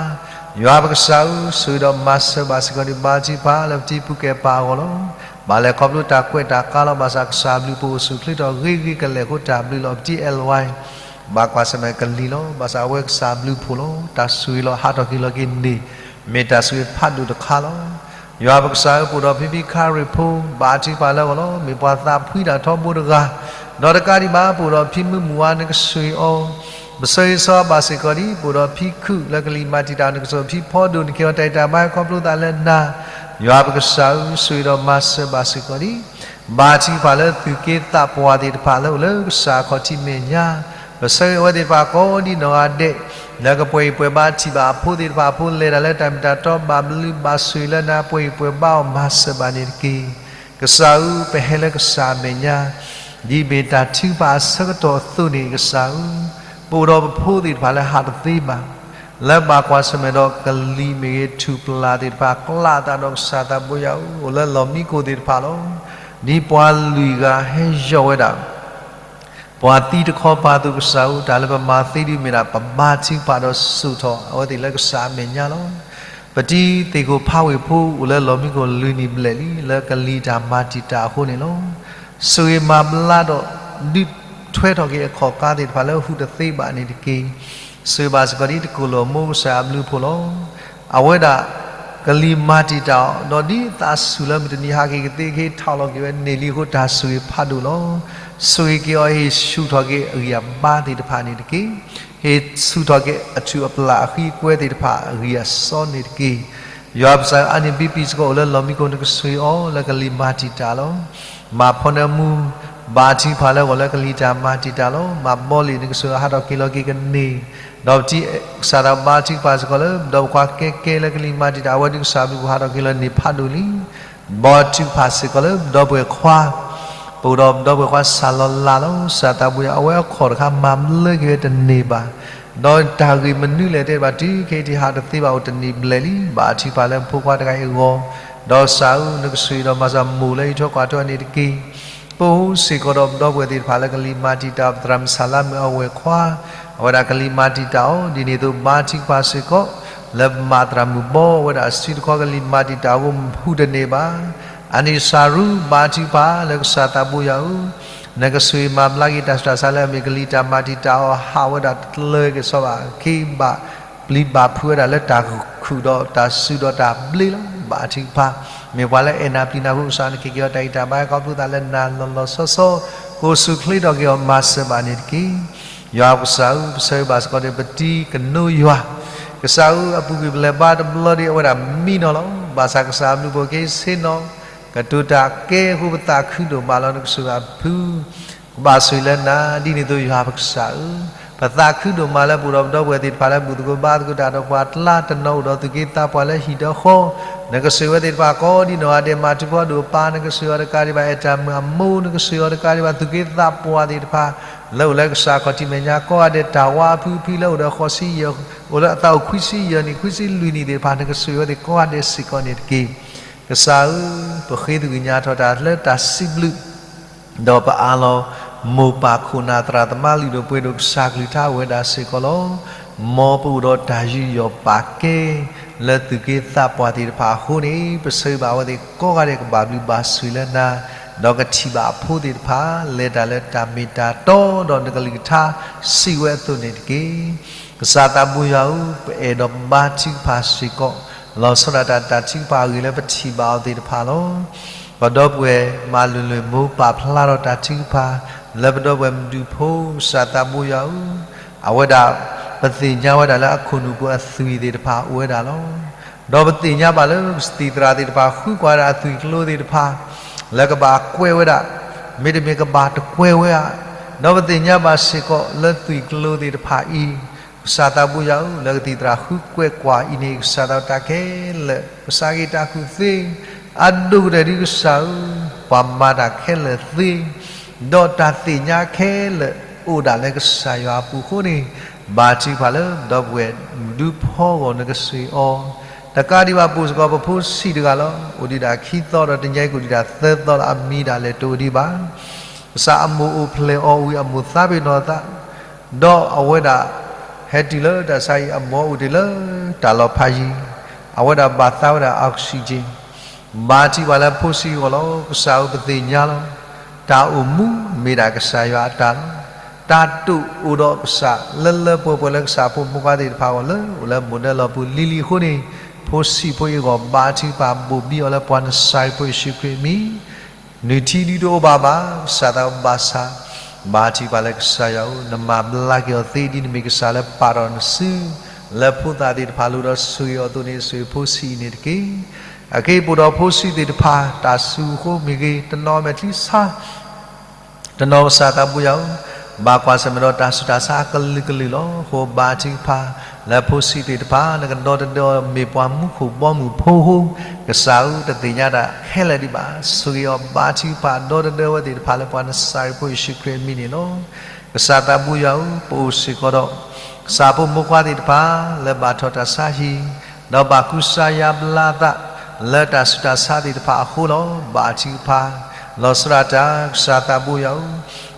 ယွၤပကစၢ်ဧၢ ဆိၣ်ဂ့ၤဒီးမၤစၢၤဘၣ်စ့ၢ်ကီးဒံး ဘါထုကဖၣ်လၢပတံၤပူၤကဲပၢ်အဂီၢ်လီၤ. ဘၣ်လဲၤခီဖျိတၢ်ကွဲးတၢ်ကါလီၤ ဘၣ်ဆၣ်ကစၢ်အဘျုးအဖှိၣ်အိၣ်ဆူၣ်ချ့ထီၣ် ဂ့ၤဂ့ၤကလဲာ်အဃိ တၢ်ဘျုးလီၤ ပတံၤ L Y ဘၣ်ကွၢ်ဆၢၣ်မဲာ်ကလံၤလီၤ. ဘၣ်ဆၣ်အဝဲကစၢ်အဘျုးအဖှိၣ်လီၤ. တၢ်ဆိၣ်ဂ့ၤလီၤ ဟးထီၣ်က့ၤလီၤက့ၤန့ၣ် မ့ၢ်တၢ်ဆိၣ်ဂ့ၤဖးဒိၣ်တခါလီၤ. ယွၤပကစၢ်ဧၢ ပအိၣ်ဒီးဖံဖံခါရ့ၣ်ဖိ ဘါထုကဖၣ်လၢအဂီၢ်လီၤ. မ့ၢ်ပှၤသးဖှံတၢ်ထီဘိတဂၤ ဒီးတကးဒံးဘၣ် ပအိၣ်ဒီးဖံမုၢ်မုၢ်ဝါ နကဆှံအီၤ ပဆၢဂ့ၤဆၢဝါဘၣ်စ့ၢ်ကီးဒံး ပအိၣ်ဒီးဖံခုၣ်လၢကလံၤမၤတံာ်တာ် နကဆှံဖံဖီဒိၣ် နကဟ့ၣ်အီၤတၢ်ဂံၢ်တၢ်ဘါခီဖျိသးလၢနၤ ယွၤပကစၢ်ဧၢ ဆိၣ်ဂ့ၤဒီးမၤစၢၤဘၣ်စ့ၢ်ကီးဒံး ဘါထုကဖၣ်လၢသုးက့သးပှၢ်သ့ၣ်တဖၣ်လၢအိၣ်လၢကစၢ်အခီၣ်ထံးမဲာ်ညါ ပဆၢဂ့ၤအဝဲသ့ၣ်တဖၣ်ကိးဒံနီၢ်ဂၤဒဲး လၢကပှဲၤဂံၢ်ပှဲၤဘါထံၣ်ဘၣ်အဖိသ့ၣ်တဖၣ်အဖိ လဲၤတၢ်လၢတၢ်မ့ၢ်တၢ်တီ ဘၣ်ဘျုးဘၣ်ဆိၣ်ဂ့ၤလၢနၤ ပှဲၤဂံၢ်ပှဲၤဘါအီၤ မၤစၢၤဘၣ်န့ၣ်တက့ၢ်. ကစၢ်ဧၢ ပဟဲလၢကစၢ်အမဲာ်ညါ ဒ်မ့ၢ်တၢ်ထုကဖၣ်အဆၢကတီၢ်အသိးန့ၣ် ကစၢ်ဧၢ, ပအိၣ်ဒီးပဖိသ့ၣ်တဖၣ်လၢဟးတသ့ဘၣ်, လၢဘၣ်ကွၢ်ဆၢၣ်မဲာ်ဒီးကလံၤမ့ၢ်ဂ့ၤ ထူၣ်ပျၢ်သ့ၣ်တဖၣ် ကျးအသးဒီးကစၢ်သးဘိယွၤဧၢ, အိၣ်လၢလီၢ်မံခိၣ်သ့ၣ်တဖၣ်လီၤ. ဒ်ပှၤလွံၢ်ဂၤဟဲယီၢ်ဝဲဒၣ် ပှၤသံတခီပၤအသိး ကစၢ်ဧၢ, တၢ်လၢပမၤသ့ဒ်မ့ၢ်ဒၣ် ပဘါထုကဖၣ်ဒီးစိာ်ထီၣ်အဝဲသ့ၣ်လၢကစၢ်အမဲာ်ညါလီၤ. ပတံၤသ့ၣ်ခိၣ်ဖးဝ့ၢ်ဖိ အိၣ်လၢလီၢ်မံခိၣ်လွံၢ်နံၣ်ဘျဲၣ်လံ လၢကလံၤတၢ်မၤတံာ်တာ်အဃိန့ၣ်လီၤ. ဆိၣ်ဂ့ၤမၤဘျါဒီး ဒုးထွဲထီၣ်က့ၤအခီၣ်ကါသ့ၣ်တဖၣ်လၢဟူးတသ့ဘၣ်န့ၣ်တက့ၢ်. ဆိၣ်ဂ့ၤဘၣ်စ့ၢ်ကီးဒ်တကိၢ်လိာ်မိၢ်ကစၢ်အဘျုးအဖှိၣ်လီၤ. အဝဲဒၣ် ကလံၤမၤတံာ်တာ်အီၤ, ဒီးဒ်သးဆူၣ်လၢမုၢ်တနံၤဟးက့ၤကသ့ကဟ့ထီၣ်လီၤက့ၤဝဲန့ၢ်လံအဃိ တၢ်ဆိၣ်ဂ့ၤဖးဒိၣ်လီၤ. ဆိၣ်ဂ့ၤက့ၤအီၤဟ့ၣ်ဆူၣ်ထီၣ်က့ၤအဂံၢ်အဘါသ့ၣ်တဖၣ်န့ၣ်တက့ၢ်. ဟ့ၣ်ဆူၣ်ထီၣ်က့ၤအထူၣ်အပျၢ်အဃံအကွဲသ့ၣ်တဖၣ်အဂံၢ်အစီန့ၣ်တက့ၢ်. ယွၤပကစၢ်အါန့ၢ်ဘံပံၤစ့ၢ်ကီး အိၣ်လၢလီၢ်မံခိၣ် နကဆိၣ်ဂ့ၤအီၤလၢကလံၤမၤတံာ်တာ်လီၤ. မၤဖီနၢမူ ဘါထုကဖၣ်လၢအဂီၢ်လၢကလံၤတၢ်မၤတံာ်တာ်လီၤ. မၤဘီလ့ၣ် နကဆိၣ်ဂ့ၤဟးထီၣ်က့ၤလီၤက့ၤကန့ၢ်, ဒီးပတံၤကစၢ်သးဘါထုကဖၣ်စ့ၢ်ကီးလၢ ပဒီပုၢ်ဝဲၢ်ခွါကဲကဲလၢကလံၤမၤတံာ်တာ် အဝဲဒုးကစၢ်ဘျုးဟးထီၣ်က့ၤလီၤန့ၢ်ဖးဒိၣ်လံ. ဘီထုကဖၣ်စ့ၢ်ကီးလၢပဒီပုၢ်ဝဲၢ်ခွါ, ပအိၣ်ဒီးပဒီပုၢ်ဝဲၢ်ခွါစၢ်လီၤလးလီၤ. ကစၢ်သးဘိယွၤ အဝဲအခီၣ်တခါမၤဘျါက့ၤဝဲတန့ၢ်ဘၣ်, ဒီးတၢ်ဂ့ၢ်မနုၤလဲၣ်တဲဘၣ် တုၤခဲအံၤတဟးတသ့ဘၣ် အိၣ်တနံၣ်ဘျဲၣ်လံ. ဘါထုကဖၣ်လၢပဖိခွါတဂၤအံၤအဂီၢ်, ဒီးကစၢ်ဧၢ, နကဆိၣ်ဂ့ၤဒီးမၤစၢၤမိၢ်လၢအံးထွဲကွၢ်ထွဲန့ၣ်တက့ၢ်. ပအိၣ်စ့ၢ်ကီးဒီးပဒီပုၢ်ဝဲၢ်သ့ၣ်တဖၣ်လၢကလံၤမၤတံာ်တာ် ပသရၣ်မုၣ်စၢ်လါမုၣ်အဝဲၢ်ခွါ အဝဲဒၣ်ကလံၤမၤတံာ်တာ်အီၤ ဒ်န့ၣ်အသိးဘါထုကဖၣ်စ့ၢ်ကီး လၢပမၤသရၣ်မုၣ်ဘီ အဝဲဒၣ်စုတခီကလံၤမၤတံာ်တာ်အဃိ မဟူးတန့ၢ်ဘၣ်. အန့ၣ်စၤရူ ဘါထုကဖၣ်လၢကစၢ်သးဘိယွၤဧၢ, နကဆိၣ်ဂ့ၤမၤဘျါက့ၤတၢ်ဆူးတၢ်ဆါလၢအမ့ၢ်ကလံၤတၢ်မၤတံာ်တာ်အီၤ ဟးဝဲဒၣ်တလၢက့ၤစီဘၣ် က့ၤဘၣ်ပျံၤဘၣ်ဖုးဝဲဒၣ်လၢတၢ်ခုၣ်ဒီး တၢ်စုဒီးတၢ်ဘျ့လီၤ. ဘါထုကဖၣ် မ့ၢ်ပှၤလၢအဲၣ်နၤပျံၤနၤအဃိ ကစၢ်နကဟ့ၣ်က့ၤအီၤတၢ်ဂံၢ်တၢ်ဘါ ဟဲခီဖျိသးလၢနၤလီၤလီၤဆီဆီ ကအိၣ်ဆူၣ်ချ့ထီၣ်က့ၤအီၤမၤစၢၤဘၣ်န့ၣ်တက့ၢ်. ယွၤပကစၢ်ဧၢ, ပဆၢဂ့ၤဘၣ်စ့ၢ်ကီးန့ၣ် ပတံၤကနိယွၤ, ကစၢ်ဧၢ, အပူၤကွံာ်ပလဲၤဘါတဘျီဒံး အဝဲဒၣ်မံနီၤလီၤ. ဘၣ်ဆၣ်ကစၢ်အဘျုးအဖှိၣ်က့ၤဆ့ၣ်နီၤ ကတိၤတၢ်ကဲအဃိ ပသးခုဒိၣ်မးလီၤ. နကဆိၣ်ဂ့ၤအဖု ကဘၣ်ဆိၣ်ဂ့ၤလၢနၤ ဒ်န့ၣ်အသိးယွၤပကစၢ်ဧၢ, ပသးခုဒိၣ်မးလၢပအိၣ်ဒီးပဒီပုၢ်ဝဲၢ်သ့ၣ်တဖၣ်လၢဘူၣ်သကိးဘါသကိးတၢ်ဒီးပှၤတလါ, တနီၤအိၣ်ဒီးသူၣ်က့သးပှၢ်လၢဟံၣ်ဒီးဃီ, နကဆိၣ်ဂ့ၤဝဲသ့ၣ်တဖၣ်ကိးဒံနီၢ်ဂၤဒဲး, မၤထူဖီဒိၣ်ပၢ်, နကဆိၣ်ဂ့ၤအီၤတကးဒံးဘၣ် အဲၣ်တၢ်မုၢ်အမိၢ်, နကဆိၣ်ဂ့ၤအီၤတကးဒံးဘၣ် သူၣ်က့သးပှၢ်သ့ၣ်တဖၣ် လၢအိၣ်လၢကစၢ်ခီၣ်ထံးမဲာ်ညါ ကိးဂၤဒဲး, တၢ်ဝါအဖံဖုလၢအိၣ်ဒီးဃိးဆံယဲၢ်, အိၣ်လၢအသးအိၣ်ခွံဆံယဲၢ်နံၣ် ခွံဆံလွံၢ်နံၣ်သ့ၣ်တဖၣ် နကဆိၣ်ဂ့ၤဝဲသ့ၣ်ကိးဂၤဒဲးစ့ၢ်ကီးန့ၣ်တက့ၢ်. ကစၢ်ဧၢ, ပဃ့သကွံၢ်ညါထီၣ်တၢ်လၢတၢ်စံးဘျုး ဒီးပအၢၣ်လီၤ မိၢ်ပၢ်ခိၣ်နၢ်သရၣ်သမါလုၢ်ဒိၣ်ပှ့ၤဒိၣ်ကစၢ်ကလုၢ်ကထါအိၣ်ဝဲဒၣ်စ့ၢ်ကီးလီၤ. မ်ပအိၣ်ဒီးတၢ်ယူးယီၣ်ပာ်ကဲ လၢသူၣ်က့သးပှၢ်သ့ၣ်တဖၣ်အဃိန့ၣ် ပဆၢဂ့ၤဘၣ်အဝဲသ့ၣ်ကိးဂၤဒဲး ကဘၣ်ဘျုးဘၣ်ဆိၣ်ဂ့ၤလၢနၤ, ဒီးကထံၣ်ဘၣ်အဖိသ့ၣ်တဖၣ် လဲၤတၢ်လၢတၢ်မ့ၢ်တၢ်တီ ဒီးနကလုၢ်ကထါစံးဝဲအသိးန့ၣ်တက့ၢ်. ကစၢ်သးဘိယွၤဧၢ, ပအဲၣ်ဒိးဘါထုကဖၣ်စ့ၢ်ကီး လီၤဆီဒၣ်တၢ်တၢ်ထုကဖၣ်အဂ့ၢ်လၢပထံၣ်ဘၣ်အီၤသ့ၣ်တဖၣ်လီၤ. ပဒီပုၢ်ဝဲၢ်မၤလိၤလိၤမိၢ်ပၢ်ဖျါထီၣ်တၢ်ထုကဖၣ် လၢပဒီပုၢ်ဝဲၢ်မဒုဖိ ကစၢ်သးဘိယွၤဧၢ, အဝဲဒၣ် ပသ့ၣ်ညါဝဲဒၣ်လၢအခိၣ်နူာ်ပူၤအသွံၣ်သ့ၣ်တဖၣ်အိၣ်ဝဲဒၣ်လီၤ. ဒီးပသ့ၣ်ညါဘၣ်လၢကသံၣ်သရၣ်သ့ၣ်တဖၣ် ဃုကွၢ်ဝဲဒၣ်အသွံၣ်ကျိၤသ့ၣ်တဖၣ် လၢကဘၣ်ကွဲးဝဲဒၣ် မ့တမ့ၢ်ကဘၣ်တကွဲးဝဲဧါ. ဒီးပသ့ၣ်ညါဘၣ်စ့ၢ်ကီးလၢသွံၣ်ကျိၤသ့ၣ်တဖၣ်အံၤ ကစၢ်သးဘိယွၤဧၢ, လၢကသံၣ်သရၣ်ဃုကွဲးကွၢ်အံၤန့ၣ် ကစၢ်သးတၢ်ခဲလၢာ် ကစၢ်ဂ့ၤတၢ်ကူၣ်သ့ အဒိၣ်ကတၢၢ်ဒ်ကစၢ်ဧၢ, ပှၤမၤတၢ်ခဲလၢာ်သ့ ဒီးတၢ်သ့ၣ်ညါခဲလၢာ်အိၣ်ဒၣ်လၢကစၢ်ယွၤအပူၤအဃိန့ၣ် ဘါထုကဖၣ်လၢပဒီပုၢ်ဝဲၢ်မဒုဖိအဂီၢ် နကဆိၣ်ဂ့ၤအီၤ တကးဒံးဘၣ် ပအိၣ်စ့ၢ်ကီးပဖိဆံးတဂၤလီၤ. အိၣ်ဒံးဒၣ်ခံသီဒီးတနံၤအံၤ ကအိၣ်ဒံးဒၣ်သၢသီလီၤ. အမံၤဒၣ်လဲာ်တအိၣ်ဒံးဘၣ်. ကစၢ်အမိၢ်အိၣ်ဖျဲၣ်အီၤဝံၤ အမိၢ်သးပ့ၤနီၣ်အသး ဒီးအဝဲဒၣ် ဟဲတုၤလၢတၢ်ဆါအံၤ အမိၢ်အိၣ်တ့ၢ်လၢတၢ်လီၤဖးယံၤ, အဝဲဒၣ်ဘၣ်သးဝဲဒၣ် oxygen ဘါထုကဖၣ်လၢဖိဆံးအဂီၢ်လီၤ. ကစၢ်ဧၢ ပသ့ၣ်ညါလီၤ. တၢ်အိၣ်မူမ့ၢ်ဒၣ်ကစၢ်ယွၤအတၢ်လီၤ. တၢ်တိာ်အိၣ်ဒီးကစၢ်လၢလၢပှဲၤပှဲၤလၢကစၢ်ဖိမုၣ်ဖိခွါသ့ၣ်တဖၣ်အဂီၢ် လၢအိၣ်လၢမိၢ်ဒၢလီၢ်ပူၤလံၤလံၤအဃိန့ၣ် ဖိဆံးဖိအံၤအဂီၢ် ဘါထုကဖၣ်ဘိၣ်ဘံအီၤလၢပှၤနစၤရ့းဖိယ့ၣ်ၡူးခရံာ်အမံၤ နုၢ်ထံဒုတအိၣ်ဘၣ်ဘၣ်. ကစၢ်သးဘၣ်ဆၣ် ဘါထုကဖၣ်လၢကစၢ်ယွၤဧၢ, နမၤဘျါက့ၤအီၤသ့ ဒ်နမ့ၢ်ကစၢ်လၢပာ်ထီၣ်နစု လၢဖိသၣ်သ့ၣ်တဖၣ်လိၤဒီးဆိၣ်ဂ့ၤအီၤအသိးန့ၣ် ဆိၣ်ဂ့ၤဖိဆံးအံၤန့ၣ်တက့ၢ်. အခဲအံၤပအိၣ်ဒီးဖိဆံးသ့ၣ်တဖၣ် တၢ်စုအဃိမ့ၢ်ဂ့ၤ, တနီၤမဲာ်ချံဆါ တနီၤကစၢ်သးဘိယွၤဧၢ, ဘၣ်ကွၢ်ဆၢၣ်မဲာ်ဒီးတၢ်ဆူးတၢ်ဆါအကလုာ်ကလုာ်လီၤ. အဃိဘါထုကဖၣ် လၢဖိဆံးသ့ၣ်တဖၣ် နကဒီတဒၢမ့ၢ်ပှၤမူခိၣ်ဘီမုၢ်ဖိအဃိ, ကစၢ်ဧၢ တသ့ၣ်ညါတၢ်ခဲလၢာ်ဒံးဘၣ်. ဆိၣ်ဂ့ၤအီၤဘါထုကဖၣ် ဒီတဒၢဝဲသ့ၣ်တဖၣ်လၢပှၤနစၤရ့းဖိယ့ၣ်ၡူးခရံာ်အမံၤန့ၣ်လီၤ. ကစၢ်သးဘိယွၤဧၢ, ပအိၣ်စ့ၢ်ကီးဒီး ကစၢ်ဖိမုၣ်ဖိခွါသ့ၣ်တဖၣ် လၢဘၣ်ထီၣ်တၢ်ဆါဟံၣ်, ဒီးဘၣ်ကူစါယါဘျါအသး လၢတၢ်ဆူးတၢ်ဆါသ့ၣ်တဖၣ်အဃိလီၤ. ဘါထုကဖၣ် လီၤဆီဒၣ်တၢ် ကစၢ်သးဘိယွၤဧၢ,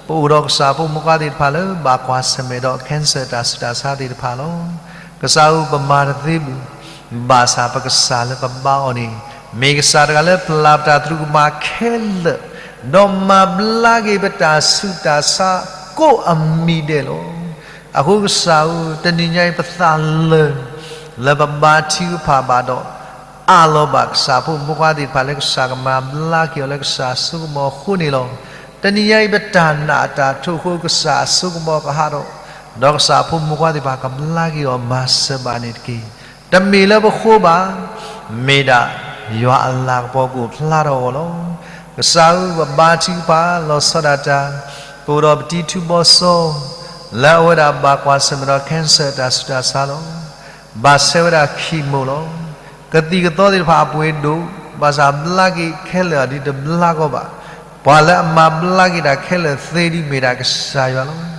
ပအိၣ်ဒီးကစၢ်ဖိမုၣ်ဖိခွါသ့ၣ်တဖၣ်လၢ ဘၣ်ကွၢ်ဆၢၣ်မဲာ်ဒီး cancer တၢ်ဆူးတၢ်ဆါသ့ၣ်တဖၣ်လီၤ. ကစၢ်ဧၢ ပမၤတသ့ဘၣ်, ဘၣ်ဆၣ်ပကစၢ်လၢပဘါအီၤန့ၣ် မ့ၢ်ကစၢ်တဂၤလၢပျၢ်ပတၢ်သရူးကမၣ်ခဲလၢာ်, ဒီးမၤဘျါက့ၤပတၢ်ဆူးတၢ်ဆါကိးအမံၤဒဲးလီၤ. အဃိကစၢ်ဧၢ, တနံၤညါအံၤပသးလၢာ် လၢပဘါထုကဖၣ်ဘၣ်ဒီး အးလီၤဘၣ်ကစၢ်ဖိမုၣ်ဖိခွါသ့ၣ်တဖၣ်လၢ ကစၢ်ကမၤဘျါက့ၤအီၤလၢကစၢ်အစိကမီၤအဃိန့ၣ်လီၤ. တနံၤညါအံၤပတၢ်နာ်အတၢ်ထိၣ်အဃိ ကစၢ်အစိကမီၤကဟးထီၣ်, ဒီးကစၢ်ဖိမုၣ်ဖိခွါသ့ၣ်တဖၣ်ကဘျါက့ၤအီၤမၤစၢၤဘၣ်န့ၣ်တက့ၢ်. တမ့ၢ်လၢပဃိဘၣ်, မ့ၢ်ဒၣ်ယွၤအလၤကပီၤကအိၣ်ဖျါထီၣ်အဂီၢ်လီၤ. ကစၢ်ဧၢ, ပဘါထုကဖၣ်လီၤဆီဒၣ်တၢ်, ပအိၣ်ဒီးပတံၤထူဘီစီ လၢအဝဲဒၣ်ဘၣ်ကွၢ်ဆၢၣ်မဲာ်ဒီး cancer တၢ်ဆူးတၢ်ဆါလီၤ. ဘၣ်ဆဲးဝဲဒၣ် chemo လီၤ. ကသံၣ်ကသီသ့ၣ်တဖၣ်အပှ့ၤဒိၣ်, ဘၣ်ဆၣ်ဘျါက့ၤခဲလၢာ်အီၤဒ်တဘျါကီဘၣ်. ပှၤလၢအမၤဘျါက့ၤတၢ်ခဲလၢာ်သ့ဒ်မ့ၢ်ဒၣ်ကစၢ်ယွၤလီၤ.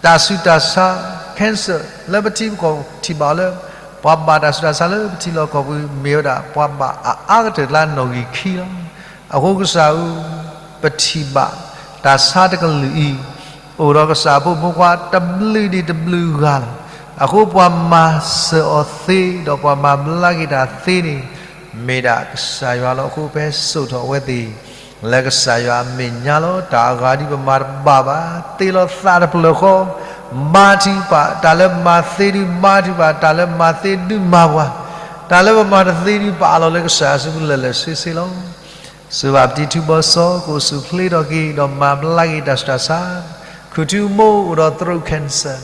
တၢ်ဆူးတၢ်ဆါ cancer လၢပထံပကီၢ်ထံၣ်ဘၣ်အီၤလၢ ပှၤဘၣ်တၢ်ဆူးတၢ်ဆါလၢပထံလီၢ်ကီၢ်ပူၤ မ့ၢ်ဝဲဒၣ်ပှၤဘၣ်အအါကတၢၢ်လၢနီၣ်ဂံၢ်ခံလီၤ. အဃိကစၢ်ဧၢ, ပထံၣ်ဘၣ်တၢ်ဆါတကလုာ်အံၤ အိၣ်ဒီးကစၢ်အဖိမုၣ်ခွါတဘျုးဒံးတဘျုးဂၤလီၤ. အဃိပှၤမၤစၢၤအီၤသ့ ဒီးပှၤမၤဘျါက့ၤတၢ်သ့န့ၣ် မ့ၢ်ဒၣ်ကစၢ်ယွၤလီၤ. အဃိပဟဲစိာ်ထီၣ်အဝဲသ့ၣ် လၢကစၢ်ယွၤအမဲာ်ညါလီၤ. တၢ်အဂၤဒ်ပမၤတဘၣ်ဘၣ်, သ့လီၤသးတဖျၢၣ်ဃီ, ဘါထုကဖၣ်, တၢ်လၢမၤသ့ဒုးဘါထုကဖၣ်, တၢ်လၢမၤသ့ဒုးမၤပှၤ, တၢ်လၢပမၤတသ့ဒုးပအးလီၤလၢကစၢ်ယွၤစုပူၤလၢာ်လၢာ်ဆ့ဆ့လီၤ. စၢၤဘၣ်ပတံၤထူဘီစီၤ ကအိၣ်ဆူၣ်ချ့ထီၣ်က့ၤ ဒီးမၤဘျါက့ၤတၢ်ဆူးတၢ်ဆါ, ခူၣ်ထူမိၢ်အိၣ်ဒီး throat cancer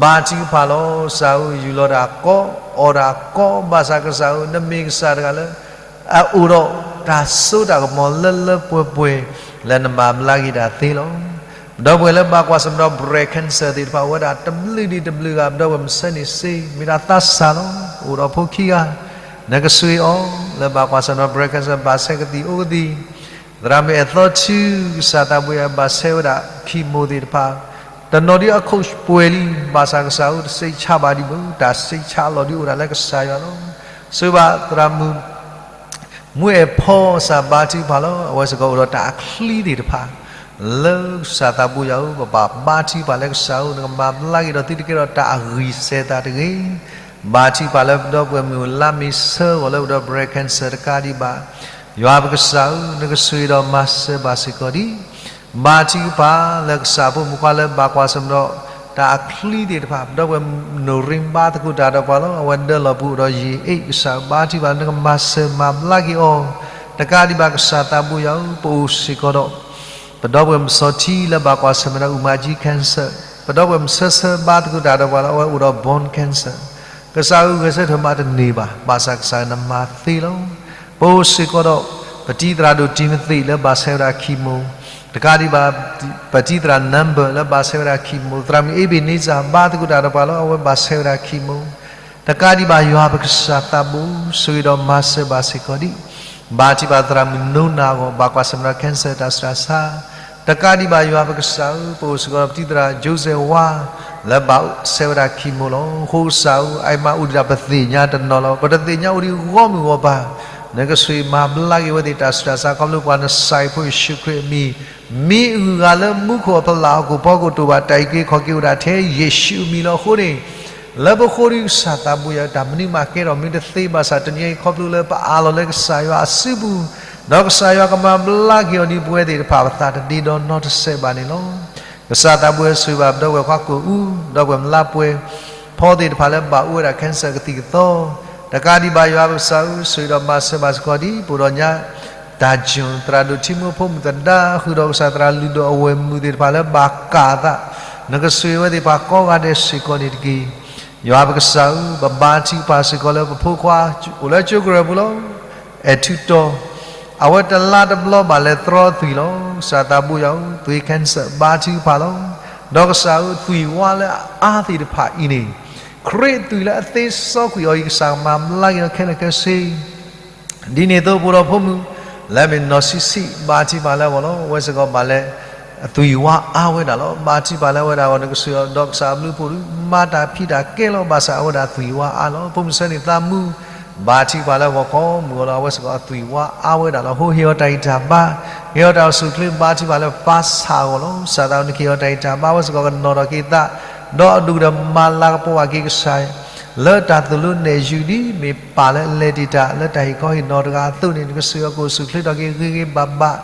ဘါထုကဖၣ်လီၤ. ကစၢ်ဧၢ ယူၢ်လီၤတၢ်ကီ, အီၣ်တၢ်ကီ, ဘၣ်ဆၣ်ကစၢ်ဧၢ နမ့ၢ်ကစၢ်တဂၤလၢ အအိၣ်ဒီးတၢ်စိတၢ်ကမီၤလၢလၢပှဲၤပှဲၤ လၢနမၤဘျါက့ၤတၢ်သ့လီၤ. ပဒီပုၢ်ဝဲၢ်လၢဘၣ်ကွၢ်ဆၢၣ်မဲာ်ဒီး breast cancer သ့ၣ်တဖၣ် အိၣ်ဝဲဒၣ်တဘျုးဒံးတဘျုးဂၤ, ပဒီပုၢ်ဝဲၢ်မဆၢန့ၣ်စ့ မ့ၢ်ဒၣ်သးစၢ်လီၤ. အိၣ်ဒီးဖိခံဂၤ, နကဆှ့အီၤ လၢဘၣ်ကွၢ်ဆၢၣ်မဲာ်ဒီး breast cancer ဘၣ်ဆဲးကသံၣ်အိၣ်ကသံၣ်, သရၣ်မုၣ်အဲၣ်သီထူ ကစၢ်သးဘိယွၤ ဘၣ်ဆဲးဝဲဒၣ် chemo သ့ၣ်တဖၣ်, တနီၤဒ်အခိၣ်ပှဲၤလံ, ဘၣ်ဆၣ်ကစၢ်ဧၢ တစိတ်ချပါဒံးဘၣ်, တၢ်စိတ်ချအလီၢ်ဒ်အိၣ်ဒၣ်လၢကစၢ်ယွၤလီၤ. စၢၤဘၣ်သရၣ်မုၣ် မူအဲၣ်ဖီ ကစၢ်ဘါထုကဖၣ်လီၤ. အဝဲစ့ၢ်ကီးအိၣ်ဒီးတၢ်အချံသ့ၣ်တဖၣ် လၢကစၢ်သးဘိယွၤဧၢ ပဘၣ်ဘါထုကဖၣ်လၢကစၢ်ဧၢ နကမၤဘျါက့ၤဒီးသုတကဲထီၣ်တၢ်အဂံၢ်စဲၤသးတဂ့ၤ. ဘါထုကဖၣ်လၢပဒီပုၢ်ဝဲၢ်မုၣ်လါမ့ၤဆၢဂီၤလၢအိၣ်ဒီး breast cancer တကးဒံးဘၣ် ယွၤပကစၢ်ဧၢ နကဆှ့ဒီးမၤစၢၤဘၣ်စ့ၢ်ကီးဒံး, ဘါထုကဖၣ်လၢကစၢ်ဖိမုၣ်ခွါလၢဘၣ်ကွၢ်ဆၢၣ်မဲာ်ဒီး တၢ်အချံသ့ၣ်တဖၣ်, ပဒီပုၢ်ဝဲၢ် နိၣ်ရ့ဘါသကိးတၢ်ဒီးပှၤလီၤ. အဝဲဒၢလီၢ်ပူၤအိၣ်ဒီးယ့ၢ်အ့ၣ်, ကစၢ်ဘါထုကဖၣ်လၢနကမၤစၢၤမၤဘျါက့ၤအီၤ, တကးဒံးဘၣ်ကစၢ်သးဘိယွၤဧၢ ပအိၣ်စ့ၢ်ကီးဒီး ပဒီပုၢ်ဝဲၢ်မစီထံလၢဘၣ်ကွၢ်ဆၢၣ်မဲာ်ဒီး အူမၤကၠံ cancer, ပဒီပုၢ်ဝဲၢ်မဆၢဆၢဘါသကိးတၢ်ဒီးပှၤလီၤ. အဝဲအိၣ်ဒီး bone cancer, ကစၢ်ဧၢ ဂဲၤဆၢထၢၣ်မးတန့ၢ်ဘၣ်, ဘၣ်ဆၣ်ကစၢ်နမၤသ့လီၤ. ပအိၣ်စ့ၢ်ကီးဒီး ပတံၤသရၣ်ဒိၣ်တံၤမသ့းလၢဘၣ်ဆဲးဝဲဒၣ် chemo, တကးဒံးဘၣ် ပတံၤသရၣ် number လၢဘၣ်ဆဲးဝဲဒၣ် chemo, သရၣ်မုၣ်အ့ဘ့ၣ်န့စၢ် ဘါသကိးတၢ်ဒီးပှၤလီၤ. အဝဲဘၣ်ဆဲးဝဲဒၣ် chemo, တကးဒံးဘၣ်ယွၤပကစၢ်သးဘိ ဆှ့ဒီးမၤစၢၤဘၣ်စ့ၢ်ကီးဒံး, ဘါထုကဖၣ်သရၣ်မုၣ်နိနၤအဂီၢ် ဘၣ်ကွၢ်ဆၢၣ်မဲာ်ဒီး cancer တၢ်ဆူးတၢ်ဆါ, တကးဒံးဘၣ်ယွၤပကစၢ်ဧၢ ပအိၣ်စ့ၢ်ကီးဒီးပတံၤသရၣ် Joseph ဝါ လၢဘၣ်ဆဲးဝဲဒၣ် chemo လီၤ. အဃိကစၢ်ဧၢ အအံၤမးအိၣ်ဒံးဒၣ်ပသ့ၣ်ညါတနီၤလီၤ. ပတသ့ၣ်ညါအိၣ်ဒံးဂီၢ်မုၢ်ဂီၢ်ပၤ, နကဆှ့မၤဘျါက့ၤဝဲသ့ၣ်တၢ်ဆူးတၢ်ဆါ ခီဖျိပှၤနစံးဖိယ့ၣ်ၡူးခရံာ်အမံၤ, မ့ၢ်အဂုၤအဂၤလၢမူခိၣ်အဖီလာ်အကီၢ်ဖီကတိၤဘၣ်တၢ်အုၣ်က့ၤခီၣ်က့ၤအိၣ်ဒၣ်ထဲယ့ၣ်ၡူးအမံၤလီၤ. အဃိန့ၣ် လၢပဃိဒီးကစၢ်သးဘိယွၤ တၢ်မနုၤမးကဲထီၣ်မ့ၢ်တသ့ဘၣ်ဆၣ် တနံၤအံၤခီဖျိလၢပအးလီၤလၢကစၢ်ယွၤအစုပူၤ, ဒီးကစၢ်ယွၤကမၤဘျါက့ၤအီၤဒ်ပဝဲသ့ၣ်တဖၣ်ပသးတဒ့ဒီနီတစဲးဘၣ်န့ၣ်လီၤ. ကစၢ်သးဘိယွၤဆိၣ်ဂ့ၤဘၣ်ပဒီပုၢ်ဝဲၢ်ခွါကိၣ်အူ, ဒီပုၢ်ဝဲၢ်မူလါပှဲၤဖီသ့ၣ်တဖၣ်လၢဘၣ်အိၣ်ဝဲဒၣ် cancer ကသံၣ်ကသီ, တကးဒံးဘၣ်ယွၤပကစၢ်ဧၢ ဆိၣ်ဂ့ၤဒီးမၤစၢၤဘၣ်စ့ၢ်ကီးဒံး ပအိၣ်ဒီးညါ တၢ်ကၠိၣ် သရၣ်ဒိၣ်ထံမူဖိမုၣ်သဒါ ဃုာ်ဒီးကစၢ်သရၣ်လုၢ်ဒိၣ်အဝဲၢ်မုၣ်သ့ၣ်တဖၣ်လၢဘၣ်ကၢ်အသး, နကဆိၣ်ဂ့ၤဝဲသ့ၣ်တဖၣ်ကိးဂၤဒဲးစ့ၢ်ကီးန့ၣ်တက့ၢ်. ယွၤပကစၢ်ဧၢ ပဘါထုကဖၣ်စ့ၢ်ကီးလၢပဖိခွါ အိၣ်လၢကၠိကရၢၢ်ပူၤလီၤ. အဲၣ်ထူတီၤ, အဝဲတလါတဘျီဘၣ်လဲၤတြီသွံၣ်လီၤ. ကစၢ်သးဘိယွၤဧၢ သွံၣ် cancer ဘါထုကဖၣ်လီၤ. ဒီးကစၢ်ဧၢ သွံၣ်ဝါလၢအအါသ့ၣ်တဖၣ်အံၤန့ၣ် ခရံာ်သွံၣ်လၢအသ့စီကွံာ်အီၤအံၤ ကစၢ်ကမၤဘျါက့ၤအီၤခဲလၢာ်ခဲဆ့ ဒ်န့ၣ်အသိး ပအိၣ်ဒီးဖိမုၣ် လၢအမ့ၢ်နီၢ်ဆံးဆံး ဘါထုကဖၣ်လၢအဂီၢ်လီၤ. အဝဲစ့ၢ်ကီးဘၣ်လဲၤ အသွံၣ်ဝါအါဝဲဒၣ်လီၤ. ဘါထုကဖၣ်လၢအဝဲဒၣ်အဂီၢ် နကဆိၣ်ဂ့ၤအီၤ ဒီးကစၢ်အဘျုးအဖှိၣ်ဒုး မၤတၢ်ဖံးတၢ်ကဲလီၤ. ဘၣ်ဆၣ်အဝဲဒၣ်သွံၣ်ဝါအါလီၤ. ဖိမုၣ်ဆၢန့ၣ်သးမူ ဘါထုကဖၣ်လၢအဂီၢ် ကိးမုၢ်ဂီၤလီၤ. အဝဲစ့ၢ်ကီးအသွံၣ်ဝါအါဝဲဒၣ်လီၤ. အဃိဟ့ၣ်အီၤတၢ်ဂံၢ်တၢ်ဘါ, ဟ့ၣ်အီၤတၢ်အိၣ်ဆူၣ်အိၣ်ချ့ ဘါထုကဖၣ်လၢပၢ်ဆၣ်အဂီၢ်လီၤ. ကစၢ်သးနကဟ့ၣ်အီၤတၢ်ဂံၢ်တၢ်ဘါ အဝဲစ့ၢ်ကီးကနီၤထီၣ်က့ၤသး ဒီးအဒိၣ်ကဒီးမၤလၤကပီၤဘၣ်က့ၤကစၢ် လၢတၢ်သိၣ်လိနဲၣ်ယုာ်ဒ် မ့ၢ်ပၢ်လၢအလဲၤတံာ်တာ် လၢတၢ်ဟ့ၣ်ခီဟ့ၣ်နီၤတဂၤအသိးန့ၣ် နကဆိၣ်ဂ့ၤအီၤ ကအိၣ်ဆူၣ်အိၣ်ချ့ထီၣ်က့ၤဂ့ၤဂ့ၤဘၣ်ဘၣ်,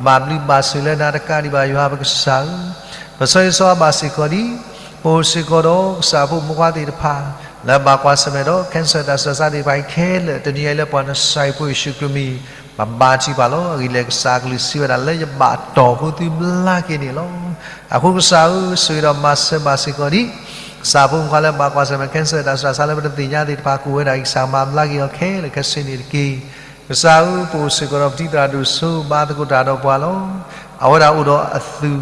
ဘၣ်ဘျုးဘၣ်ဆိၣ်လၢနၤတကးဒံးဘၣ် ယွၤပကစၢ်ဧၢ. ပဆၢဂ့ၤဆၢဝါဘၣ်စ့ၢ်ကီးဒ် ပအိၣ်စ့ၢ်ကီးဒီးကစၢ်ဖိမုၣ်ခွါသ့ၣ်တဖၣ် လၢဘၣ်ကွၢ်ဆၢၣ်မဲာ်ဒီး cancer တၢ်ဆူးတၢ်ဆါသ့ၣ်တဖၣ်အံၤခဲလၢာ် တနံၤအံၤလၢပှၤနစံးဖိယ့ၣ်ၡူးခရံာ်မံၤ ပဘါထုကဖၣ်လီၤ. အဂ့ၢ်ဒ်လဲၣ် ကစၢ်အကလုၢ်စံးဝဲဒၣ် လၢယဘၣ်တီၢ်ဖိသုဘျါက့ၤန့ၣ်လီၤ. အဃိကစၢ်ဧၢ ဆိၣ်ဂ့ၤဒီးမၤစၢၤဘၣ်စ့ၢ်ကီးဒ် ကစၢ်ဖိမုၣ်ခွါလၢဘၣ်ကွၢ်ဆၢၣ်မဲာ် cancer တၢ်ဆူးတၢ်ဆါလၢပတသ့ၣ်ညါသ့ၣ်တဖၣ် ကအိၣ်ဝဲဒၣ်အံၤ ကစၢ်မၤဘျါက့ၤအီၤခဲလၢာ်ခဲဆ့န့ၣ်တက့ၢ်. ကစၢ်ဧၢ ပအိၣ်စ့ၢ်ကီးဒီးပတံၤသရၣ်ဒိၣ်စိ ဘါသကိးတၢ်ဒီးပှၤလီၤ. အဝဲဒၣ်အိၣ်ဒီးအသူၣ်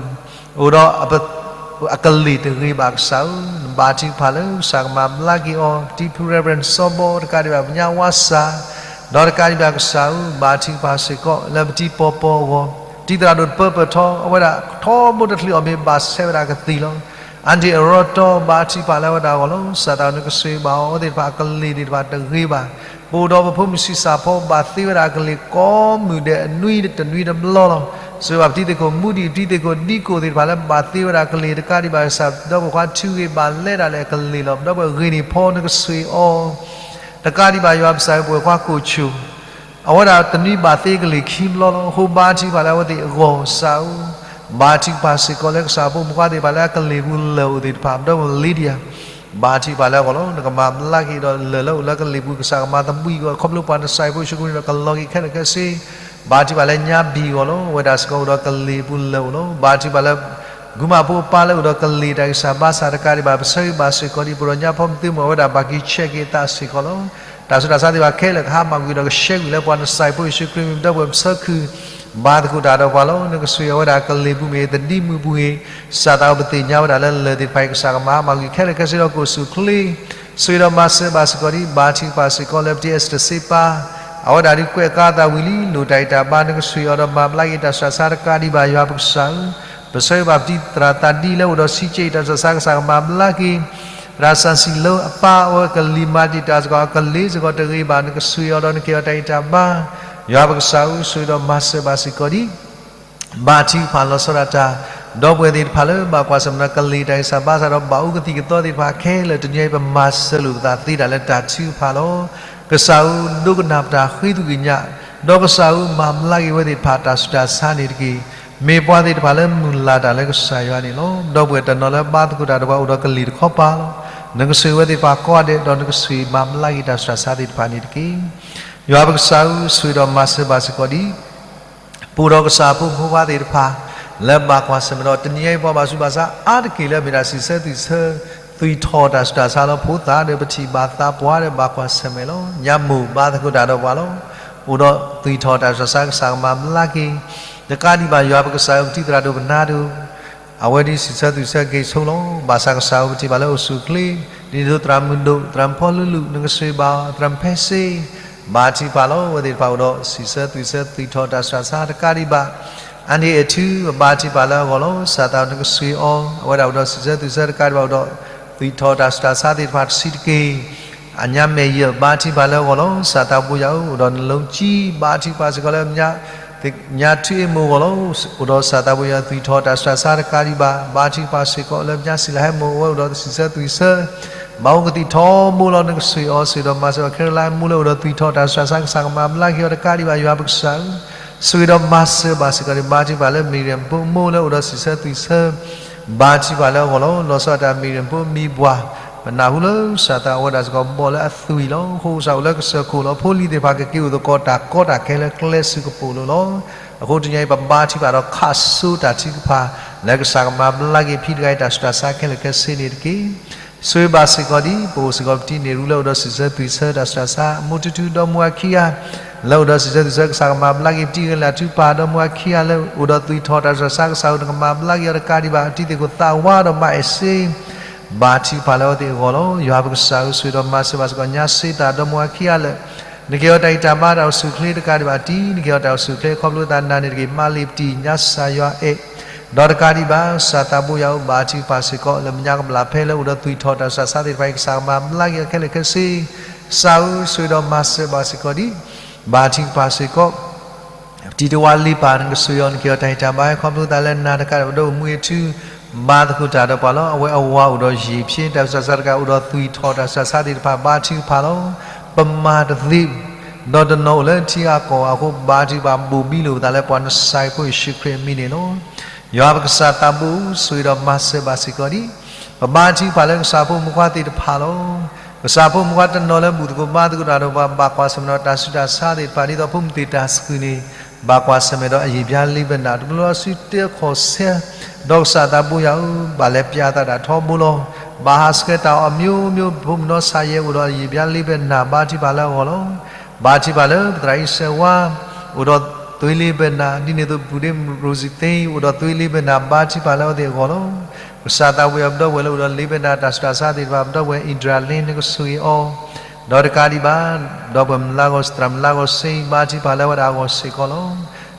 အိၣ်ဒီးအကလ့ၢ်တဂ့ၤဘၣ်ကစၢ်ဧၢ, နဘါထုကဖၣ်လၢကစၢ်ကမၤဘျါက့ၤအီၤ, ပတံၤဖု Reverend စီၤဘီ တကးဒံးဘၣ် ပညါဝါစၢ်, ဒီးတကးဒံးဘၣ်ကစၢ်ဧၢ ဘါထုကဖၣ်စ့ၢ်ကီး လၢပတံၤပီၤပီၤအဂီၢ်, တံၤသရၣ်ဒိၣ်တပၢပၢၢ်ထီ အဝဲဒၣ်ထီဘိတချုးအီၤမ့ၢ်ဘၣ်ဆဲးဝဲဒၣ်ကသံၣ်လီၤ. အၣ်ဒ့ၣ်အရီတီ ဘါထုကဖၣ်လၢအဝဲဒၣ်အဂီၢ်လီၤ. ကစၢ်သးနကဆိၣ်ဂ့ၤဘၣ်အီၤ အဝဲသ့ၣ်တဖၣ်အကလ့ၢ်သ့ၣ်တဖၣ်တဂ့ၤဘၣ် ပအိၣ်ဒီးပဖိမုၣ်ဆံးစၢ်ဖီ ဘၣ်သ့ဝဲဒၣ်အကလ့ၢ်ကိးမုၢ်ဒဲး အနွံတနွံတဘျီလီၤ. ဆိၣ်ဂ့ၤဘၣ်ပတံၤသကိး မူဒံးပတံၤသကိး ဒံကိၣ်သ့ၣ်တဖၣ်လၢဘၣ်သ့ဝဲဒၣ်ကလ့ၢ်တကးဒံးဘၣ် ကစၢ်ဒီပုၢ်ဝဲၢ်ခွါထုးဂ့ၤဘၣ်လဲဒၣ်လဲာ်အကလ့ၢ်လီၤ. ဒီပုၢ်ဝဲၢ်ဂ့ၤန့ၢ်ဖီ နကဆိၣ်ဂ့ၤအီၤ တကးဒံးဘၣ် ယွၤပကစၢ် ပဝဲၢ်ခွါကိၣ်ဆိၣ် အဝဲဒၣ်တနွံဘၣ်သ့ကလ့ၢ်ခံဘျီလီၤ. အဃိဘါထုကဖၣ်လၢအဝဲသ့ၣ်အဂီၢ် ကစၢ်ဧၢ, ဘါထုကဖၣ်စ့ၢ်ကီးလၢကစၢ်အဖိမုၣ်ခွါသ့ၣ်တဖၣ်လၢအကလ့ၢ်ပူၤလၢာ်အိၣ်သ့ၣ်တဖၣ် ဒီပုၢ်ဝဲၢ် Lydia ဘါထုကဖၣ်လၢအဂီၢ်လီၤ. နကမၤဘျါက့ၤဒီးလၢာ်လၢအိၣ်လၢကလ့ၢ်ပူၤ ကစၢ်ကမၤသဘှံးက့ၤအီၤ ခီဖျိပှၤနစၢ်ဖိယ့ၣ်ၡူးခရံာ်န့ၣ်ဒီး ကလီၤက့ၤခဲလၢာ်ခဲဆ့. ဘါထုကဖၣ်လၢညါဘံၣ်အဂီၢ်လီၤ. အဝဲဒၣ်စ့ၢ်ကီးအိၣ်ဒီးကလ့ၢ်ပူၤလၢာ်အိၣ်လီၤ. ဘါထုကဖၣ်လၢ ဂုၢ်မၤဖိအပၢ်လၢအိၣ်ဒီးကလ့ၢ်တၢ်ဂံၢ်စၢ်ဘါစၢ်တကးဒံးဘၣ် ပဆၢဂ့ၤဘၣ်စ့ၢ်ကီးဒံး ပဒီးညါဖီမုၢ်သုမုၢ် အဝဲဒၣ်ဘၣ်က့ၤဆဲးက့ၤအသးစ့ၢ်ကီးလီၤ. တၢ်ဆူးတၢ်ဆါသ့ၣ်တဖၣ်ခဲလၢာ်ကဟါမၢ်ကွံာ်ဒီးကဆှဲကွံာ်လၢပှၤနစၢ်ဖိယ့ၣ်ၡူးခရံာ်မံၤ ဒီပုၢ်ဝဲၢ်ပဆၢခုၣ် ဘါသကိးတၢ်ဒီးပှၤလီၤ. နကဆိၣ်ဂ့ၤအဝဲဒၣ်ကလ့ၢ်ပူၤမ့ၢ်ဂ့ၤ သဒံမုၢ်ပူၤဂ့ၤ စၢ်သးအိၣ်ပသ့ၣ်ညါဝဲဒၣ်လၢလၢာ်သ့ၣ်တဖၣ်အံၤ ကစၢ်ကမၤမၢ်ကွံာ်ခဲလၢာ်ခဲဆ့ဒီး ကိၣ်စူၣ်ချ့ ဆိၣ်ဂ့ၤဒီးမၤစၢၤဘၣ်စ့ၢ်ကီးဒံး ဘါထုကဖၣ်စ့ၢ်ကီးလၢပတံၤအဲစတၢၣ်စ့ပၢ် အဝဲဒၣ်ဒုးကွဲးအကါအသးဝံၤလံ လိၣ်တၢ်ဂံၢ်တၢ်ဘါ နကဆိၣ်ဂ့ၤအီၤဒီးမၤဘျါက့ၤတၢ်ဆူးတၢ်ဆါတကးဒံးဘၣ် ယွၤပကစၢ်ဧၢ. ပဆၢဂ့ၤဘၣ်ပတံၤသရၣ်သးဒံလၢအိၣ်ဒီးဆံးကဲးအံၤ တၢ်ဆူးတၢ်ဆါကစၢ်ကမၤဘျါက့ၤ သရၣ်စၢ်စံးလၢအပၢ် အဝဲကလံၤမၤတံာ်တာ်စ့ၢ်ကီး အကလ့စ့ၢ်ကီးတဂ့ၤဘၣ် နကဆိၣ်ဂ့ၤအီၤဒီးနကဲအီၤတၢ်ဂံၢ်တၢ်ဘါ ယွၤပကစၢ်ဧၢ ဆိၣ်ဂ့ၤဒီးမၤစၢၤဘၣ်စ့ၢ်ကီးဒံး ဘါထုကဖၣ်လီၤဆီဒၣ်တၢ် ဒီပုၢ်ဝဲၢ်သ့ၣ်တဖၣ်လၢဘၣ်ကွၢ်ဆၢၣ်မဲာ်ဒီးကလ့ၢ်တၢ်ဂံၢ်စၢ်ဘါစၢ်ဒီးဘၣ်အူကသံၣ်ကသီသ့ၣ်တဖၣ်ခဲလၢာ် တနံၤအံၤပမၤစၢၤလိာ်ပသးသ့ဒၣ်လၢတၢ်ထုကဖၣ်လီၤ. ကစၢ်ဧၢ ဒိကနၣ်ပတၢ်ဃ့သကွံာ်ညါ ဒီးကစၢ်ဧၢ မၤဘျါက့ၤဝဲသ့ၣ်တဖၣ်တၢ်ဆူးတၢ်ဆါန့ၣ်တက့ၢ်. မ့ၢ်ပှၤသ့ၣ်တဖၣ်လၢမုၢ်လၢ်တၢ်လၢကစၢ်ယွၤန့ၣ်လီၤ. ဒီပုၢ်ဝဲၢ်တနီၤလၢဘါသကိးတၢ်ဒီးပှၤအိၣ်ဒီးကလ့ၢ်တခီပၤလီၤ. နကဆိၣ်ဂ့ၤဝဲသ့ၣ်တဖၣ်ကိးဂၤဒဲး ဒီးနကဆိၣ်ဂ့ၤမၤဘျါက့ၤတၢ်ဆူးတၢ်ဆါသ့ၣ်တဖၣ်န့ၣ်တက့ၢ်. ယွၤပကစၢ်ဧၢ ဆိၣ်ဂ့ၤဒီးမၤစၢၤဘၣ်စ့ၢ်ကီးဒံး ပအိၣ်ဒီးကစၢ်အဖိမုၣ်ဖိခွါသ့ၣ်တဖၣ် လၢဘၣ်ကွၢ်ဆၢၣ်မဲာ်ဒီး တနံၤအံၤပှၤဘၣ်ဆူးဘၣ်ဆါအါတက့ၢ်လၢအမ့ၢ်ဒၣ်စံးဆၢသွံၣ်ဆၢ သွံၣ်ထီၣ်တၢ်ဆူးတၢ်ဆါလီၤ. ဖိသၣ်ဒီးပထံၣ်ဘၣ်သးပှၢ်ဒီးဘၣ်ကွၢ်ဆၢၣ်မဲာ်လီၤ. ညါမိၢ်ဘါသကိးတၢ်ဒီးပှၤလီၤ. အိၣ်ဒီးသွံၣ်ထီၣ်တၢ်ဆူးတၢ်ဆါ ကစၢ်ကမၤဘျါက့ၤ တကးဒံးဘၣ် ယွၤပကစၢ်ဧၢ ပတံၤသရၣ်ဒိၣ်ပနါဒိၣ် အဝဲဒ်စံးဆၢသွံၣ်ဆၢက့ၤဆိလီၤ. ဘၣ်ဆၣ်ကစၢ်ဧၢ ပထံၣ်ဘၣ်လၢအိၣ်ဆူၣ်အိၣ်ချ့ ဒ်န့ၣ်အသိးသရၣ်မုၣ်ဒိၣ် သရၣ်မုၣ်ဖီလူလူ နကဆိၣ်ဂ့ၤဘၣ်အီၤ သရၣ်မုၣ်ဖဲစ့ ဘါထုကဖၣ်လီၤ. အဝဲသ့ၣ်တဖၣ်အိၣ်ဒီးစံးဆၢသွံၣ်ဆၢသွံၣ်ထီၣ်တၢ်ဆူးတၢ်ဆါတကးဒံးဘၣ် အန့ၣ်အထု ပဘါထုကဖၣ်လၢအဂီၢ်လီၤ. စၢ်သးနကဆိၣ်ဂ့ၤအီၤ အဝဲဒၣ်အိၣ်ဒီးစံးဆၢသွံၣ်ဆၢတကးဒံးဘၣ် အိၣ်ဒီးသွံၣ်ထီၣ်တၢ်ဆူးတၢ်ဆါသ့ၣ်တဖၣ်တဆံးတက့ၢ်. အညါမဲာ်ယၢၢ် ဘါထုကဖၣ်လၢအဂီၢ်လီၤ. စၢ်သးဘိယွၤဧၢ အိၣ်ဒီးနလီကံ ဘါထုကဖၣ်စ့ၢ်ကီးလၢ ညါထုးအ့ၣ်မိၢ်အဂီၢ်လီၤ. အိၣ်ဒီးစၢ်သးဘိယွၤ သွံၣ်ထီၣ်တၢ်ဆူးတၢ်ဆါတကးဒံးဘၣ် ဘါထုကဖၣ်စ့ၢ်ကီးလၢ ညါစံးလၢဟဲမိၢ် အဝဲအိၣ်ဒီးစံးဆၢသွံၣ်ဆၢ ဘၣ်အူကသံၣ်ထီဘိလီၤ. နကဆိၣ်ဂ့ၤအီၤ ဆိၣ်ဂ့ၤဒီးမၤစၢၤအီၤ ခဲလၢာ်မိၢ်လၢအိၣ်ဒီးသွံၣ်ထီၣ်တၢ်ဆူးတၢ်ဆါ ကစၢ်ကမၤဘျါက့ၤအီၤတကးဒံးဘၣ် ယွၤပကစၢ်ဧၢ ဆိၣ်ဂ့ၤဒီးမၤစၢၤဘၣ်စ့ၢ်ကီးန့ၣ် ဘါထုကဖၣ်လၢ မံၤရ့ၣ်ဖိမိၢ်လၢအိၣ်ဒီးစံးဆၢသွံၣ်ဆၢ ဘါထုကဖၣ်လၢအဂီၢ်လီၤ. လီၤဆီဒၣ်တၢ် မံၤရ့ၣ်ဖိမံၤပှၢ် ပနၢ်ဟူလၢစၢ်သးအဝဲဒၣ်စ့ၢ်ကီးဘီၣ်လၢအသွံၣ်လီၤ. အဃိကစၢ်အိၣ်လၢကစၢၢ်ခိၣ်လီၤ. ဖိလံၤသ့ၣ်တဖၣ်ကက့ၤအိၣ်သကိးတၢ်ကီတၢ်ခဲလၢကျဲစုကပိာ်လိၤလီၤ. အဃိတနံၤအံၤ ပဘါထုကဖၣ်ဒီးခးစိတၢ်ထုကဖၣ် လၢကစၢ်ကမၤဘျါက့ၤဖံတဂၤအံၤ တၢ်ဆူးတၢ်ဆါခဲလၢာ်ခဲဆ့န့ၣ်တက့ၢ်. ဆိၣ်ဂ့ၤဘၣ်စ့ၢ်ကီးဒ် ပအိၣ်စ့ၢ်ကီးပတံၤန့ၣ်ရူလၢအိၣ်ဒီးစံးဆၢသွံၣ်ဆၢတၢ်ဆူးတၢ်ဆါ အမိၢ်ထူထူဒီမါဝၤခံဂၤ လၢအိၣ်ဒီးစံးဆၢသွံၣ်ဆၢ ကစၢ်ကမၤဘျါက့ၤ ပတံၤဂ့ၤလၢ်ထူပၢ် ဒီမါဝၤခံဂၤလၢအိၣ်ဒီးသွံၣ်ထီၣ်တၢ်ဆူးတၢ်ဆါ ကစၢ်ဧၢ နကမၤဘျါက့ၤအီၤတကးဒံးဘၣ် အတံၤသကိးသးဝါဒီးမါအဲၣ်စ့ ဘါထုကဖၣ်လၢအဝဲသ့ၣ်အဂီၢ်လီၤ. ယွၤပကစၢ်ဧၢ ဆိၣ်ဂ့ၤဒီးမၤစၢၤဘၣ်စ့ၢ်ကီး ညါစ့သၣ်ဒီမါဝၤခံဂၤလၢ နကဲအီၤတၢ်ဂံၢ်တၢ်ဘါတၢ်အိၣ်ဆူၣ်အိၣ်ချ့တကးဒံးဘၣ် အတံၤ နကဲအီၤတၢ်အိၣ်ဆူၣ်အိၣ်ချ့ ခီဖျိသးနၤန့ၣ်တဂ့ၤ မၤလ့ၤပတံၤ ညါစၢ်ယွၤအဲၣ် ဒီးတကးဒံးဘၣ် စၢ်သးဘိယွၤဧၢ ဘါထုကဖၣ်စ့ၢ်ကီး လၢမညါကဘျၣ်ဖဲလၢအိၣ်ဒီးသွံၣ်ထီၣ်တၢ်ဆူးတၢ်ဆါသ့ၣ်တဖၣ်အံၤ ကစၢ်ကမၤဘျါက့ၤအီၤခဲလၢာ်ခဲဆ့ ကစၢ်ဧၢ ဆိၣ်ဂ့ၤဒီးမၤစၢၤဘၣ်စ့ၢ်ကီးဒ် ဘါထုကဖၣ်စ့ၢ်ကီး ပတံၤတဝါလ့ၤပၢ် နကဆိၣ်ဂ့ၤအီၤ နကဲအီၤတၢ်ဂံၢ်တၢ်ဘါ ခီဖျိသးလၢနၤတကးဒံးဘၣ် ဒီးအိၣ်မူအထူ ဘါသကိးတၢ်ဒီးပှၤလီၤ. အဝဲအဝၤအိၣ်ဒီးယံာ်ဖျ့ တၢ်ဆူးတၢ်ဆါတကး အိၣ်ဒီးသွံၣ်ထီၣ်တၢ်ဆူးတၢ်ဆါသ့ၣ်တဖၣ် ဘါထုကဖၣ်လီၤ. ပမၤတသ့ ဒီးတနီၤအိၣ်လၢထံဂၤကီၢ်ဂၤအဃိ ဘါထုကဖၣ်ဘိၣ်ဘံလိာ်ပသးလၢပှၤနစၢ်ဖိယ့ၣ်ၡူးခရံာ်အမံၤန့ၣ်လီၤ. ယွၤပကစၢ်သးဘိ ဆိၣ်ဂ့ၤဒီးမၤစၢၤဘၣ်စ့ၢ်ကီးဒ် ပဘါထုကဖၣ်လၢကစၢ်ဖိမုၣ်ခွါသ့ၣ်တဖၣ်လီၤ. ကစၢ်ဖိမုၣ်ခွါတနီၤလၢဘူၣ်သကိးဘါသကိးတၢ်ဒီးပှၤ ဘၣ်ကွၢ်ဆၢၣ်မဲာ်ဒီးတၢ်ဆူးတၢ်ဆါသ့ၣ်တဖၣ် ဒ်သိးဖိမုၣ်သ့ၣ်တၢ်စူၢ်န့ၣ် ဘၣ်ကွၢ်ဆၢၣ်မဲာ်ဒီးအယံာ်ဘျါလ့ဘဲနၢ် တဘျီလၢအစုတ့ခီၣ်ဆၢ ဒီးကစၢ်သးဘိယွၤဧၢ ဘၣ်လဲၤပျၢ်သးတၢ်ထီဘိလီၤ. ဘၣ်ဟးဆှဲးတၢ်အီၣ်မိၢ်မိၢ် ဖိမုၣ်နီၢ်ဆါယဲၢ် အိၣ်ဒီးအယံာ်ဘျါလ့ဘဲနၢ် ဘါထုကဖၣ်လၢအဂီၢ်လီၤ. ဘါထုကဖၣ်လၢပသရၣ်အံၤစဲးဝါ အိၣ်ဒီးသွ့လ့ဘဲနၢ် ဒ်န့ၣ်အသိး ပူၤဒ့ ရိစံသ့ အိၣ်ဒီးသွ့လ့ဘဲနၢ် ဘါထုကဖၣ်လၢအဝဲသ့ၣ်အဂီၢ်လီၤ. ကစၢ်သးဘိယွၤပဒီပုၢ်ဝဲၢ်လၢအိၣ်ဒီးလ့ဘဲနၢ်တၢ်ဆူးတၢ်ဆါသ့ၣ်တဖၣ် ပဒီပုၢ်ဝဲၢ် အံၣ်ဒြၣ်လ့ နကဆိၣ်ဂ့ၤအီၤ ဒီးတကးဒံးဘၣ် ဒီပုၢ်ဝဲၢ်မုၢ်လါဂီၢ် သရၣ်မုၢ်လါဂီၢ်စ့ ဘါထုကဖၣ်လၢအဝဲဒၣ်အဂီၢ်စ့ၢ်ကီးလီၤ.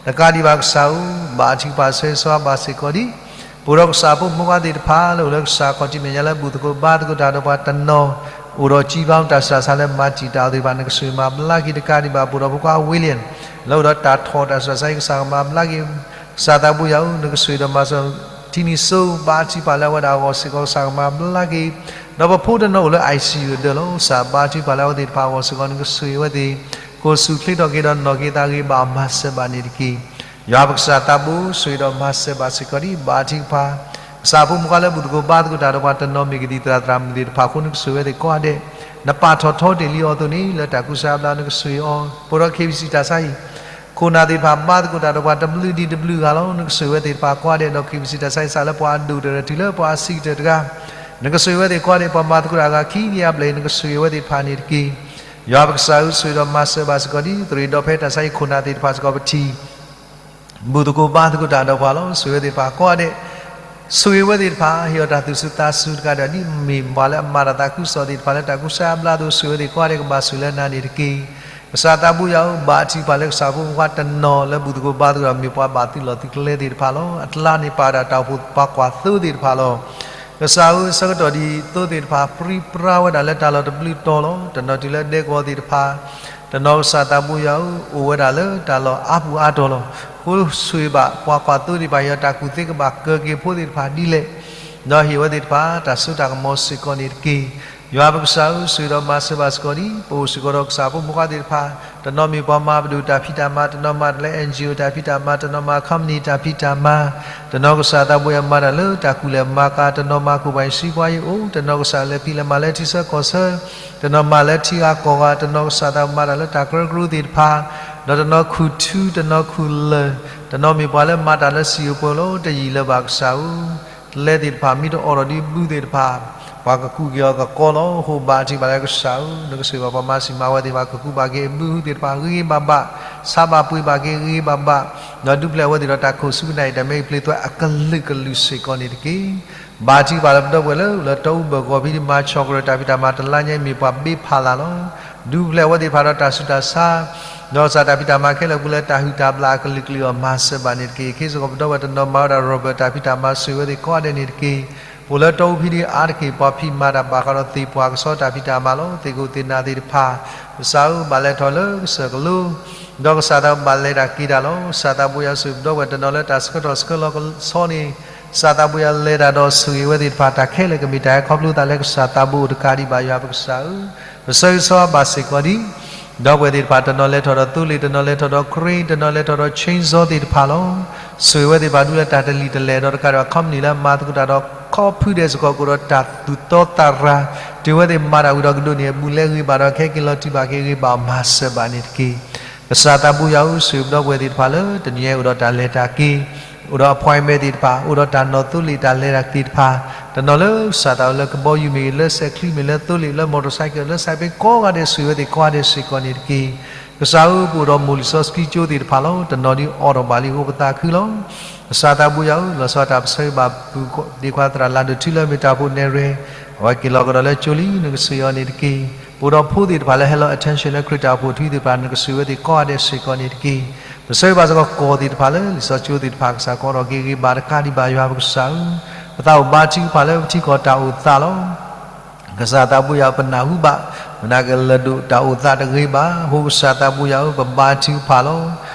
တကးဒံးဘၣ်ကစၢ်ဧၢ ဘါထုကဖၣ်ဆၢဂ့ၤဆၢဝါဘၣ်စ့ၢ်ကီးဒ် ပအိၣ်ဒီးကစၢ်ဖိမုၣ်ဖိခွါသ့ၣ်တဖၣ်လၢအိၣ်လၢကစၢ်ခီၣ်ထံးမဲာ်ညါလၢဘူၣ်သကိးဘါသကိးတၢ်ဒီးပှၤတနီၤ အိၣ်ဒီးကံဘါမူးတၢ်ဆူးတၢ်ဆါလၢမၤတံာ်တာ်အီၤသ့ၣ်တဖၣ် နကဆိၣ်ဂ့ၤမၤဘျါက့ၤတကးဒံးဘၣ် ပအိၣ်ဒီးဖိခွါဝ့လံ လၢအိၣ်ဒီးတၢ်ထီၣ်တၢ်ဆူးတၢ်ဆါအံၤ ကစၢ်ကမၤဘျါက့ၤ ကစၢ်သးဘိယွၤဧၢ နကဆိၣ်ဂ့ၤဒီးမၤစၢၤ ထံနံၤစိ ဘါထုကဖၣ်လၢအဝဲဒၣ်အဂီၢ်စ့ၢ်ကီး ကစၢ်ကမၤဘျါက့ၤ ဒီးပဖိတနီၤအိၣ်လၢ I C U အဒၢးလီၤ ကစၢ်ဘါထုကဖၣ်လၢအဝဲသ့ၣ်တဖၣ်အဂီၢ်စ့ၢ်ကီး နကဆိၣ်ဂ့ၤအဝဲသ့ၣ် ကိၢ်ဆူၣ်ချ့ထီၣ်က့ၤဒီးနီၣ်က့ၤသးဂ့ၤဘၣ်အီၤ မၤစၢၤဘၣ်န့ၣ်တက့ၢ်. ယွၤပကစၢ်သးဘိ ဆိၣ်ဂ့ၤဒီးမၤစၢၤဘၣ်စ့ၢ်ကီးဒံး ဘါထုကဖၣ် ကစၢ်ဖိမုၣ်ခွါလၢဘူၣ်သကိးဘါသကိးတၢ်ဒီးပှၤတနီၤမ့ၢ်ကသံၣ်သရၣ်သရၣ်မုၣ်သ့ၣ်တဖၣ်အဃိ နကဆိၣ်ဂ့ၤဝဲသ့ၣ်ကိးဂၤဒဲး နပာ်ထီၣ်ထီတ့ၢ်လံအီၤအသိးန့ၣ် လၢတၢ်ကူစါအဘျါ နကဆိၣ်ဂ့ၤအီၤ ပအိၣ်ဒီး K B C တၢ်ဆါဟံၣ် ခိၣ်နၢ်သ့ၣ်တဖၣ် ဘါသကိးတၢ်ဒီးပှၤတဘျုးဒံးတဘျုးဂၤလီၤ နကဆိၣ်ဂ့ၤဝဲသ့ၣ်တဖၣ်ကိးဂၤဒဲးဒီး K B C တၢ်ဆါဟံၣ် စးလၢပှၤအဒိၣ်ကတၢၢ်တုၤလၢပှၤအဆံးကတၢၢ်တဂၤ နကဆိၣ်ဂ့ၤဝဲသ့ၣ်ကိးဂၤဒဲး ပှၤမၤသကိးတၢ်အဂၤခံကယၤဘျဲၣ် နကဆိၣ်ဂ့ၤဝဲသ့ၣ်တဖၣ်န့ၣ်တက့ၢ်. ယွၤပကစၢ်ဧၢ ဆိၣ်ဂ့ၤဒီးမၤစၢၤဘၣ်စ့ၢ်ကီးဒံး သရ့ၣ်ဒီဖဲတၢ်ဆါဟံၣ်ခိၣ်နၢ်သ့ၣ်တဖၣ်စ့ၢ်ကီး ပထံၣ် ဘူၣ်သကိးဘါသကိးတၢ်ဒီးပှၤလီၤ ဆိၣ်ဂ့ၤဝဲသ့ၣ်တဖၣ်ကိးဂၤဒဲး ဆိၣ်ဂ့ၤဝဲသ့ၣ်တဖၣ် ဟ့ၣ်အီၤတၢ်သူၣ်စူၤသးစူၤတကးဒီး ဒ်မ့ၢ်ပှၤလၢအမၤတၢ်သးခုကစီၣ်သ့ၣ်တဖၣ်လၢတၢ်ကူစါအဘျါအသိး ဆိၣ်ဂ့ၤဝဲသ့ၣ်ကိးဂၤဒဲး ကဘၣ်ဆိၣ်လၢနၤန့ၣ်တက့ၢ်. ကစၢ်သးဘိယွၤဧၢ ဘါထုကဖၣ်လၢကစၢ်ဖိမုၣ်ခွါတနီၤလၢဘူၣ်သကိးဘါသကိးဒီး မ့ၢ်ပှၤဘၣ်သုးလီၢ်သုးကျဲသ့ၣ်တဖၣ်လီၤ. အကျါန့ၣ်ပာ်ဝဲဒၣ်တၢ်အိၣ်ဖှိၣ်ပှၤကွၢ်သိသ့ၣ်တဖၣ်လီၤ. ကစၢ်ဧၢ ဆၢကတီၢ်ဒ်သိးသ့ၣ်တဖၣ် ပြံပြါဝဲဒၣ်လၢတၢ်လီၢ်တဘျုးတီၤလီၤ. တနီၤတုၤလၢဒဲကဝီၤသ့ၣ်တဖၣ် တနီၤကစၢ်သးဘိယွၤဧၢ အိၣ်ဝဲဒၣ်လၢတၢ်လီၢ်အါပူၤအါတီၤလီၤ. အဃိဆိၣ်ဂ့ၤဘၣ်ပှၤကွၢ်သိသ့ၣ်တဖၣ် ဟ့ၣ်အီၤတၢ်ကူၣ်သ့ကဘၣ်ကၢၤက့ၤဖိသ့ၣ်တဖၣ်ဒ်လဲၣ် ဒီးဟ့ၣ်ဝဲသ့ၣ်တဖၣ် တၢ်စိတၢ်ကမီၤစ့ၢ်ကီးန့ၣ်တက့ၢ်. ယွၤပကစၢ်ဧၢ ဆိၣ်ဂ့ၤဒီးမၤစၢၤဘၣ်စ့ၢ်ကီးဒံး ပအိၣ်စ့ၢ်ကီးဒီးကစၢ်ဖိမုၣ်ခွါသ့ၣ်တဖၣ် တနီၤမ့ၢ်ပှၤမၤပဒိၣ်တၢ်ဖံးတၢ်မၤ တနီၤမၤတၢ်လၢ N G O တၢ်ဖံးတၢ်မၤ တနီၤမၤ company တၢ်ဖံးတၢ်မၤ တနီၤကစၢ်သးဘိယွၤမၤတၢ်လၢတၢ်ကူၣ်လဲၤမၤကၤ တနီၤမၤ ကူၣ်ပှၤအံၤ စံးပှၤအံၤအိၣ် တနီၤကစၢ်လဲၤဖံးလဲၤမၤလၢထံဆၢကီၢ်ဆၢ တနီၤမၤလၢထံဂၤကီၢ်ဂၤ တနီၤကစၢ်သးမၤတၢ်လၢတၢ်ကရၢကရိသ့ၣ်တဖၣ် ဒီးတနီၤခူၣ်ထူ တနီၤခူၣ်လၢၢ် တနီၤမ့ၢ်ပှၤလၢမၤတၢ်လၢစံာ်ဧိၤပှဲၤဧိၤလီၤ တယံာ်လၢၤဘၣ်ကစၢ်ဧၢ ကျဲသ့ၣ်တဖၣ် မ့ၢ်တအိးထီၣ်ဒံးဘုသ့ၣ်တဖၣ် ပှၤကကူးက့ၤအီၤကကီလီၤ. အဃိဘါထုကဖၣ်လၢကစၢ်ဧၢ နကဆိၣ်ဂ့ၤဘၣ်ပှၤမၤစံၣ်မၤဝီသ့ၣ်တဖၣ် ကကူးဘၣ်က့ၤအဘုဟုသ့ၣ်တဖၣ် ဂ့ၤဂ့ၤဘၣ်ဘၣ် ဆါဘၣ်ပှ့ၤဘၣ်က့ၤဂ့ၤဂ့ၤဘၣ်ဘၣ် ဒီးဒုးဖျဲးအဝဲသ့ၣ်ဒီးတၢ်ခိၣ်ဆူကနၣ်အံၤ တၢ်မဲအံၤပျ့ၤသွဲအကလုာ်ကလုာ်စ့ၢ်ကီးန့ၣ်တက့ၢ်. ဘါထုကဖၣ်လၢပဒီပုၢ်ဝဲၢ်လၢ လၢတီအူဘၢၣ်ကီၢ်ဖံးဒံး မၤဆီၣ်ကရၢတၢ်ဖံးတၢ်မၤတလါညါအံၤ မ့ၢ်ပှၤဘ့ဖးလၢ်လီၤ. ဒုးဖျဲးအဝဲသ့ၣ်တဖၣ်ဒီးတၢ်ဆူးတၢ်ဆါ ဒီးကစၢ်တၢ်ဖံးတၢ်မၤခဲလၢာ်ပူၤလၢတၢ်ဟုၣ်တၢ်ဘျၣ်အကလုာ်ကလုာ်အီၤ မၤစၢၤဘၣ်န့ၣ်တက့ၢ်. ခဲစ့ၢ်ကီးပဒီပုၢ်ဝဲၢ်တနီၤမၤဝဲဒၣ် rubber တၢ်ဖံးတၢ်မၤ ဆိၣ်ဂ့ၤဝဲသ့ၣ်ကိးဂၤဒဲးန့ၣ်တက့ၢ်. ပအိၣ်လၢတီအူဖံးဒံးအါတက့ၢ် ပှၤဖံးမၤတၢ်ဘၣ်ဃးဒီးသ့ၣ်ပှၢ်ကဆီတၢ်ဖံးတၢ်မၤလီၤ. သ့ၣ်ခိၣ်သ့ၣ်နၢ်သ့ၣ်တဖၣ် ကစၢ်ဧၢ ဘၣ်လဲၤထီၣ်လၢကစၢၢ်ကလိ ဒီးကစၢ်သးဘၣ်လဲၤတၢ်က့ၤတၢ်လီၤ. ကစၢ်သးဘိယွၤဆိၣ်ဂ့ၤပဒီပုၢ်ဝဲၢ်တနီၤလၢတၢ်ဆှၢထီၣ်ဆှၢလီၤကဆီန့ၣ် ကစၢ်သးဘိယွၤလဲၤတၢ်ဒီးဆိၣ်ဂ့ၤဝဲသ့ၣ်တဖၣ် တၢ်ခဲလၢာ်ကမ့ၢ်တၢ်ဟဲခီဖျိသးလၢကစၢ်သးဘိအိၣ်တကးဒံးဘၣ် ယွၤပကစၢ်ဧၢ ပဆၢဂ့ၤဆၢဝါဘၣ်စ့ၢ်ကီးဒံး ဒီပုၢ်ဝဲၢ်သ့ၣ်တဖၣ် တနီၤလဲၤထီၣ်ဒီးသိလ့ၣ် တနီၤလဲၤထီၣ်ဒီး crane တနီၤလဲၤထီၣ်ဒီး chainsaw သ့ၣ်တဖၣ်လီၤ. ဆိၣ်ဂ့ၤဝဲသ့ၣ်တဖၣ်ဒ်လၢတၢ်တလံၣ်တလဲၢ်ဒီးတကးဒံးဘၣ် company လၢမၤသကိးတၢ်ဒီးခီဖုဒဲးစ့ၢ်ကီး ကအိၣ်ဒီးတၢ်သူၣ်တီသးရၤ တုၤဝဲသ့ၣ်မၤတၢ်ဝံၤဒီးကဒိးန့ၢ်အဘူးလဲဂ့ၤဘၣ်ဒီး ကဟဲက့ၤလီၤတံၢ်ဘၣ်က့ၤဂ့ၤဘၣ် မၤစၢၤဘၣ်န့ၣ်တက့ၢ်. ကစၢ်သးဘိယွၤဧၢ ဆိၣ်ဂ့ၤပဒီပုၢ်ဝဲၢ်သ့ၣ်တဖၣ်လၢ တနံၤအံၤအိၣ်ဒီးတၢ်လဲၤတၢ်က့ၤ အိၣ်ဒီး appointment သ့ၣ်တဖၣ် အိၣ်ဒီးတၢ်နီၣ်သိလ့ၣ်တၢ်လဲၤတၢ်က့ၤသ့ၣ်တဖၣ် တနီၤလၢကစၢ်သးလၢကဘီယူၤမ့ၢ်ဂ့ၤ လၢစဲးချံမ့ၢ်ဂ့ၤ လၢသိလ့ၣ် လၢ motorcycle လၢ cycle ကိးဂၤဒဲး ဆိၣ်ဂ့ၤဝဲသ့ၣ်ကိးဂၤဒဲးစ့ၢ်ကီးန့ၣ်တက့ၢ်. ကစၢ်ဧၢ ပအိၣ်ဒီးမိၢ်လံာ်စီဆှံကၠိသ့ၣ်တဖၣ်လီၤ. တနီၤဒ်အိးထီၣ်ဘၣ်လံအဃိပသးခုလီၤ. ကစၢ်သးဘိယွၤဧၢ လီၤဆီဒၣ်တၢ်ပဆၢဂ့ၤဘၣ် ပုၢ်ဒ့ခွါသရၣ်လၤဒိၣ်ထူလၢမ့ၢ်တၢ်အိၣ်ဖှိၣ်နဲၣ်ရွဲၣ် အဝဲက့ၤလီၤကဒီးလၢကၠိလံ နကဆိၣ်ဂ့ၤအီၤန့ၣ်တက့ၢ်. ပအိၣ်ဒီးဖိသ့ၣ်တဖၣ်လၢဟဲလီၤ attention လၢခရံာ်တၢ်အိၣ်ဖှိၣ်ထူသ့ၣ်တဖၣ် နကဆိၣ်ဂ့ၤဝဲသ့ၣ်ကိးဂၤဒဲးစ့ၢ်ကီးန့ၣ်တက့ၢ်. ပဆၢဂ့ၤဘၣ်စ့ၢ်ကီးကီၢ်သ့ၣ်တဖၣ်လၢ လံာ်စီဆှံကၠိသ့ၣ်တဖၣ် ကစၢ်ကအိးထီၣ်က့ၤဂ့ၤဘၣ်တကးဒံးဘၣ် ယွၤပကစၢ်ဧၢ ပသးအိၣ်ဘါထုကဖၣ်လၢပထံကီၢ်တၢ်အိၣ်သးလီၤ. ကစၢ်သးဘိယွၤဧၢ ပနၢ်ဟူဘၣ် မနၤကလဲၤဒိးတၢ်အိၣ်သးတဂ့ၤဘၣ်. အဃိကစၢ်သးဘိယွၤဧၢ ပဘါထုကဖၣ်လီၤ.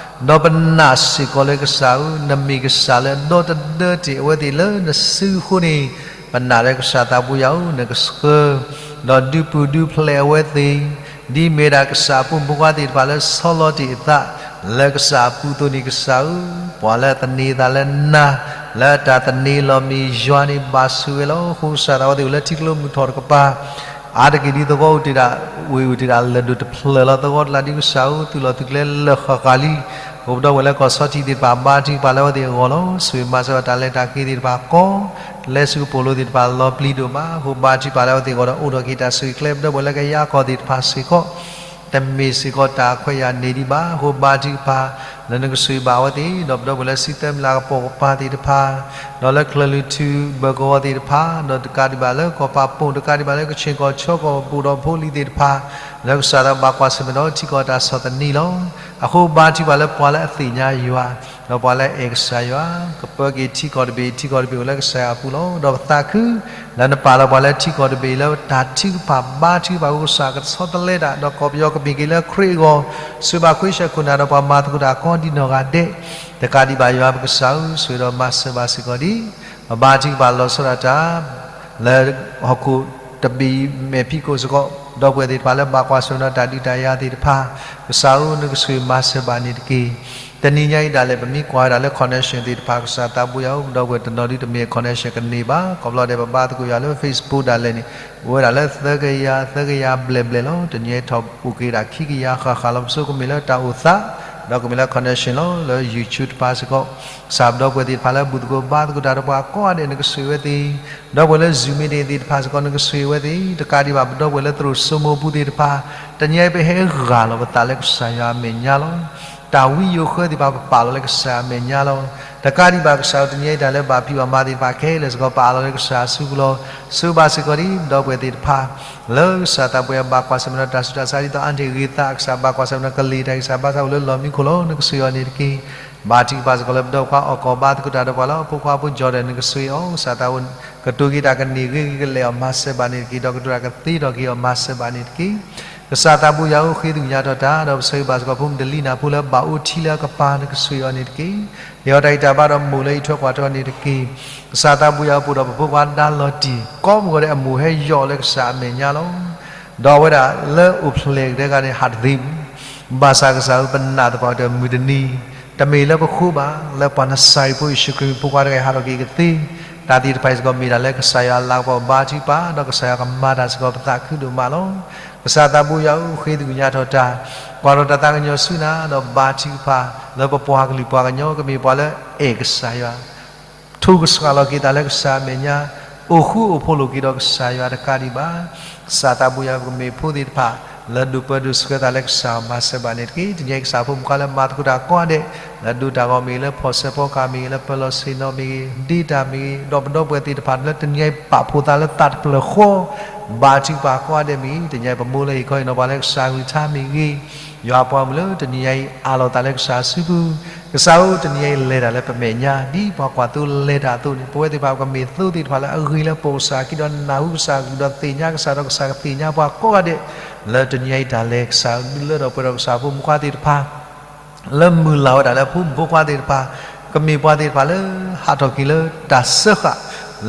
ဒီးပနာ်စ့ၢ်ကီးလၢကစၢ်ဧၢ နမ့ၢ်ကစၢ်လၢအဒီတဒၢတ့ၢ်အဝဲသ့ၣ်လၢနစုအဃိန့ၣ် ပနာ်လၢကစၢ်သးဘိယွၤဧၢ နကဆှၢ ဒီးဒုးပူၤဒုးဖျဲးအဝဲသ့ၣ် ဒ်မ့ၢ်ဒၣ်ကစၢ်အဖိမုၣ်ဖိခွါသ့ၣ်တဖၣ်လၢဆီလီၤတ့ၢ်အသး လၢကစၢ်အပူၤအသိးန့ၣ် ကစၢ်ဧၢ ပှၤလၢသန့ၤသးလၢနၤ လၢတၢ်သန့ၤလီၤမ့ၢ်ယွၤန့ၣ် ဘၣ်ဆိၣ်ဂ့ၤလီၤ. အဃိကစၢ်သးဝဲသ့ၣ်အိၣ်လၢထံကျိမုၢ်ထီၣ်တကပၤ အါတက့ၢ်ဒ်သဝီအိၣ်တ့ၢ်ဒၣ် ဝ့ၢ်အိၣ်တ့ၢ်ဒၣ်လၢၢ်ဒိၣ်တဖျၢၣ်လီၤ. သဝီတလးဒ်ကစၢ်ဧၢ သုးလီၢ်သုးကျဲလၢာ်ဃၣ်ဃၣ်လံ. အဃိပဒီပုၢ်ဝဲၢ်လၢကီၢ်ဆီထံးသ့ၣ်တဖၣ် ဘါထုကဖၣ်လၢအဝဲသ့ၣ်အဂီၢ်လီၤ. ဆိၣ်ဂ့ၤမၤစၢၤဘၣ်တၢ်လဲၤတၢ်က့ၤသ့ၣ်တဖၣ်ကိး လဲၤဆူကပိာ်လိၤသ့ၣ်တဖၣ်လီၤပျံၤဒိၣ်မး. အဃိဘါထုကဖၣ်လၢအဝဲသ့ၣ်အဂီၢ်ဒီး အိၣ်ထီၣ်က့ၤတၢ်ဆိၣ်ဂ့ၤကျဲ ပဒီပုၢ်ဝဲၢ်လၢကယၤကီၢ်သ့ၣ်တဖၣ်စ့ၢ်ကီး တမ့ၢ်စ့ၢ်ကီးတၢ်ခွဲးယာ်န့ၢ်ဒံးဘၣ်. အဃိဘါထုကဖၣ် လၢနကဆိၣ်ဂ့ၤဘၣ်အဝဲသ့ၣ် ဒီးပဒီပုၢ်ဝဲၢ်လၢစံၣ်သၢမံၤလၤကပီၤကပၤသ့ၣ်တဖၣ်, ဒီးလၢကၠဲၤလွံၢ်ထူၣ်ဘၢၣ်ကဝီၤသ့ၣ်တဖၣ်, ဒီးတကးဒံးဘၣ်လၢကီၢ်ပၤပိာ်, တကးဒံးဘၣ်လၢကဆ့ၣ်ကီၢ်ဆၢကီၢ်ပူၤဒီးဖိလံၤသ့ၣ်တဖၣ်, လၢကစၢ်သးဘၣ်ကွၢ်ဆၢၣ်မဲာ်ဒီးထံကီၢ်တၢ်ဆီၣ်သနံးလီၤ. အဃိဘါထုကဖၣ်လၢပှၤလၢအသ့ၣ်ညါယွၤ, ဒီးပှၤလၢအအဲၣ်ကစၢ်ယွၤ, ကပၢက့ၤထံကီၢ်တဘ့ၣ်, ထံကီၢ်တဘ့ၣ်အိၣ်လၢကစၢ်ယွၤအပူၤလီၤ. ဒီးပသးခု လၢနပာ်လီၤပှၤလၢထံကီၢ်တဘ့ၣ်လၢတၢ်ထုကဖၣ်ဘါထုကဖၣ်အဃိ ကစၢ်ကဆီတလဲတၢ်, ဒီးကီၢ်ပယီၤကမ့ၢ်က့ၤလၢခရံာ်အဂီၢ်, ဆိၣ်ဂ့ၤဘၣ်ခွံဆၢခိၣ်နၢ်ဒီးပှၤမၤသကိးတၢ်ကိးဒံနီၢ်ဂၤဒဲး, တကးဒံးဘၣ်ယွၤပကစၢ်ဧၢ, ဆိၣ်ဂ့ၤဒီးမၤစၢၤဘၣ်စ့ၢ်ကီးဒံး ပဘါထုကဖၣ်လီၤဆီဒၣ်တၢ် လၢဟီၣ်ခိၣ်တဘ့ၣ်အံၤမဲာ်ဖံးခိၣ်စ့ၢ်ကီး, ဒီပုၢ်ဝဲၢ်သ့ၣ်တဖၣ်လၢဘၣ်ကွၢ်ဆၢၣ်မဲာ်ဒီးတၢ်ဒုးတၢ်ယၤသ့ၣ်တဖၣ်, ကစၢ်ဧၢ နကဆိၣ်ဂ့ၤမၤစၢၤဘၣ်န့ၣ်တက့ၢ်. တနံၤညါအံၤဒၣ်လဲာ် ပမ့ၢ်ကွၢ်ဝဲဒၣ်လၢ connection သ့ၣ်တဖၣ် ကစၢ်သးဘိယွၤဧၢ, ပဒီပုၢ်ဝဲၢ်တနီၤဒုးတမ့ၢ် connection ကန့ၢ်ဘၣ်, ခီဖျိဒဲးပဘါသကိးယွၤလၢ Facebook ဒၣ်လဲာ်န့ၣ် အိၣ်ဝဲဒၣ်လၢသၢကယၤ သၢကယၤဘျဲၣ်ဘျဲၣ်လီၤ. တနံၤညါအံၤထီၣ်အိၣ်က့ၤဒၣ်ခံကယၤဃၣ်ဃၣ်လီၤ. ပဆိကမိၣ်လၢတၢ်အိၣ်သး ဒီးကမ့ၢ်လၢ connection လီၤ. လၢ YouTube တဖၣ်စ့ၢ်ကီး ကစၢ်ပဒီပုၢ်ဝဲၢ်သ့ၣ်တဖၣ်လၢဘူၣ်သကိးဘါသကိးတၢ်ဒီးပှၤကိးဂၤဒဲး နကဆိၣ်ဂ့ၤဝဲသ့ၣ်, ဒီပုၢ်ဝဲၢ်လၢ Zoom meeting သ့ၣ်တဖၣ်စ့ၢ်ကီး နကဆိၣ်ဂ့ၤဝဲသ့ၣ်, တကးဒံးဘၣ် ပဒီပုၢ်ဝဲၢ်လၢသရိာ်စိမိပူၤသ့ၣ်တဖၣ်, တနံၤညါအံၤပဟဲဂၢ်လီၤပသးလၢကစၢ်ယွၤအမဲာ်ညါလီၤ. တၢ်ဝံယိၤဃၢသ့ၣ်တဖၣ် ပပာ်လီၤလၢကစၢ်အမဲာ်ညါလီၤ. တကးဒံးဘၣ်ကစၢ်ဧၢ, တနံၤညါအံၤတၢ်လၢဘၣ်ဖံးဘၣ်မၤသ့ၣ်တဖၣ်ခဲလၢာ်စ့ၢ်ကီး ပအးလီၤလၢကစၢ်အစုပူၤလီၤ. ဆိၣ်ဂ့ၤဘၣ်စ့ၢ်ကီးဒံး ပဒီပုၢ်ဝဲၢ်သ့ၣ်တဖၣ် လၢကစၢ်သးဘိယွၤဘၣ်ကွၢ်ဆၢၣ်မဲာ်ဒီးတၢ်ဆူးတၢ်ဆါဒ်သိး အါန့ၢ်ဂ့ၤသး, ကစၢ်ဘၣ်ကွၢ်ဆၢၣ်မဲာ်ဒီးကလံၤတၢ်, ကစၢ်ဘၣ်ဆၣ်အိၣ်လၢလီၢ်မံခိၣ်လီၤ. နကဆိၣ်ဂ့ၤအီၤန့ၣ်တက့ၢ်. ဘါထုကဖၣ်စ့ၢ်ကီးလၢပဒီပုၢ်ဝဲၢ်အီၣ်ကီၢ်ဘါသကိးတၢ်ဒီးပှၤလၢအဖိခွါဖိ Jordan န့ၣ် နကဆိၣ်ဂ့ၤအီၤ, ကစၢ်သးဘိ ကတိၤက့ၤတၢ်ကန့ၢ်ဂ့ၤဂ့ၤကလဲာ်အီၤ မၤစၢၤဘၣ်န့ၣ်တက့ၢ်. ဒီးကတိၤတၢ်ကသ့ထီၣ်က့ၤအီၤ မၤစၢၤဘၣ်န့ၣ်တက့ၢ်. ကစၢ်သးဘိယွၤဧၢ, ဃ့သကညးထီၣ်တၢ်, ဒီးပဆၢဂ့ၤဘၣ်စ့ၢ်ကီးဖိမုၣ်ဒလံနၢ်ဖိလၢဘၣ်အိၣ်ထံလၢအကပၤ, နကဆိၣ်ဂ့ၤအီၤန့ၣ်တက့ၢ်. ဟ့ၣ်အီၤတၢ်ဂံၢ်တၢ်ဘါဒီးမိၢ်လၢအံးထွဲကွၢ်ထွဲအီၤန့ၣ်တက့ၢ်. ကစၢ်သးဘိယွၤဧၢ, ပအိၣ်ဒီးပဖိခွါဒါလီၤတံၢ်, ကိးမုၢ်ဂီၤဒဲးအမိၢ်ဟဲယီၤလၢကစၢ်အမဲာ်ညါလီၤ. ဒီးအဝဲဒၣ်လၢအိၣ်ဖျဲၣ်ကတၢၢ်တဂၤန့ၣ် ဟးတသ့ဘူး. ဘၣ်ဆၣ်ကစၢ်ဧၢ, ပနာ်သပှၢ်ကတၢၢ်မုၢ်တနံၤ, တမ့ၢ်လၢပဃိဘၣ်, လၢပှၤနစၤရ့းဖိယ့ၣ်ၡူးခရံာ်မ့ၢ်ဖိခွါတဂၤအံၤ ဟးထီၣ်က့ၤကသ့, တၢ်သ့ၣ်တဖၣ်အံၤစ့ၢ်ကီး မ့ၢ်ဒၣ်လၢကစၢ်ယွၤအလၤကပီၤဘါထုကဖၣ်, ဒီးကစၢ်ယွၤကမၤတၢ်စ့ၢ်ကီး ပသးခုဒိၣ်မးလီၤ. ကစၢ်သးဘိယွၤဧၢ, ဃ့သကညးထီၣ်တၢ်, ကွၢ်ထီၣ်တၢ်သးကညီၤဆူနၤ, ဒီးဘါထုကဖၣ် လၢပပှၤကလုာ်ပှၤကညီ ကမ့ၢ်ပှၤလၢအအဲၣ်ကစၢ်ယွၤ ထိၣ်ကဆှီလီၤက့ၤသးလၢကစၢ်အမဲာ်ညါ, အိၣ်ဃူအိၣ်ဖိးလိာ်က့ၤဒီးကစၢ်ယွၤတကးဒံးဘၣ်. ကစၢ်သးဘိယွၤဧၢ, ပကမ့ၢ်ဖိသ့ၣ်တဖၣ် လၢဒိးပၢဒိးဆှၢသးလၢကစၢ်မၤစၢၤဘၣ်န့ၣ်တက့ၢ်. တနံၤညါအံၤကစၢ်ဖိမုၣ်ခွါလၢမၤသကိးတၢ်ကိးဂၤဒဲး, လၢဒိးတၢ်ဂီၤမ့ၢ်ဂ့ၤ, လၢဖီၣ်စဲးဖီကဟၣ်မ့ၢ်ဂ့ၤ, လၢပၢၤလီၢ်ဆ့ၣ်နီၤမ့ၢ်ဂ့ၤ, ဒ့တၢ်မ့ၢ်ဂ့ၤ, ဒီးပဒီပုၢ်ဝဲၢ်သ့ၣ်တဖၣ်လၢတနံၤညါအံၤပာ်ဖှိၣ်သးလၢသးတဖျၢၣ်ဃီ, ဘါထုကဖၣ်ကိးဂၤဒဲးမ့ၢ်ဂ့ၤ, တနံၤညါအံၤပမိၢ်လၢဟ့ၣ်ခီဟ့ၣ်နီၤပှၤလၢကစၢ်ကလုၢ်ကထါမ့ၢ်ဂ့ၤ, ယွၤအပှၤမုၣ်လၢတနံၤညါအံၤအးလီၤသးလၢကစၢ်အစုပူၤ, ကစၢ်ဧၢ, တနံၤညါအံၤလဲၤတၢ်လၢပမဲာ်ညါ, ဒ်ပှၤကွၢ်သိလဲၤတၢ်အသိးန့ၣ်, ပဝဲသ့ၣ်တဖၣ်ပကမ့ၢ်သိသ့ၣ်တဖၣ်လၢအဂ့ၤလၢပိာ်ကစၢ်အခံဒီးနၢ်ဟူကစၢ်အကလုၢ်ဒီးသ့ၣ်ညါကစၢ်ဒီးကစၢ်ကသ့ၣ်ညါပှၤကိးဂၤဒဲး, လၢတနံၤညါအံၤတၢ်လဲၤကစၢ်ဒုးလၢဒီးပှဲၤဒီးကစၢ်ဖိမုၣ်ခွါသ့ၣ်တဖၣ် လၢမုၢ်လၢ်ဝဲဒၣ်လၢဖိမုၣ်ဖိခွါသ့ၣ်တဖၣ်, ကမ့ၢ်ပှၤသ့ၣ်တဖၣ်လၢဟးထီၣ်က့ၤလၢတၢ်စၢဃာ်,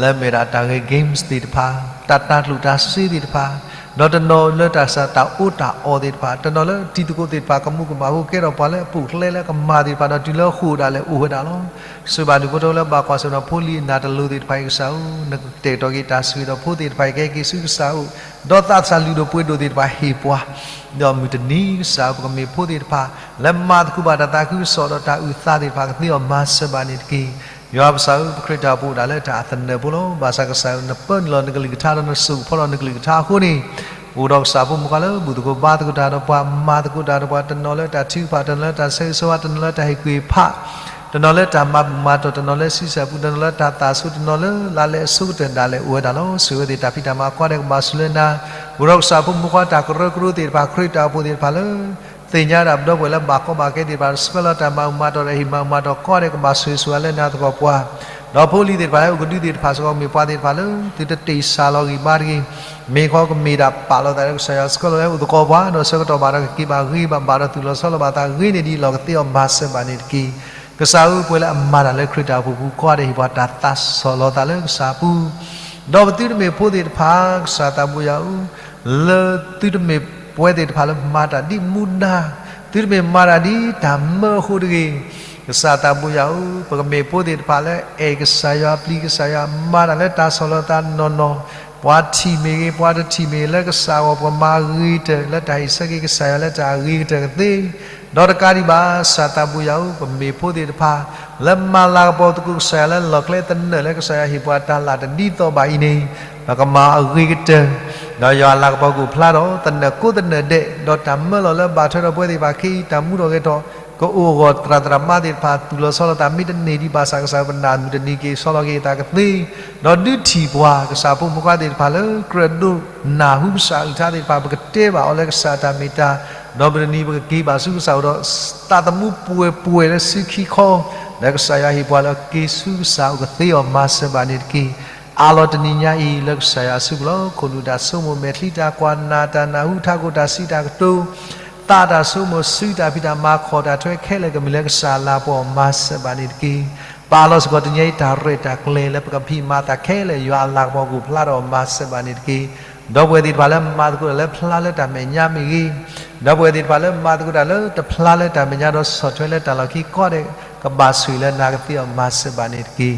လၢမ့ၢ်ဒၣ်တၢ်ဂဲၤ games သ့ၣ်တဖၣ်, တၢ်တၤကျိၣ်တၤစ့သ့ၣ်တဖၣ်, ဒီးတနီၤလၢတၢ်စၢ်တၢ်အီၣ်တၢ်အီသ့ၣ်တဖၣ်, တနီၤလၢတံၤသကိးသ့ၣ်တဖၣ် ကမူကမၣ်ဖိကဲထီၣ်ပှၤလၢအပူၤဖျဲးလၢကမၤသ့ၣ်တဖၣ်ဒီးတုၤလၢဃိာ်ဒၣ်လဲာ်အိၣ်ဝဲဒၣ်လီၤ. ဆိၣ်ဂ့ၤဘၣ်ဒုးဖိတဝဲလၢဘၣ်ကွၢ်ဆၢၣ်မဲာ်ဒီးဖိလံၤအနၢ်တလိၤသ့ၣ်တဖၣ်အံၤကစၢ်ဧၢ, နကတဲာ်ကတီၤက့ၤတၢ်ဆိၣ်ဂ့ၤဒီးဖိသ့ၣ်တဖၣ်အံၤကဟဲက့ၤဆူကစၢ်အအိၣ်, ဒီးသးစၢ်လုၢ်ဒိၣ်ပှ့ၤဒိၣ်သ့ၣ်တဖၣ်ဟ့ၣ်ပှၤ, ဒီးမုၢ်တနံၤကစၢ်ဧၢ, ပကမ့ၢ်ဖိသ့ၣ်တဖၣ်လၢမၤသကိးဘၣ်တၢ်သးခုကစီၣ်ဒီးတၢ်အုၣ်သးသ့ၣ်တဖၣ်ကသ့အီၤမၤစၢၤဘၣ်န့ၣ်တက့ၢ်. ယွၤပကစၢ်ဧၢ, ပခရံာ်တၢ်အိၣ်ဖှိၣ်အိၣ်ဒၣ်လၢတၢ်အသနၢၣ်ဖိလီၤ. ဘၣ်ဆၣ်ကစၢ်ဧၢ, နပၢနုာ်လီၤနကလုၢ်ကထါဒီးနစိာ်ကဖီလီၤနကလုၢ်ကထါအဃိန့ၣ်, အိၣ်ဒီးကစၢ်ဖိမုၣ်ခွါလၢဘူၣ်သကိးဘါသကိးတၢ်ဒီးပှၤ, မၤသကိးတၢ်ဒီးပှၤ, တနီၤလၢတၢ်ထုကဖၣ်, တနီၤလၢတၢ်ဆၢဂ့ၤဆၢဝါ, တနီၤလၢတၢ်ဟ့ၣ်ကူၣ်ဟ့ၣ်ဖး, တနီၤလၢတၢ်မၤဘူၣ်မၤတီၢ်, တနီၤလၢဆံဆဲၣ်ပူ, တနီၤလၢတၢ်သၣ်ဆိ, တနီၤလၢလါလဲအဆိကတၢၢ်ဒၣ်လဲာ်အိၣ်ဝဲဒၣ်လီၤ. ဆိၣ်ဂ့ၤဝဲသ့ၣ်, တၢ်ဖံးတၢ်မၤကိးဂၤဒဲးကဘၣ်ဆိၣ်လၢနၤ, အိၣ်ဒီးကစၢ်ဖိမုၣ်ဖိခွါတၢ်ကရၢကရိသ့ၣ်တဖၣ်, ခရံာ်တၢ်အိၣ်ဖှိၣ်သ့ၣ်တဖၣ်လၢ သ့ၣ်ညါဒၣ်ပဒီပုၢ်ဝဲၢ်လၢဘၣ်ကီဘၣ်ခဲသ့ၣ်တဖၣ်, ဆှၢလီၤတၢ်မၤဘူၣ်မၤတီၢ်ဒီးဟ့ၣ်မၤဘူၣ်မၤတီၢ်ကိးဂၤဒဲးကဘၣ်ဆိၣ်ဂ့ၤဆိၣ်ဝါလၢနၤသပှၢ်ပှၢ်, ဒီးဖိလံၤသ့ၣ်တဖၣ်လၢအအိၣ်ကဒုသ့ၣ်တဖၣ်စ့ၢ်ကီး မ့ၢ်ပှၤသ့ၣ်တဖၣ်လၢ သုတတ့ၢ်စၢ်လီၤဂံၢ်ဘါတဂ့ၤ, မ့ၢ်ခီကမ့ၢ်ဒၣ်ပာ်လီၤသးလၢကစၢ်ယွၤဆှၢလီၤလၢအိၣ်သကိးပှၤ, ဒီးဆၢကတီၢ်ဘၣ်ဒီးကက့ၤဘၣ်ဂ့ၤဘၣ်ဘၣ်ဒီးသူၣ်လီၤဆီလီၤဘၣ်သးဂ့ၤန့ၢ်ဒ်အံၤလီၤ, ကသ့အီၤမၤစၢၤဘၣ်န့ၣ်တက့ၢ်. ကစၢ်ဧၢ, ပဝဲလၢအမၤတၢ်လၢခရံာ်တၢ်အိၣ်ဖှိၣ်ပူၤကိးဂၤဒဲး ဟ့ၣ်ပှၤတၢ်သးဆီၣ်လီၤသးလၢကစၢ်အပူၤ, ဒီးပသုတမ့ၢ်ဖိသ့ၣ်တဖၣ်, ကစၢ်သးဘိယွၤဧၢ, လၢသုတမ့ၢ်ပဝဲသ့ၣ်တဖၣ်လၢမၤတၢ်ဒ်မူဒါ, သုတမ့ၢ်မၤတၢ်ဒ်တၢ်မၢအဃိတဂ့ၤ. ကစၢ်သးဘိယွၤဧၢ, ပကမ့ၢ်ဖိသ့ၣ်တဖၣ်လၢအဲၣ်ကစၢ်ယွၤ, ပျံၤကစၢ်ယွၤ, မၤတၢ်လၢတၢ်ဆီၣ်လီၤသးနီၢ်နီၢ်, ပှၤထံၣ်မ့ၢ်ဂ့ၤ, ပှၤတထံၣ်မ့ၢ်ဂ့ၤ, လၢကစၢ်အဂီၢ် ပကမၤအဂ့ၤကတၢၢ် လၢတၢ်ဟ့ၣ်ဆၢက့ၤကစၢ်ယွၤလၢတၢ်အဂ့ၤကတၢၢ်ကသ့ ဒီးတကးဒံးဘၣ်, ကစၢ်သးဘိယွၤဧၢ, ပမ့ၢ်ဖိသ့ၣ်တဖၣ် လၢမၤလၤကပီၤသကိးကစၢ်ယွၤလၢလီၢ်ကျဲသနၢၣ် လၢကစၢ်ယွၤဟ့ၣ်ပှၤတၢ်လၢ်တဒ်သိးဘၣ်အံၤန့ၣ်, ပကမၤအဂ့ၤကတၢၢ်, ဒီးယွၤအလၤကပီၤကအိၣ်ဖျါထီၣ် သနၢၣ်ကိးသနၢၣ်ဒဲး, ဒီးတၢ်မၢလီၤလၢဘၣ်ထွဲဒီးပဝဲသ့ၣ်တဖၣ်ခဲအံၤ တၢ်မူထီၣ်ဂဲၤထီၣ် ကအိၣ်အဂီၢ်သရၣ်သရၣ်မါသ့ၣ်တဖၣ် သူၣ်လီၤဆီလီၤသး မ့တမ့ၢ်ဒံးဘၣ်ဆၣ် ကစၢ်ပနၢ်မုၢ်တနံၤက့ၤဆီလီၤက့ၤသးကသ့, ဒီးဒုးထံၣ်ပှၤ ကစၢ်ဖိမုၣ်ခွါသ့ၣ်တဖၣ်လၢ ကြၢးဒိးနၢ်ဟူကစၢ်အကလုၢ်ကထါသ့ၣ်တဖၣ် ပကတဲဘၣ်အီၤလၢကစၢ်အတၢ်မ့ၢ်တၢ်, ဒီးမုၢ်တနံၤပကက့ၤဘၣ်ဆူကစၢ်အအိၣ်ဒီး သးသမူပှဲၤပှဲၤလၢစုခံခီ, လၢကစၢ်ယွၤဟ့ၣ်ပှၤလၢက့ၤဆူကစၢ်အအိၣ်ကသ့အီၤမၤစၢၤဘၣ်န့ၣ်တက့ၢ်. အးလီၤတနံၤညါအံၤ လၢကစၢ်ယွၤအစုပူၤလီၤ. ခိၣ်နူာ်တၢ်ဆိကမိၣ် မဲာ်ချံတၢ်ကွၢ် နၢ်တၢ်နၢ်ဟူ ထးခိၣ်တၢ်စံးတၢ်ကတိၤ, သးတၢ်ဆိကမိၣ် စုတၢ်ဖံးတၢ်မၤ ခီၣ်တၢ်ထွဲခဲလၢာ် ကမ့ၢ်လၢကစၢ်အလၤကပီၤ မၤစၢၤဘၣ်န့ၣ်တက့ၢ်. ပာ်လီၤစ့ၢ်ကီးတနံၤညါအံၤ တၢ်ရဲၣ်တၢ်ကျဲၤလၢပကဖံးမၤသးခဲလၢာ် ယွၤအလၤကပီၤကအိၣ်ဖျါထီၣ် မၤစၢၤဘၣ်န့ၣ်တက့ၢ်. ဒီပုၢ်ဝဲၢ်သ့ၣ်တဖၣ်လၢမၤသကိးတၢ်လၢဖျါလၢတၢ်မဲာ်ညါမ့ၢ်ဂ့ၤ, ဒီပုၢ်ဝဲၢ်သ့ၣ်တဖၣ်လၢမၤသကိးတၢ်လၢတဖျါလၢတၢ်မဲာ်ညါဒီးဆီၣ်ထွဲလၢတၢ်လီၢ်ခံကိးဂၤဒဲး ကဘၣ်ဆိၣ်ဂ့ၤလၢနၤကသ့အီၤ မၤစၢၤဘၣ်န့ၣ်တက့ၢ်.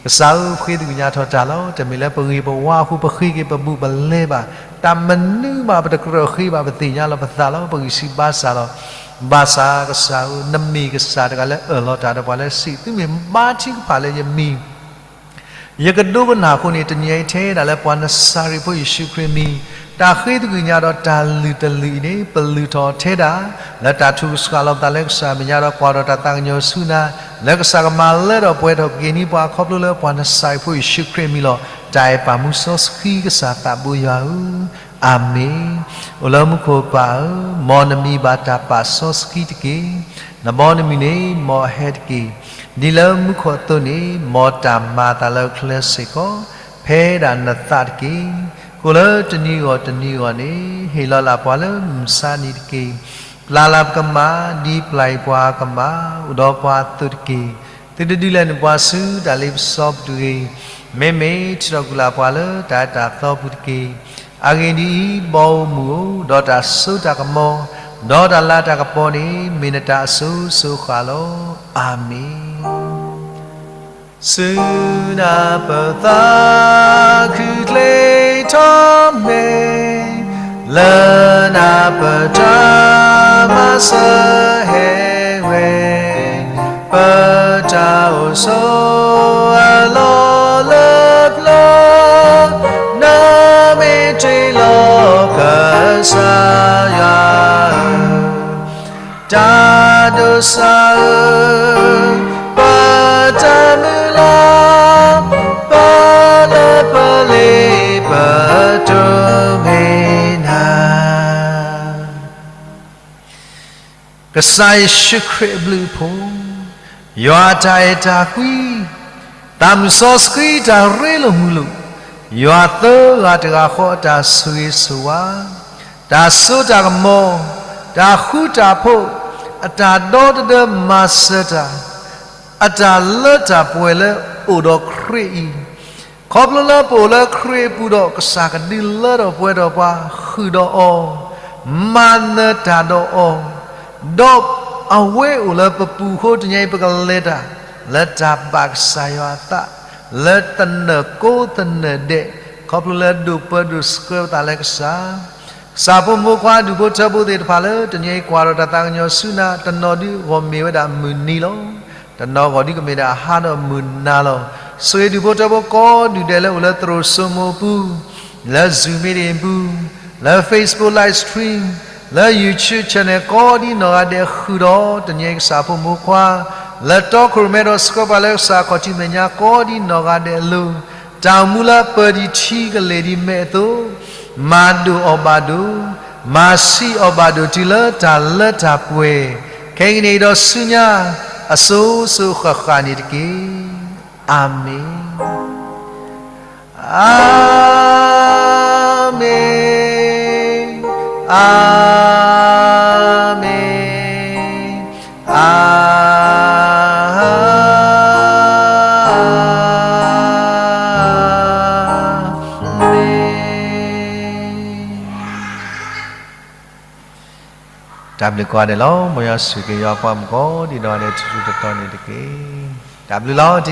ကစၢ်ဧၢ, ပဃ့သကွံၢ်ညါထီၣ်တၢ်လီၤ. တမ့ၢ်လၢပဂ့ၤပဝါအဃိ ပဃ့က့ၤပဘူးပလဲဘၣ်. တၢ်မနုၤမး ပတကြၢးဃ့ဘၣ်, ပသ့ၣ်ညါလီၤပသးလီၤ. ပဂံၢ်ဆူၣ်ဘါစၢ်လီၤ. ဘၣ်ဆၣ်ကစၢ်ဧၢ, နမ့ၢ်ကစၢ်တဂၤလၢအၢၣ်လီၤတၢ်ဒီးပှၤလၢစံး, သုမ့ၢ်ဘါထုကဖၣ်လၢယမံၤ ယကဒိကနၣ်အဃိန့ၣ် တနံၤအံၤထဲဒၣ်လၢပှၤနစၤရ့းဖိယ့ၣ်ၡူးခရံာ်မံၤ တၢ်ဃ့သကွံၢ်ညါဒီးတၢ်လုၢ်တလုၢ်အံၤန့ၣ် ပလုၢ်ထီၣ်ထဲဒၣ် လၢတၢ်ထုကဆှၣ်လီၤပသးလၢကစၢ်မဲာ်ညါဒီးကွၢ်ထီၣ်တၢ်သးကညီၤဆူနၤ လၢကစၢ်ကမၤလၢထီၣ်ပှဲၤထီၣ်က့ၤန့ၢ်ပှၤခီဖျိလၢပှၤနစၤရ့းဖိယ့ၣ်ၡူးခရံာ်မံၤလီၤ. တၢ်အဲၣ်ပာ်မူစီဆှံကစၢ်သးဘိယွၤဧၢ, အၤမ့ၣ်. အိၣ်လၢမူခိၣ်ပၢ်ဧၢ, မ်နမံၤဘၣ်တၢ်ပာ်စီဆှံတက့ၢ်. နဘီနမုၢ်န့ၣ် မ်အဟဲတက့ၢ်. ဒ်လၢမူခိၣ်အသိးန့ၣ် မ်တၢ်မၤအသးလၢအချၢစ့ၢ်ကီး ဖဲဒၣ်နသးတက့ၢ်. ဃိလၢတနံၤဂီၢ်တနံၤဂီၢ်န့ၣ် ဟ့ၣ်လီၤလၢ်ပှၤလၢမုၢ်ဆါနံၤတက့ၢ်. ပျၢ်လၢ်ပကမၢ် ဒ်ပျၢ်အံၤပှၤကမၢ် အိၣ်ဒီးပှၤအသိးတက့ၢ်. သုတဒုးလဲၤနပှၤဆူတၢ်လ့ပစီပူၤတဂ့ၤ. မ့မ့ၢ်ထံၣ်ထီၣ်ကွံာ်လၢ်ပှၤလၢတၢ်အဲၣ်တၢ်သီပူၤတက့ၢ်. အဂ့ၢ်ဒ်အံၤ, ဘီဧိၤမုၢ်ဧိၤ, ဒီးတၢ်စိတၢ်ကမီၤ, ဒီးတၢ်လၤတၢ်ကပီၤန့ၣ် မ့ၢ်နတၢ်အစိၤစိၤအဃၣ်လီၤ. အၤမ့ၣ်. ဆူနၤပသးခုကျ့ထီၣ်မဲာ်, လၢနၤပတၢ်မၤစၢၤဟဲဝဲ, ပတၢ်အိၣ်ဆိးအလီၢ်လၢပျၢၤ, နမ့ၢ်တ့ၢ်လီၤကစၢ်ယွၤဧၢ တၢ်ဒိးစးဧၢ, ပတၢ်မုၢ်လၢ်, ပလၢပလ့ပတိၢ်မ့ၢ်နၤ. ကစၢ်ယ့ၣ်ၡူးခရံာ်အဘျုးအဖှိၣ်, ယွၤအတၢ်အဲၣ်တၢ်ကွံ, သးမုၢ်စီဆှံတၢ်ရ့လိာ်မုာ်လိာ်, ယွၤသၢဂၤတဂၤဃီအတၢ်ဆိၣ်ဂ့ၤဆိၣ်ဝါ, တၢ်စိတၢ်ကမီၤ, တၢ်ဃူတၢ်ဖိး, အတၢ်ဒီတဒၢမၤစၢၤတၢ်, အတၢ်လၢတၢ်ပှဲၤလၢအိၣ်ဒီးခရံာ်အံၤ, ခီဖျိလၢပအိၣ်လၢခရံာ်အပူၤဒီး ကစၢ်ကဒုးလၢထီၣ်ပှဲၤထီၣ်ပှၤ ဃုာ်ဒီးအီၤ, မၤနၢၤတၢ်ဒီးအီၤ, ဒီးအဝဲအိၣ်လၢပပူၤအဃိ တနံၤအံၤပကလဲၤတၢ် လၢတၢ်ဘၣ်ကစၢ်ယွၤအသး လၢသနၢၣ်ကိးသနၢၣ်ဒဲး, ခီဖျိလၢဒိၣ်ပၢဒိၣ်ဆှၢပသးလၢကစၢ် ကစၢ်ဖိမုၣ်ဖိခွါဒူၣ်ဖိထၢဖိသ့ၣ်တဖၣ်လၢ တနံၤအံၤကွၢ်ထီၣ်တၢ်သးကညီၤဆူနၤ တနီၤဒုးဂီၢ်မ့ၢ်ဝဲဒၣ်မုၢ်နံၤလီၤ. တနီၤဂီၢ်ဒုးကမ့ၢ်ဒၣ်ဟါဒီးမုၢ်နၤလီၤ. ဆိၣ်ဂ့ၤဒူၣ်ဖိထၢဖိကိးဒူၣ်ဒဲးလၢအိၣ်လၢသရိာ်စိမိၤအပူၤ, လၢ Zoom meeting အပူၤ, လၢ Facebook live stream, လၢ YouTube channel ကိးဒ်နီၢ်ဂၤဒဲးဃုာ်ဒီး တနံၤအံၤကစၢ်ဖိမုၣ်ဖိခွါ လၢတီခိၣ်ရိၣ်မဲဒီးဆှၢပှၤလၢကစၢ်ခီၣ်ထံးမဲာ်ညါ ကိးဒ်နီၢ်ဂၤဒဲးအလိၤ, တၢ်အိၣ်မူလၢပၢၤဒံးထံကလဲၤဒံးမဲာ်အသိး, မၤဒိၣ်အီၤဘၣ်ဒိၣ်, မၤဆံးအီၤဘၣ်ဒိၣ်တုၤလၢတၢ်လၢတၢ်ပှဲၤ, ခဲကနံၣ်အံၤဒီးဆူညါ အစိၤစိၤဃၣ်ဃၣ်န့ၣ်တက့ၢ်. အၤမ့ၣ်. အၤမ့ၣ်, အၤမ့ၣ်, အၤမ့ၣ်. တၢ်ဘျုးကိးဂၤဒဲးလီၤ. မ်ယွၤဆိၣ်ဂ့ၤက့ၤယွၤပှၤမုၣ်ကိးဒံးနီၢ်ဂၤဒဲး ထူထူတီတီန့ၣ်တက့ၢ်. တၢ်ဘျုးလီၤ တံၤတီ